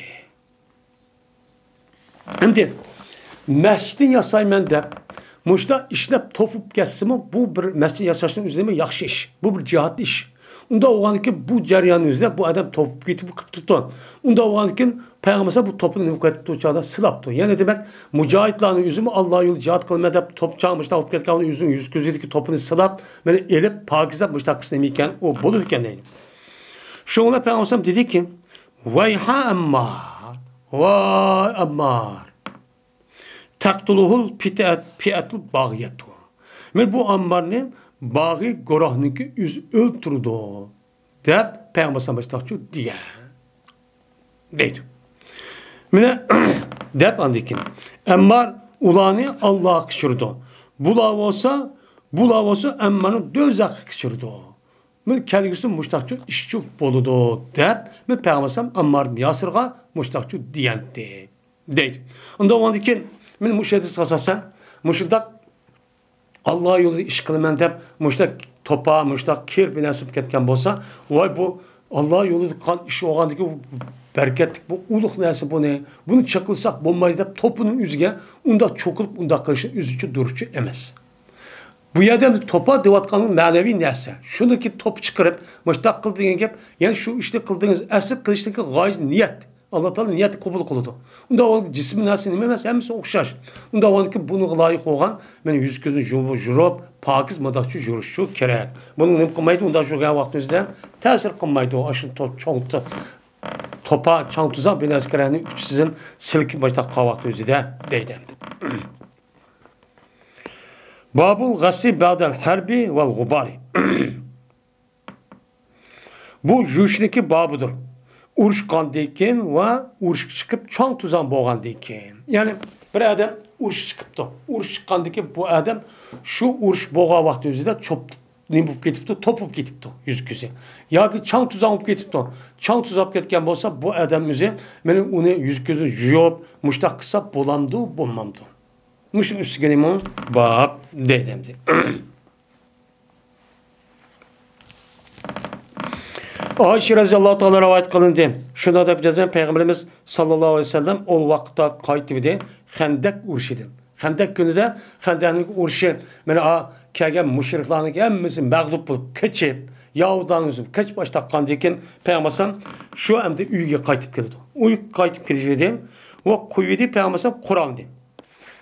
ئەمدى مەسچىتنى ياسايمەن دەپ مۇشۇنداق ئىشلەپ توپۇپ كەتسىمۇ، بۇ بىر مەسچىت ياساشنىڭ ئۆزى نېمە ياخشى ئىش. بۇ بىر جىھاد ئىش. ئۇنداق بولغاندىكىن بۇ جەرياننىڭ ئۆزىدە بۇ ئادەم توپۇپ كېتىپ قىپتۇ. ئۇنداق بولغاندىكىن پەيغەمبەر بۇ توپىنى نېمە قىلىپتۇ؟ چاغدا سىلاپتۇ. يەنى دېمەك، مۇجاھىدلارنىڭ ئۆزىمۇ ئاللا يولىدا جىھاد قىلىمەن دەپ توپ چاڭ مۇشۇنداق بولۇپ كەتكەن ئۆزىنىڭ يۈز كۆزىدىكى توپىنى سىلاپ، مانا ئېلىپ پاكىزلاپ مۇشۇنداق قىلسا نېمە ئىكەن، ئۇ بولىدىكەن دەيدۇ. شۇڭا پەيغەمبەر دېدىكى، ۋەيھا ئەممار، ۋاي ئەممار. تەقتۇلۇھۇل پىئەت-، پىئەتۇل باغىيەتۇ. مانا بۇ ئەممارنى باغىي گۇرۇھنىڭكى ئۆزى ئۆلتۈرىدۇ، دەپ پەيغەمبەر ئەلەيھىسسالام مۇشۇنداقچۇ دېگەن. دەيدۇ. مانا، دەپ ئاندىن كېيىن ئەممار ئۇلارنى ئاللاغا قېچۇرىدۇ. بۇلار بولسا، بۇلار بولسا ئەممارنى دوزاخقا قېچۇرىدۇ. مانا كەلگۈسىدە مۇشۇنداقچۇ ئىشچۇ بولىدۇ، دەپ مانا پەيغەمبەر ئەلەيھىسسالام ئەممار بىن ياسىرغا مۇشۇنداقچۇ دېگەنتى. دەيدۇ. ئۇنداق بولغاندىن كېيىن، مانا مۇشۇ ھەدىسكە ئاساسەن، مۇشۇنداق ئاللا يولىدا ئىش قىلىمەن دەپ، مۇشۇنداق توپا، مۇشۇنداق كىر بىر نەرسە بولۇپ كەتكەن بولسا، ۋاي، بۇ ئاللا يولىدا قىلغان ئىش بولغاندىكىن، بۇ بەرىكەتلىك، بۇ ئۇلۇغ نەرسە، بۇنى، بۇنى چېقىلساق بولمايدۇ دەپ، توپىنىڭ ئۆزىگە ئۇنداق چوقۇلۇپ، ئۇنداق قىلىشنى ئۆزىچە دۇرۇسچۇ ئەمەس. بۇ يەردە ئەمدى توپا دېۋاتقان مەنىۋى نەرسە. شۇنىڭكى توپا چىقىرىپ، مۇشۇنداق قىل دېگەن گەپ، يەنى شۇ ئىشنى قىلدىڭىز، ئەسلى قىلىشتىكى غايىسى نىيەت. ئاللا تائالا نىيەتنى قوبۇل قىلىدۇ. ئۇنداق بولغاندا جىسمىي نەرسە نېمە ئەمەس، ھەممىسى ئوخشاش. ئۇنداق بولغاندىكىن بۇنىڭغا لايىق بولغان، مانا يۈز كۆزنى يۇ-، يۇرۇپ، پاكىز مۇنداقچە يۇرۇشچۇ كېرەك. بۇنىڭ نېمە قىلمايدۇ، ئۇنداق يۈرگەن ۋاقىتنىڭ ئۆزىدە تەسىر قىلمايدۇ. ئاشۇ تو-، چوڭ تو-، توپا، چاڭ توزان بىر نەرسە كېرەكنى ئۈچ سىزىن سىلكىپ مۇشۇنداق قالغان ۋاقىتنىڭ ئۆزىدە دەيدۇ ئەمدى. بابۇل غەسلى بەدەل ھەربى ۋەل غۇبارى. بۇ يۇيۇشنىڭكى بابىدۇر. ئۇرۇشقاندىن كېيىن ۋە ئۇرۇشقا چىقىپ چاڭ توزان بولغاندىن كېيىن. يەنى بىر ئادەم ئۇرۇشقا چىقىپتۇ. ئۇرۇش چىققاندىن كېيىن بۇ ئادەم شۇ ئۇرۇش بولغان ۋاقتى ئۆزىدە چوپ نېمە بولۇپ كېتىپتۇ؟ توپ بولۇپ كېتىپتۇ يۈز كۆزى. ياكى چاڭ توزان بولۇپ كېتىپتۇ. چاڭ توزان بولۇپ كەتكەن بولسا، بۇ ئادەم ئۆزى مانا ئۇنى يۈز كۆزىنى يۇيۇپ، مۇشۇنداق قىلسا بولامدۇ، بولمامدۇ؟ مۇشۇنىڭ ئۈستىگە نېمە باب دەيدۇ ئەمدى. ئائىشە رەزىياللاھۇ تائالا رىۋايەت قىلىندى. شۇنداق دەپ يازغان، پەيغەمبىرىمىز ساللاللاھۇ ئەلەيھى ۋەسەللەم ئۇ ۋاقىتتا قايتىۋىدى خەندەق ئۇرۇشىدىن. خەندەق كۈنىدە، خەندەقنىڭ ئۇرۇشى، مانا، ئا، كەلگەن مۇشرىكلارنىڭ ھەممىسى مەغلۇپ بولۇپ قېچىپ، يەھۇدىيلارنىڭ ئۆزى قېچىپ باشلاپ قالغاندىن كېيىن، پەيغەمبەر ئەلەيھىسسالام شۇ ئەمدى ئۆيگە قايتىپ كېلىدۇ. ئۆيگە قايتىپ كېلىۋىدى ۋە قويۇۋىدى پەيغەمبەر ئەلەيھىسسالام قورالنى.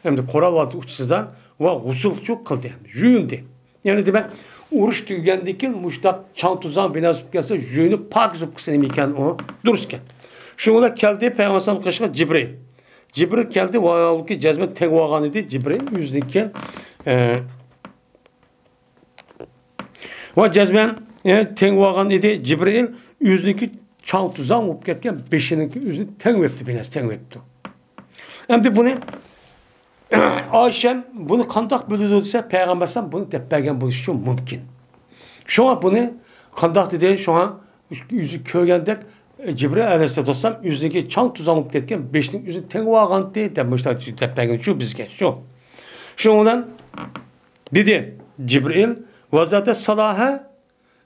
ئەمدى قورال ۋاقتى ئۇچىسىدا ۋە غۇسۇلچۇ قىلدى، يۇيۇندى. يەنى دېمەك، ئۇرۇش تۈگىگەندىن كېيىن مۇشۇنداق چاڭ توزان بىناسىپ كەلسە، يۇيۇنۇپ پاكىز بولۇپ كەلسە نېمە ئىكەن ئۇ؟ دۇرۇس ئىكەن. شۇنىڭ بىلەن كەلدى پەيغەمبەر ئەلەيھىسسالام قېشىغا جىبرىئىل. جىبرىئىل كەلدى ۋە ھالبۇكى جەزمەن تەڭ بولغان ئىدى. جىبرىئىل ئۆزىنىڭكى، ئە، ۋە جەزمەن، ئە، تەڭ بولغان ئىدى. جىبرىئىل ئۆزىنىڭكى چاڭ توزان بولۇپ كەتكەن بېشىنىڭكى ئۆزىنى تەڭ بېپتۇ، بىناسى تەڭ بېپتۇ. ئەمدى بۇنى ئائىشەم بۇنى قانداق بىلىدۇ دېسە، پەيغەمبەر ئەلەيھىسسالام بۇنى دەپ بەرگەن بولۇشى مۇمكىن. شۇڭا بۇنى قانداق دېدى؟ شۇڭا ئۆزى كۆرگەندەك، جىبرىئىل ئەلەيھىسسالام ئۆزىنىڭكى چاڭ توزان بولۇپ كەتكەن بېشىنىڭ ئۆزىنى تەڭ بولغانتى دەپ مۇشۇنداق دەپ بەرگەن شۇ بىزگە شۇ. شۇنىڭ بىلەن دېدى جىبرىئىل، ۋەزادە سالاھە،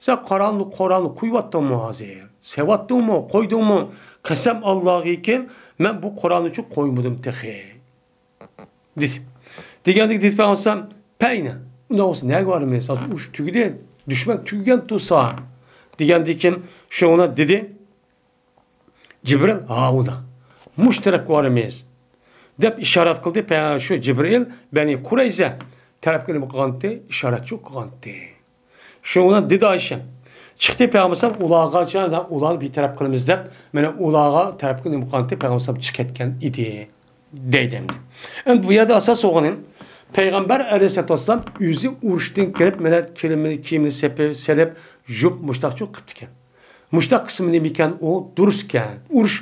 سەن قورالنى، قورالنى قويۇۋەتتىڭمۇ ھازىر؟ سېۋەتتىڭمۇ، قويدۇڭمۇ؟ قەسەم ئاللاغىكىن، مەن بۇ قورالنى قويمىدىم تېخى. دېدى. دېگەندىكىن دېدى پەيغەمبەر ئەلەيھىسسالام، پەينە، ئۇنداق بولسا نەگە بارىمىز؟ ھازىر ئۇرۇش تۈگىدى، دۈشمەن تۈگىگەن تۇرسا. دېگەندىكىن شۇڭا دېدى جىبرىل، ھاۋۇدا، مۇشۇ تەرەپكە بارىمىز، دەپ ئىشارەت قىلدى. پە-، شۇ جىبرىل بەنى قۇرەيزە تەرەپكە نېمە قىلغانتى؟ ئىشارەتچۇ قىلغانتى. شۇنىڭ بىلەن دېدى ئائىشە، چىقتى پەيغەمبەر ئەلەيھىسسالام ئۇلارغا، ئۇلارنى بىر تەرەپ قىلىمىز دەپ، مانا ئۇلارغا تەرەپكە نېمە قىلغانتى؟ پەيغەمبەر ئەلەيھىسسالام چىقىپ كەتكەن ئىدى. دەيدۇ ئەمدى. ئەمدى بۇ يەردە ئاساس بولغىنى، پەيغەمبەر ئەلەيھىسسالاتۇ ۋەسسالام ئۆزى ئۇرۇشتىن كېلىپ، مانا كىيىمىنى، كىيىمىنى سېپىپ، سېلىپ، يۇيۇپ، مۇشتاقچۇ قىپتىكەن. مۇشتاق قىسمى نېمىكەن؟ ئۇ دۇرۇسكەن. ئۇرۇش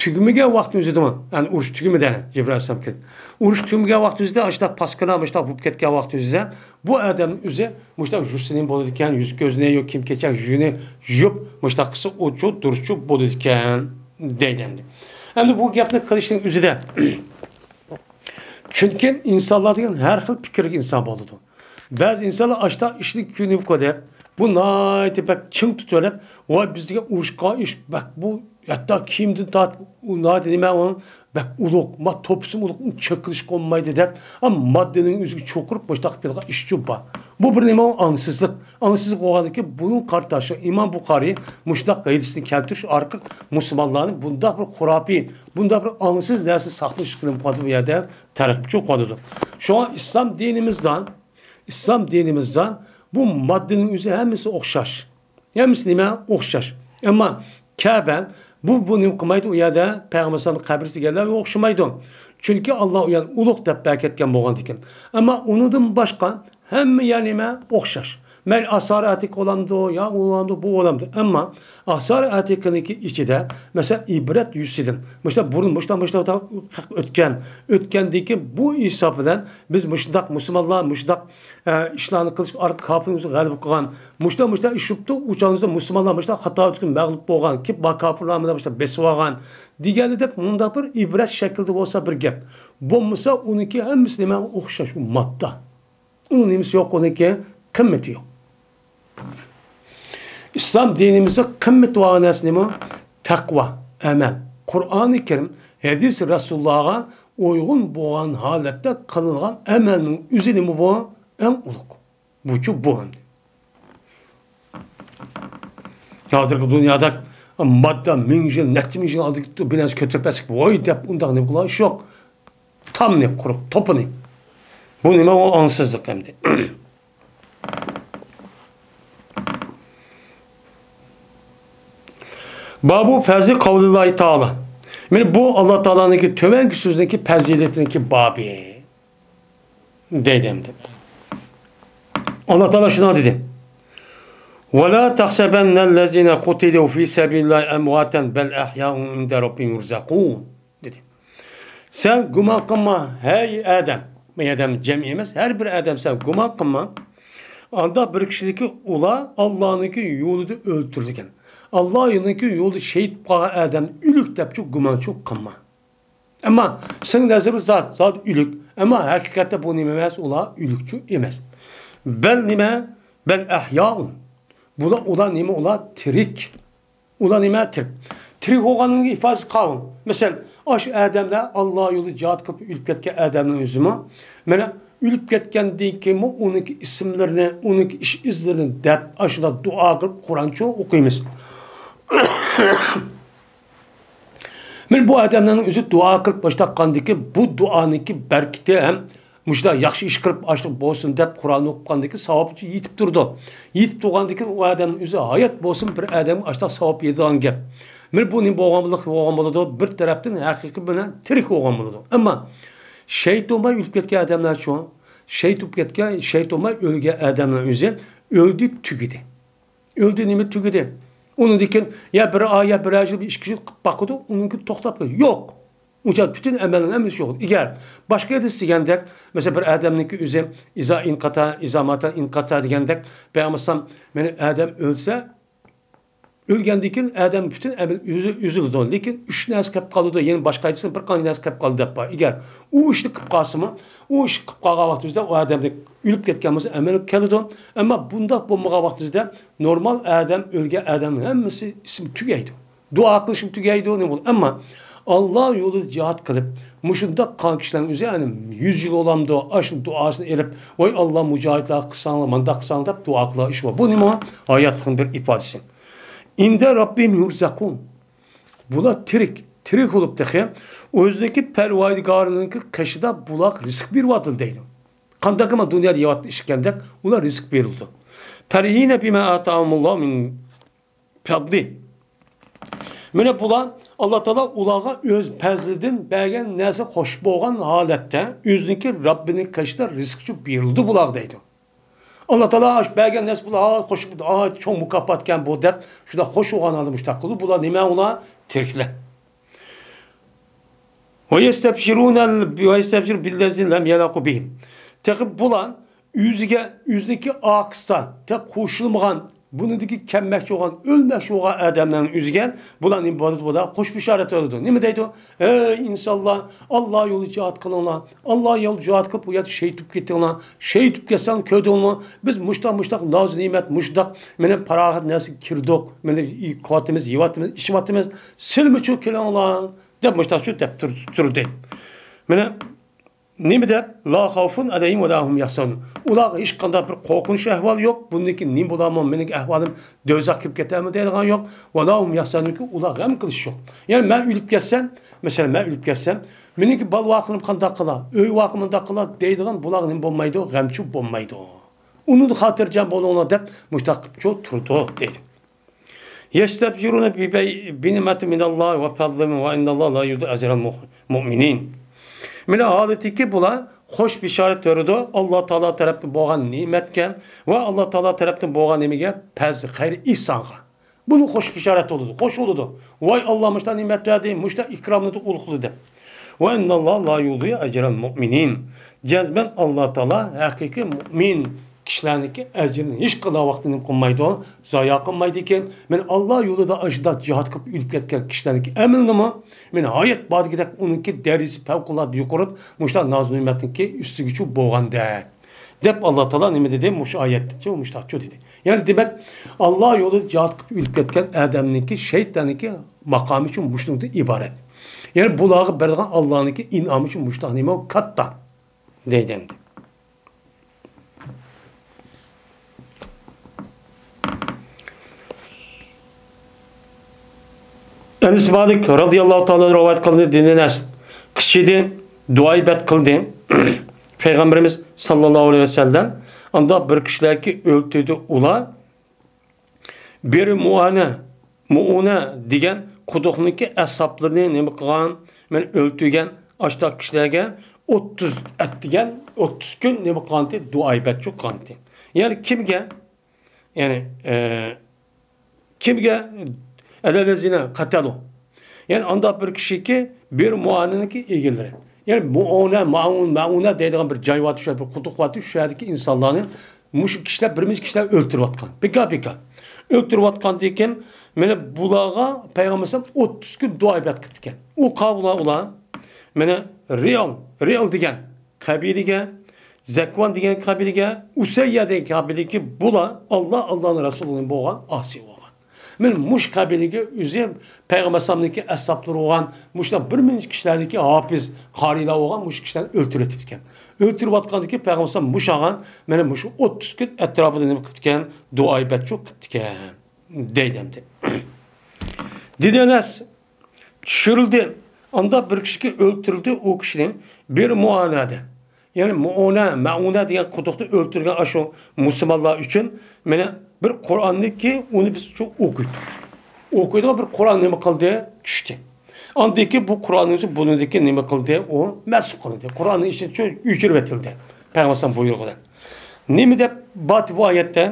تۈگىمىگەن ۋاقىتنىڭ ئۆزىدىمۇ، يەنى ئۇرۇش تۈگىمىدى، جىبرىئىل ئەلەيھىسسالام كېلىپ. ئۇرۇش تۈگىمىگەن ۋاقىتنىڭ ئۆزىدە، ئاشۇنداق پاسكىنا، مۇشتاق بولۇپ كەتكەن ۋاقىتنىڭ ئۆزىدە، بۇ ئادەمنىڭ ئۆزى مۇشتاق يۇسىنى بولىدىكەن، يۈز كۆزىنى، يو كىيىم كېچەك يۈزىنى يۇيۇپ، مۇشتاق قىلسا ئۇچۇ دۇرۇسچۇ بولىدىكەن، دەيدۇ ئەمدى. ئەمدى بۇ گەپنى قىلىشنىڭ ئۆزىدە، چۈنكى ئىنسانلار دېگەن ھەر خىل پىكىرلىك ئىنسان بولىدۇ. بەزى ئىنسانلار ئاشتا ئىشنى كۆنۈپ قويۇپ، بۇ ناھايىتى بەك چىڭ تۇتۇۋېلىپ، ۋاي، بىز دېگەن ئۇرۇشقا ئىش بەك بۇ، ھەتتا كىيىمدىن تارتىپ، ئۇ ناھايىتى نېمە، ئۇ بەك ئۇلۇق، ما توپىسىمۇ ئۇلۇق، ئۇنى چېقىلىشقا بولمايدۇ دەپ، ھەم ماددىنىڭ ئۆزىگە چوقۇرۇپ مۇشۇنداق قىلىدىغان ئىشچۇ بار. بۇ بىر نېمە، ئاڭسىزلىق. ئاڭسىزلىق بولغاندىكىن بۇنىڭ قارىتاشى ئىمام بۇخارىي مۇشۇنداق ھەدىسنى كەلتۈرۈش ئارقىلىق مۇسۇلمانلارنى بۇنداق بىر خۇراپىي، بۇنداق بىر ئاڭسىز نەرسە ساقلىنىشلىقىنى بۇ يەردە تەرغىبچى قىلىدۇ. شۇڭا ئىسلام دىنىمىزدا، ئىسلام دىنىمىزدا بۇ ماددىنىڭ ئۆزى ھەممىسى ئوخشاش. ھەممىسى نېمە؟ ئوخشاش. ئەمما كەبە، بۇ، بۇ نېمە قىلمايدۇ؟ ئۇ يەردە پەيغەمبەر ئەلەيھىسسالام قەبرىسى دېگەنلەرگە ئوخشىمايدۇ. چۈنكى ئاللا ئۇ يەرنى ئۇلۇغ دەپ بەركەتكەن بولغاندىكىن. ئەمما ئۇنىڭدىن باشقا ھەممە يەر نېمە؟ ئوخشاش. مەيلى ئاسارى ئەتىقە بولامدۇ، يا ئۇ بولامدۇ، بۇ بولامدۇ. ئەمما ئاسارى ئەتىقىنىڭكى ئىچىدە، مەسىلەن، ئىبرەت يۈزىسىدىن، مۇشۇنداق بۇرۇن، مۇشۇنداق، مۇشۇنداق ئۆتكەن، ئۆتكەندىكى بۇ ھېساب بىلەن بىز مۇشۇنداق مۇسۇلمانلار، مۇشۇنداق، ئە، ئىشلارنى قىلىش ئارقىلىق كاپىرنىڭ ئۆزى غەلىبە قىلغان، مۇشۇنداق، مۇشۇنداق ئىش بوپتۇ، ئۇ چاغدا مۇسۇلمانلار مۇشۇنداق خاتا ئۆتكەن، مەغلۇپ بولغان، كېلىپ بار كاپىرلار مۇنداق مۇشۇنداق بېسىۋالغان دېگەندەك مۇنداق بىر ئىبرەت شەكلىدە بولسا بىر گەپ. بولمىسا ئۇنىڭكى ھەممىسى نېمە؟ ئوخشاش، ئۇ ماددا. ئۇنىڭ نېمىسى يوق، ئۇنىڭكى قىممىتى يوق. ئىسلام دىنىمىزدا قىممىتى بار نەرسە نېمە؟ تەقۋا، ئەمەل. قۇرئانى كەرىم، ھەدىس رەسۇلۇللاغا ئۇيغۇن بولغان ھالەتتە قىلىنغان ئەمەلنىڭ ئۆزى نېمە بۇ؟ ئەڭ ئۇلۇغ. بۇچۇ بۇ ئەمدى. ھازىرقى دۇنيادا ماددا مىڭ يىل، نەچچە مىڭ يىل ئالدىن بىر نەرسە كۆتۈرۈپ ئەسكە ۋاي دەپ ئۇنداق نېمە قىلغان ئىش يوق. تامنى قۇرۇق، توپىنى. بۇ نېمە؟ ئۇ ئاڭسىزلىق ئەمدى. بابۇ پەزلى قەۋلىللاھى تائالا. مانا بۇ ئاللا تائالانىڭكى تۆۋەنكى سۆزىنىڭكى پەزىلىتىنىڭكى بابى. دەيدۇ ئەمدى. ئاللا تائالا شۇنداق دېدى. ولا تحسبن الذين قتلوا في سبيل الله أمواتا بل أحياء عند ربهم يرزقون. دېدى. سەن گۇمان قىلما، ھەي ئادەم. بۇ ئادەم جەمئىي ئەمەس، ھەر بىر ئادەم سەن گۇمان قىلما. ئاندا بىر كىشىدىكى ئۇلار ئاللانىڭكى يولىدا ئۆلتۈرۈلگەن. ئاللا يولىنىڭكى يولىدا شېھىت بولۇپ قالغان ئادەم ئۆلۈك دەپچۇ گۇمانچۇ قىلما. ئەمما سېنىڭ نەزىرىڭدە زات، زات ئۆلۈك. ئەمما ھەقىقەتتە بۇ نېمە ئەمەس؟ ئۇلار ئۆلۈكچۇ ئەمەس. بەل نېمە؟ بەل ئەھيائۇن. بۇلار، ئۇلار نېمە؟ ئۇلار تىرىك. ئۇلار نېمە؟ تىرىك. تىرىك بولغاننىڭ ئىپادىسى قاۋۇن. مەسىلەن، ئاشۇ ئادەملەر ئاللا يولىدا جىھاد قىلىپ ئۆلۈپ كەتكەن ئادەمنىڭ ئۆزىمۇ، مانا ئۆلۈپ كەتكەندىن كېيىنمۇ ئۇنىڭكى ئىسىملىرىنى، ئۇنىڭكى ئىش ئىزلىرىنى دەپ، ئاشۇنداق دۇئا قىلىپ قۇرئانچۇ ئوقۇيمىز. مانا بۇ ئادەملەرنىڭ ئۆزى دۇئا قىلىپ باشلاققاندىكى بۇ دۇئانىڭكى بەرىكىتى ھەم مۇشۇنداق ياخشى ئىش قىلىپ ئاشۇنداق بولسۇن دەپ قۇرئان ئوقۇغاندىكى ساۋاب يېتىپ تۇرىدۇ. يېتىپ تۇرغاندىكى ئۇ ئادەمنىڭ ئۆزى ھايات بولسۇن بىر ئادەمگە ئاشۇنداق ساۋاب يېتىدىغان گەپ. مانا بۇ نېمە بولغان بولىدۇ، بولغان بولىدۇ؟ بىر تەرەپتىن ھەقىقىي بىلەن تىرىك بولغان بولىدۇ. ئەمما شېھىت بولماي ئۆلۈپ كەتكەن ئادەملەرچۇ؟ شېھىت بولۇپ كەتكەن، شېھىت بولماي ئۆلگەن ئادەمنىڭ ئۆزى ئۆلدى، تۈگىدى. ئۆلدى، نېمە تۈگىدى؟ ئۇنىڭدىن كېيىن يا بىر ئاي، يا بىرەر يىل، بىر ئىككى يىل قىلىپ باقىدۇ، ئۇنىڭ كېيىن توختاپ قالىدۇ. يوق. ئۇنچە پۈتۈن ئەمەلنىڭ ھەممىسى يوق. ئەگەر باشقا ھەدىس دېگەندەك، مەسىلەن، بىر ئادەمنىڭكى ئۆزى ئىزا ئىنقاتا، ئىزا ماتا ئىنقاتا دېگەندەك، پەيغەمبەر ئەلەيھىسسالام، مانا ئادەم ئۆلسە، ئۆلگەندىن كېيىن ئادەم پۈتۈن ئەمەل ئۈزۈ-، ئۈزۈلىدۇ. لېكىن ئۈچ نەرسە كەپ قالىدۇ. يەنە باشقا ھەدىستە بىر قانچە نەرسە كەپ قالىدۇ دەپ بار. ئەگەر ئۇ ئىشنى قىلىپ قالسىمۇ، ئۇ ئىشنى قىلىپ قالغان ۋاقتىمىزدا ئۇ ئادەمدە ئۆلۈپ كەتكەن بولسا ئەمەل كېلىدۇ. ئەمما بۇنداق بولمىغان ۋاقتىمىزدا نورمال ئادەم، ئۆلگەن ئادەمنىڭ ھەممىسى ئىسمى تۈگەيدۇ. دۇئا قىلىشمۇ تۈگەيدۇ، نېمە بولىدۇ؟ ئەمما ئاللا يولىدا جىھاد قىلىپ، مۇشۇنداق قىلغان كىشىلەرنىڭ ئۆزى، يەنى يۈز يىل بولامدۇ، ئاشۇ دۇئاسىنى ئېلىپ، ۋاي ئاللا، مۇجاھىدلار قىلساڭلار، مانداق قىلساڭلار دەپ دۇئا قىلغان ئىش بار. بۇ نېمە؟ ھاياتلىقنىڭ بىر ئىپادىسى. ئىندە رەببىھىم يۇرزەقۇن. بۇلار تىرىك، تىرىك بولۇپ تېخى ئۆزىنىڭكى پەرۋەردىگارىنىڭكى قېشىدا بۇلار رىزىق بېرىۋاتىدۇ دەيدۇ. قانداق ما دۇنيادا يەۋاتقان ئىش ئىكەندەك، ئۇلار رىزىق بېرىلىدۇ. پەرىھىنە بىما ئاتاھۇمۇللاھۇ مىن فەضلى. مانا بۇلار، ئاللا تائالا ئۇلارغا ئۆز پەزلىدىن بەرگەن نەرسە خوش بولغان ھالەتتە، ئۆزىنىڭكى رەببىنىڭ قېشىدا رىزقى ئۈچۈن بېرىلدى بۇلارغا دەيدۇ. ئاللا تائالا بەرگەن نەرسە بۇلار خوش، ئا، چوڭ مۇكاپاتكەن بۇ دەپ، شۇنداق خوش بولغان ھالدا مۇشۇنداق قىلدى. بۇلار نېمە ئۇلار؟ تىرىكلەر. ويستبشرون ال-، ويستبشر بالذين لم يلحقوا بهم. تېخى بۇلار ئۆزىگە، ئۆزىنىڭكى ئارقىسىدا، تېخى قوشۇلمىغان، بۇنىڭدىكى كەلمەكچى بولغان، ئۆلمەكچى بولغان ئادەملەرنىڭ ئۆزىگە بۇلار نېمە بولىدۇ؟ بۇلار خوش بېشارەت بېرىدۇ. نېمە دەيدۇ؟ ئەي ئىنسانلار، ئاللا يولىدا جىھاد قىلىڭلار، ئاللا يولىدا جىھاد قىلىپ، ئۇ يەردە شېھىت بولۇپ كېتىڭلار، شېھىت بولۇپ كەتسەڭ كۆردۈڭمۇ؟ بىز مۇشتاق، مۇشتاق ناز نېمەت، مۇشتاق مانا پاراخەت نەرسىگە كىردۇق، مانا قىلىۋاتىمىز، يەۋاتىمىز، ئىچىۋاتىمىز، سىلمۇچۇ كېلىڭلار دەپ مۇشتاق شۇ دەپ تۇر-، تۇردى. مانا نېمە دەپ؟ لا خوفون ئەلەيھىم ۋە لا ھۇم يەھزەنۇن. ئۇلارغا ھېچقانداق بىر قورقۇنچ ئەھۋال يوق. بۇندىن كېيىن نېمە بولارمۇ، مېنىڭ ئەھۋالىم دوزاخ كىرىپ كېتەرمۇ دەيدىغان يوق. ۋە لا ھۇم يەھزەنۇنكى، ئۇلار غەم قىلىش يوق. يەنى مەن ئۆلۈپ كەتسەم، مەسىلەن، مەن ئۆلۈپ كەتسەم، مېنىڭكى بالا ۋاقلىرىم قانداق قىلار، ئۆي ۋاقلىرىم قانداق قىلار دەيدىغان بۇلارغا نېمە بولمايدۇ؟ غەمچۇ بولمايدۇ. ئۇنىڭدا خاتىرجەم بولۇڭلار دەپ مۇشتاق قىلىپچۇ تۇرىدۇ دەيدۇ. يستبشرون ببيع-، بنعمة من الله وفضل وأن الله لا يضيع أجر المؤمنين. مانا ھالىتىكى بۇلار خوش بېشارەت بېرىدۇ، ئاللا تائالا تەرەپتىن بولغان نېمەتكە ۋە ئاللا تائالا تەرەپتىن بولغان نېمىگە، پەزل، خەير، ئېھسانغا. بۇنى خوش بېشارەت بولىدۇ، خوش بولىدۇ. ۋاي ئاللا مۇشۇنداق نېمەت بەردى، مۇشۇنداق ئىكراملىدى، ئۇلۇغلىدى. وأن الله لا يضيع أجر المؤمنين. جەزمەن ئاللا تائالا ھەقىقىي مۇئمىن كىشىلەرنىڭكى ئەجرىنى ھېچقانداق ۋاقىتتا نېمە قىلمايدۇ، زايا قىلمايدىكەن. مانا ئاللا يولىدا ئاشۇنداق جىھاد قىلىپ ئۆلۈپ كەتكەن كىشىلەرنىڭكى ئەمىلىنىمۇ، مانا ھايات باردىكىدەك ئۇنىڭكى دەرىجىسى پەۋقۇلئاددە يۇقىرى، مۇشۇنداق ناز نېمەتنىڭكى ئۈستىگىچۇ بولغاندەك دەپ ئاللا تائالا نېمە دېدى؟ مۇشۇ ئايەتتىچۇ مۇشۇنداقچۇ دېدى. يەنى دېمەك، ئاللا يولىدا جىھاد قىلىپ ئۆلۈپ كەتكەن ئادەمنىڭكى، شەھىتلەرنىڭكى ماقامىچۇ مۇشۇنىڭدىن ئىبارەت. يەنى بۇلارغا بېرىدىغان ئاللانىڭكى ئىنئامىچۇ مۇشۇنداق نېمە كاتتا دەيدۇ ئەمدى. ئەنەس مالىك رەزىياللاھۇ تائالا رىۋايەت قىلدى، دېدى، ئەنەس قىچىدى، دۇئايىبەت قىلدى پەيغەمبىرىمىز ساللاللاھۇ ئەلەيھى ۋەسەللەم. ئانداق بىر كىشىلەركى ئۆلتۈردى ئۇلار. بىر مۇئانە، مۇئۇنە دېگەن قۇدۇقنىڭكى ئەسھابلىرىنى نېمە قىلغان؟ مەن ئۆلتۈرگەن ئاشتاق كىشىلەرگە ئوتتۇز ئەتىگەن، ئوتتۇز كۈن نېمە قىلغانتى؟ دۇئايىبەتچۇ قىلغانتى. يەنى كىمگە؟ يەنى، ئە، كىمگە؟ ئەلەللەزىنە قەتەلۇ. يەنى ئانداق بىر كىشىكى بىر مۇئانىنىڭكى ئىگىلىرى. يەنى مۇئونە، مائۇن، مائۇنە دەيدىغان بىر جاي بارتى، شۇ بىر قۇدۇق بارتى، شۇ يەردىكى ئىنسانلارنى مۇشۇ كىشىلەر بىر نەچچە كىشىلەر ئۆلتۈرۈۋاتقان. بىكار، بىكار. ئۆلتۈرۈۋاتقاندىن كېيىن، مانا بۇلارغا پەيغەمبەر ئەلەيھىسسالام ئوتتۇز كۈن دۇئا ئىبادەت قىپتىكەن. ئۇ قاۋۇلار ئۇلار، مانا رىئال، رىئال دېگەن قەبىلىگە، زەكۋان دېگەن قەبىلىگە، ئۇسەييە دېگەن قەبىلىگە بۇلار ئاللا، ئاللانىڭ رەسۇلىنىڭ بولغان ئاسىي بولغان. مانا مۇشۇ قەبىلىگە ئۆزى پەيغەمبەر ئەلەيھىسسالامنىڭكى ئەسھابلىرى بولغان، مۇشۇنداق بىر مىڭ كىشىلەرنىڭكى ھاپىز، قارىيلار بولغان مۇشۇ كىشىلەرنى ئۆلتۈرۈۋېتىپتىكەن. ئۆلتۈرۈۋاتقاندىكى پەيغەمبەر ئەلەيھىسسالام مۇشاغان، مانا مۇشۇ ئوتتۇز كۈن ئەتراپىدا نېمە قىپتىكەن؟ دۇئا ئىبادەتچۇ قىپتىكەن. دەيدۇ ئەمدى. دېدى ئەنەس، چۈشۈرۈلدى. ئاندا بىر كىشىكى ئۆلتۈرۈلدى، ئۇ كىشىنى بىر مۇئانەدە. يەنى مۇئۇنە، مەئۇنە دېگەن قۇدۇقتا ئۆلتۈرگەن ئاشۇ مۇسۇلمانلار ئۈچۈن مانا بىر قۇرئاننىكى ئۇنى بىز شۇ ئوقۇيدۇق. ئوقۇيدىغان بىر قۇرئان نېمە قىلدى؟ چۈشتى. ئاندىن كېيىن بۇ قۇرئاننىڭ ئۆزى بۇنىڭدىكى نېمە قىلدى؟ ئۇ مەنسۇخ قىلىندى. قۇرئاننىڭ ئىچىدىن شۇ ئۆچۈرۈۋېتىلدى. پەيغەمبەر بۇيرۇقى بىلەن. نېمە دەپ باتى بۇ ئايەتتە؟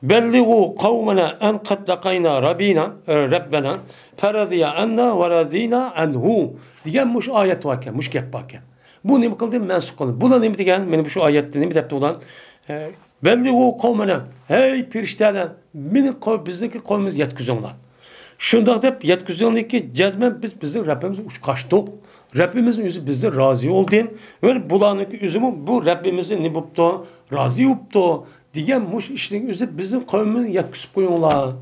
بەللىغۇ قەۋمەنە ئەن قەد لەقەينا رەببىنا، رەببەنا فەرەزىيە ئەننا ۋە رەزىنا ئەنھۇ دېگەن مۇشۇ ئايەت باركەن، مۇشۇ گەپ باركەن. بۇ نېمە قىلدى؟ مەنسۇخ قىلدى. بۇلار نېمە دېگەن؟ مانا مۇشۇ ئايەتتە نېمە دەپتۇ ئۇلار؟ ئە، بەللىغۇ قەۋمەنە، ھەي پەرىشتەلەر، مېنىڭ قەۋ-، بىزنىڭكى قەۋمىمىزگە يەتكۈزۈڭلار. شۇنداق دەپ يەتكۈزگەنلىكى جەزمەن بىز بىزنىڭ رەببىمىزگە ئۇچقاشتۇق. رەببىمىزنىڭ ئۆزى بىزدىن رازى بولدى. ۋە بۇلارنىڭكى ئۆزىمۇ بۇ رەببىمىزدىن نېمە بوپتۇ؟ رازى بوپتۇ دېگەن مۇشۇ ئىشنىڭ ئۆزى بىزنىڭ قەۋمىمىزگە يەتكۈزۈپ قويۇڭلار.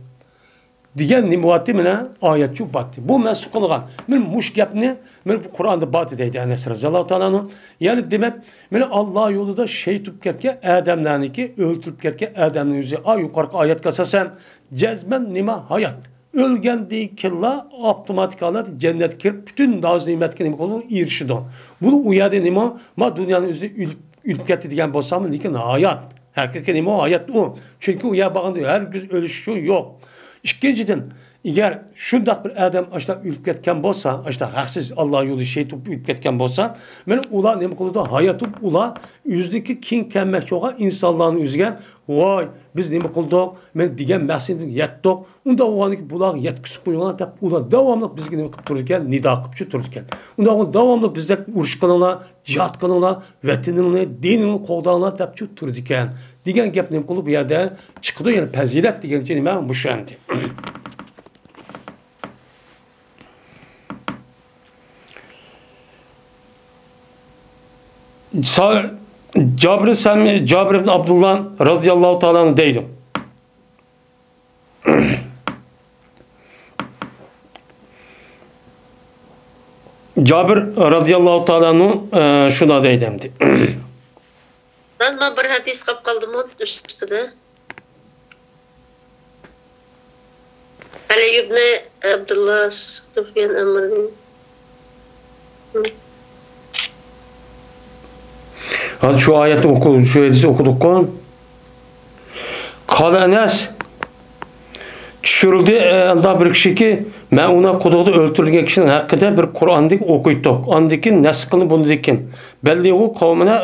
دېگەن نېمە بارتى؟ مانا ئايەتچۇ بارتى. بۇ مەنسۇخ قىلغان. مانا مۇشۇ گەپنى، مانا بۇ قۇرئاندا بارتى دەيدۇ ئەنەس رەزىياللاھۇ تائالا ئەنھۇ. يەنى دېمەك، مانا ئاللا يولىدا شېھىت بولۇپ كەتكەن ئادەملەرنىڭكى، ئۆلتۈرۈپ كەتكەن ئادەمنىڭ ئۆزى، ئا، يۇقىرىقى ئايەتكە ئاساسەن، جەزمەن نېمە؟ ھايات. ئۆلگەندىن كېيىنلا ئاپتوماتىك ھالەتتە جەننەتكە كىرىپ، پۈتۈن ناز نېمەتكە نېمە قىلىدۇ؟ ئېرىشىدۇ. بۇنى ئۇ يەردە نېمە؟ ما دۇنيانىڭ ئۆزى ئۆلۈپ، ئۆلۈپ كەتتى دېگەن بولساڭمۇ، لېكىن ھايات. ھەقىقىي نېمە ئۇ؟ ھايات ئۇ. چۈنكى ئۇ يەر بارغاندا ھەرگىز ئۆلۈش شۇ يوق. ئىككىنچىدىن، ئەگەر شۇنداق بىر ئادەم ئاشۇنداق ئۆلۈپ كەتكەن بولسا، ئاشۇنداق ھەقسىز ئاللا يولىدا شېھىت بولۇپ ئۆلۈپ كەتكەن بولسا، مانا ئۇلار نېمە قىلىدۇ؟ ھايات بولۇپ ئۇلار ئۆزىنىڭكى كېيىن كەلمەكچى بولغان ئىنسانلارنىڭ ئۆزىگە، ۋاي، بىز نېمە قىلدۇق؟ مانا دېگەن مەقسەتكە يەتتۇق. ئۇنداق بولغاندىكىن بۇلارغا يەتكۈزۈپ قويۇڭلار دەپ ئۇلار داۋاملىق بىزگە نېمە قىلىپ تۇرىدىكەن؟ نىدا قىلىپچۇ تۇرىدىكەن. ئۇنداق داۋاملىق بىزدەك ئۇرۇش قىلىڭلار، جىھاد قىلىڭلار، ۋەتىنىڭنى، دىنىڭنى قوغداڭلار دەپچۇ تۇرىدىكەن دېگەن گەپ نېمە قىلىدۇ بۇ يەردە چىقىدۇ. يەنى پەزىلەت دېگەن نېمە؟ مۇشۇ ئەمدى. سا-، جابىر سەلمى، جابىر ئىبن ئابدۇللا رازىياللاھۇ تائالا ئەنھۇ دەيدۇ. جابىر رازىياللاھۇ تائالا ئەنھۇ، ئە، شۇنداق دەيدۇ ئەمدى. مەن ما بىر ھەدىس قاپ قالدىمۇ ئۈستىدە. ئەلى ئىبنى ئابدۇللا سۇفيان ئەمرىدىن. ھازىر شۇ ئايەتنى ئوقۇ-، شۇ ھەدىسنى ئوقۇدۇققۇ. قال ئەنەس، چۈشۈرۈلدى، ئە، ئەلدا بىر كىشىكى، مەئۇنە قۇدۇقىدا ئۆلتۈرۈلگەن كىشىنىڭ ھەققىدە بىر قۇرئاندىن ئوقۇيتتۇق. ئاندىن كېيىن نەسخ قىلىنىپ بۇندىن كېيىن، بەللىغۇ قەۋمىنە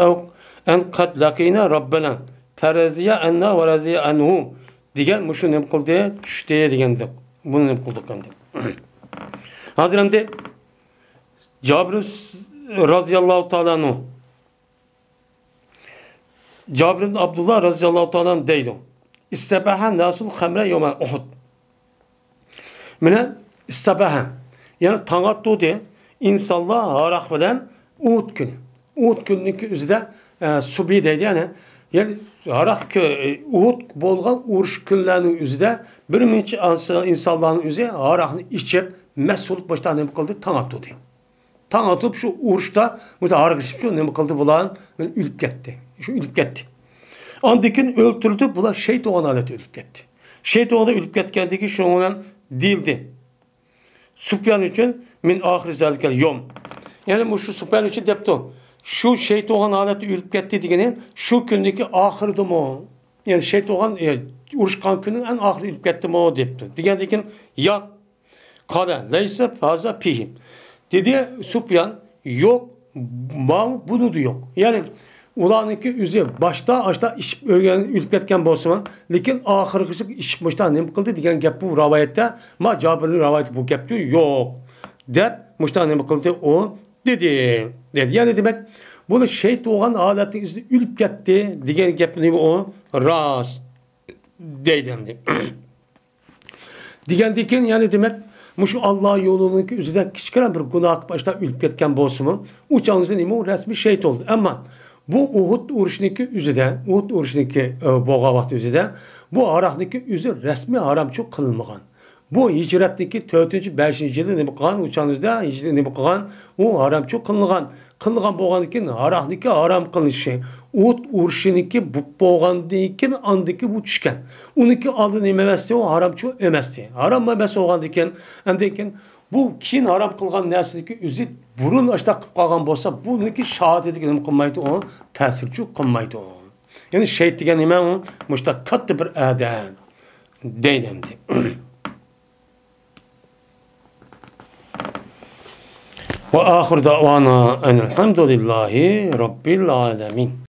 ئەن قەد لەقىينا رەببەنە فەرەزىيە ئەننا ۋەرەزىيە ئەنھۇ دېگەن مۇشۇ نېمە قىلدى؟ چۈشتى دېگەندۇق. بۇنى نېمە قىلدۇق ئەمدى؟ ھازىر ئەمدى جابىر رازىياللاھۇ تائالا ئەنھۇ، جابىر ئىبن ئابدۇللا رازىياللاھۇ تائالا ئەنھۇ دەيدۇ، ئىستەبەھە ناسۇل خەمرە يومە ئۇھۇد. مانا ئىستەبەھە، يەنى تاڭ ئاتتۇردى ئىنسانلار ھاراق بىلەن ئۇھۇد كۈنى. ئۇھۇد كۈنىنىڭكى ئۆزىدە، ئە، سۇبھى دەيدۇ، يەنى، يەنى ھاراق كۆ-، ئۇھۇد بولغان ئۇرۇش كۈنلەرنىڭ ئۆزىدە بىر مۇنچە ئانس-، ئىنسانلارنىڭ ئۆزى ھاراقنى ئىچىپ، مەست بولۇپ، باشتا نېمە قىلدى؟ تاڭ ئاتتۇردى. تاڭ ئاتۇپ شۇ ئۇرۇشتا مۇشۇ ھاراق ئىچىپ شۇ نېمە قىلدى بۇلار؟ ئۆلۈپ كەتتى. شۇ ئۆلۈپ كەتتى. ئاندىن كېيىن ئۆلتۈرۈلدى، بۇلار شېھىت بولغان ھالەتتە ئۆلۈپ كەتتى. شېھىت بولغاندا ئۆلۈپ كەتكەندىن كېيىن شۇنىڭ بىلەن دېيىلدى. سۇپيان ئۈچۈن مىن ئاخىر زالىكەل يوم. يەنى مۇشۇ سۇپيان ئۈچۈن دەپتۇ. شۇ شېھىت بولغان ھالەتتە ئۆلۈپ كەتتى دېگىنى شۇ كۈندىكى ئاخىرىدىمۇ؟ يەنى شېھىت بولغان، ئە، ئۇرۇشقان كۈننىڭ ئەڭ ئاخىرى ئۆلۈپ كەتتىمۇ دەپتۇ. دېگەندىن كېيىن ياق. قال ليس هذا فيهم. دېدى سۇپيان، يوق، ماۋۇ بۇنىدا يوق. يەنى ئۇلارنىڭكى ئۆزى باشتا ئاشتا ئىچىپ ئۆلگەن، ئۆلۈپ كەتكەن بولسىمۇ، لېكىن ئاخىرغىچە ئىچىپ مۇشتا نېمە قىلدى دېگەن گەپ بۇ رىۋايەتتە، ما جابىرنىڭ رىۋايىتى بۇ گەپچۇ يوق دەپ مۇشتا نېمە قىلدى ئۇ دېدى. دېدى. يەنى دېمەك، بۇنى شېھىت بولغان ھالەتنىڭ ئۆزىدە ئۆلۈپ كەتتى دېگەن گەپنى ئۇ راست دەيدۇ ئەمدى. دېگەندىن كېيىن يەنە دېمەك، مۇشۇ ئاللا يولىنىڭكى ئۆزىدە كىچىككىنە بىر گۇناھ قىلىپ ئاشتا ئۆلۈپ كەتكەن بولسىمۇ، ئۇ چاغنىڭ ئىچىدە نېمە ئۇ رەسمىي شېھىت بولدى. ئەمما بۇ ئۇھۇد ئۇرۇشىنىڭكى ئۆزىدە، ئۇھۇد ئۇرۇشىنىڭكى، ئە، بولغان ۋاقىت ئۆزىدە بۇ ھاراقنىڭكى ئۆزى رەسمىي ھارامچۇ قىلىنمىغان. بۇ ھىجرەتنىڭكى تۆتىنچى، بەشىنچى يىلى نېمە قىلغان، ئۇ چاغنىڭ ئىچىدە ھىجرەت نېمە قىلغان، ئۇ ھارامچۇ قىلىنغان. قىلغان بولغاندىن كېيىن ھاراقنىڭكى ھارام قىلىنىشى، ئۇھۇد ئۇرۇشىنىڭكى بولۇپ بولغاندىن كېيىن ئاندىكى بۇ چۈشكەن. ئۇنىڭكى ئالدى نېمە ئەمەستى، ئۇ ھارامچۇ ئەمەستى. ھارام ئەمەس بولغاندىن كېيىن، ئاندىن كېيىن بۇ كېيىن ھارام قىلغان نەرسىنىڭكى ئۆزى بۇرۇن ئاشۇنداق قىلىپ قالغان بولسا، بۇنىڭكى شاھادىتىگە نېمە قىلمايدۇ ئۇ؟ تەسىرچۇ قىلمايدۇ. يەنى شېھىت دېگەن نېمە ئۇ؟ مۇشۇنداق كاتتا بىر ئادەم دەيدۇ ئەمدى. وآخر دعوانا أن الحمد لله رب العالمين.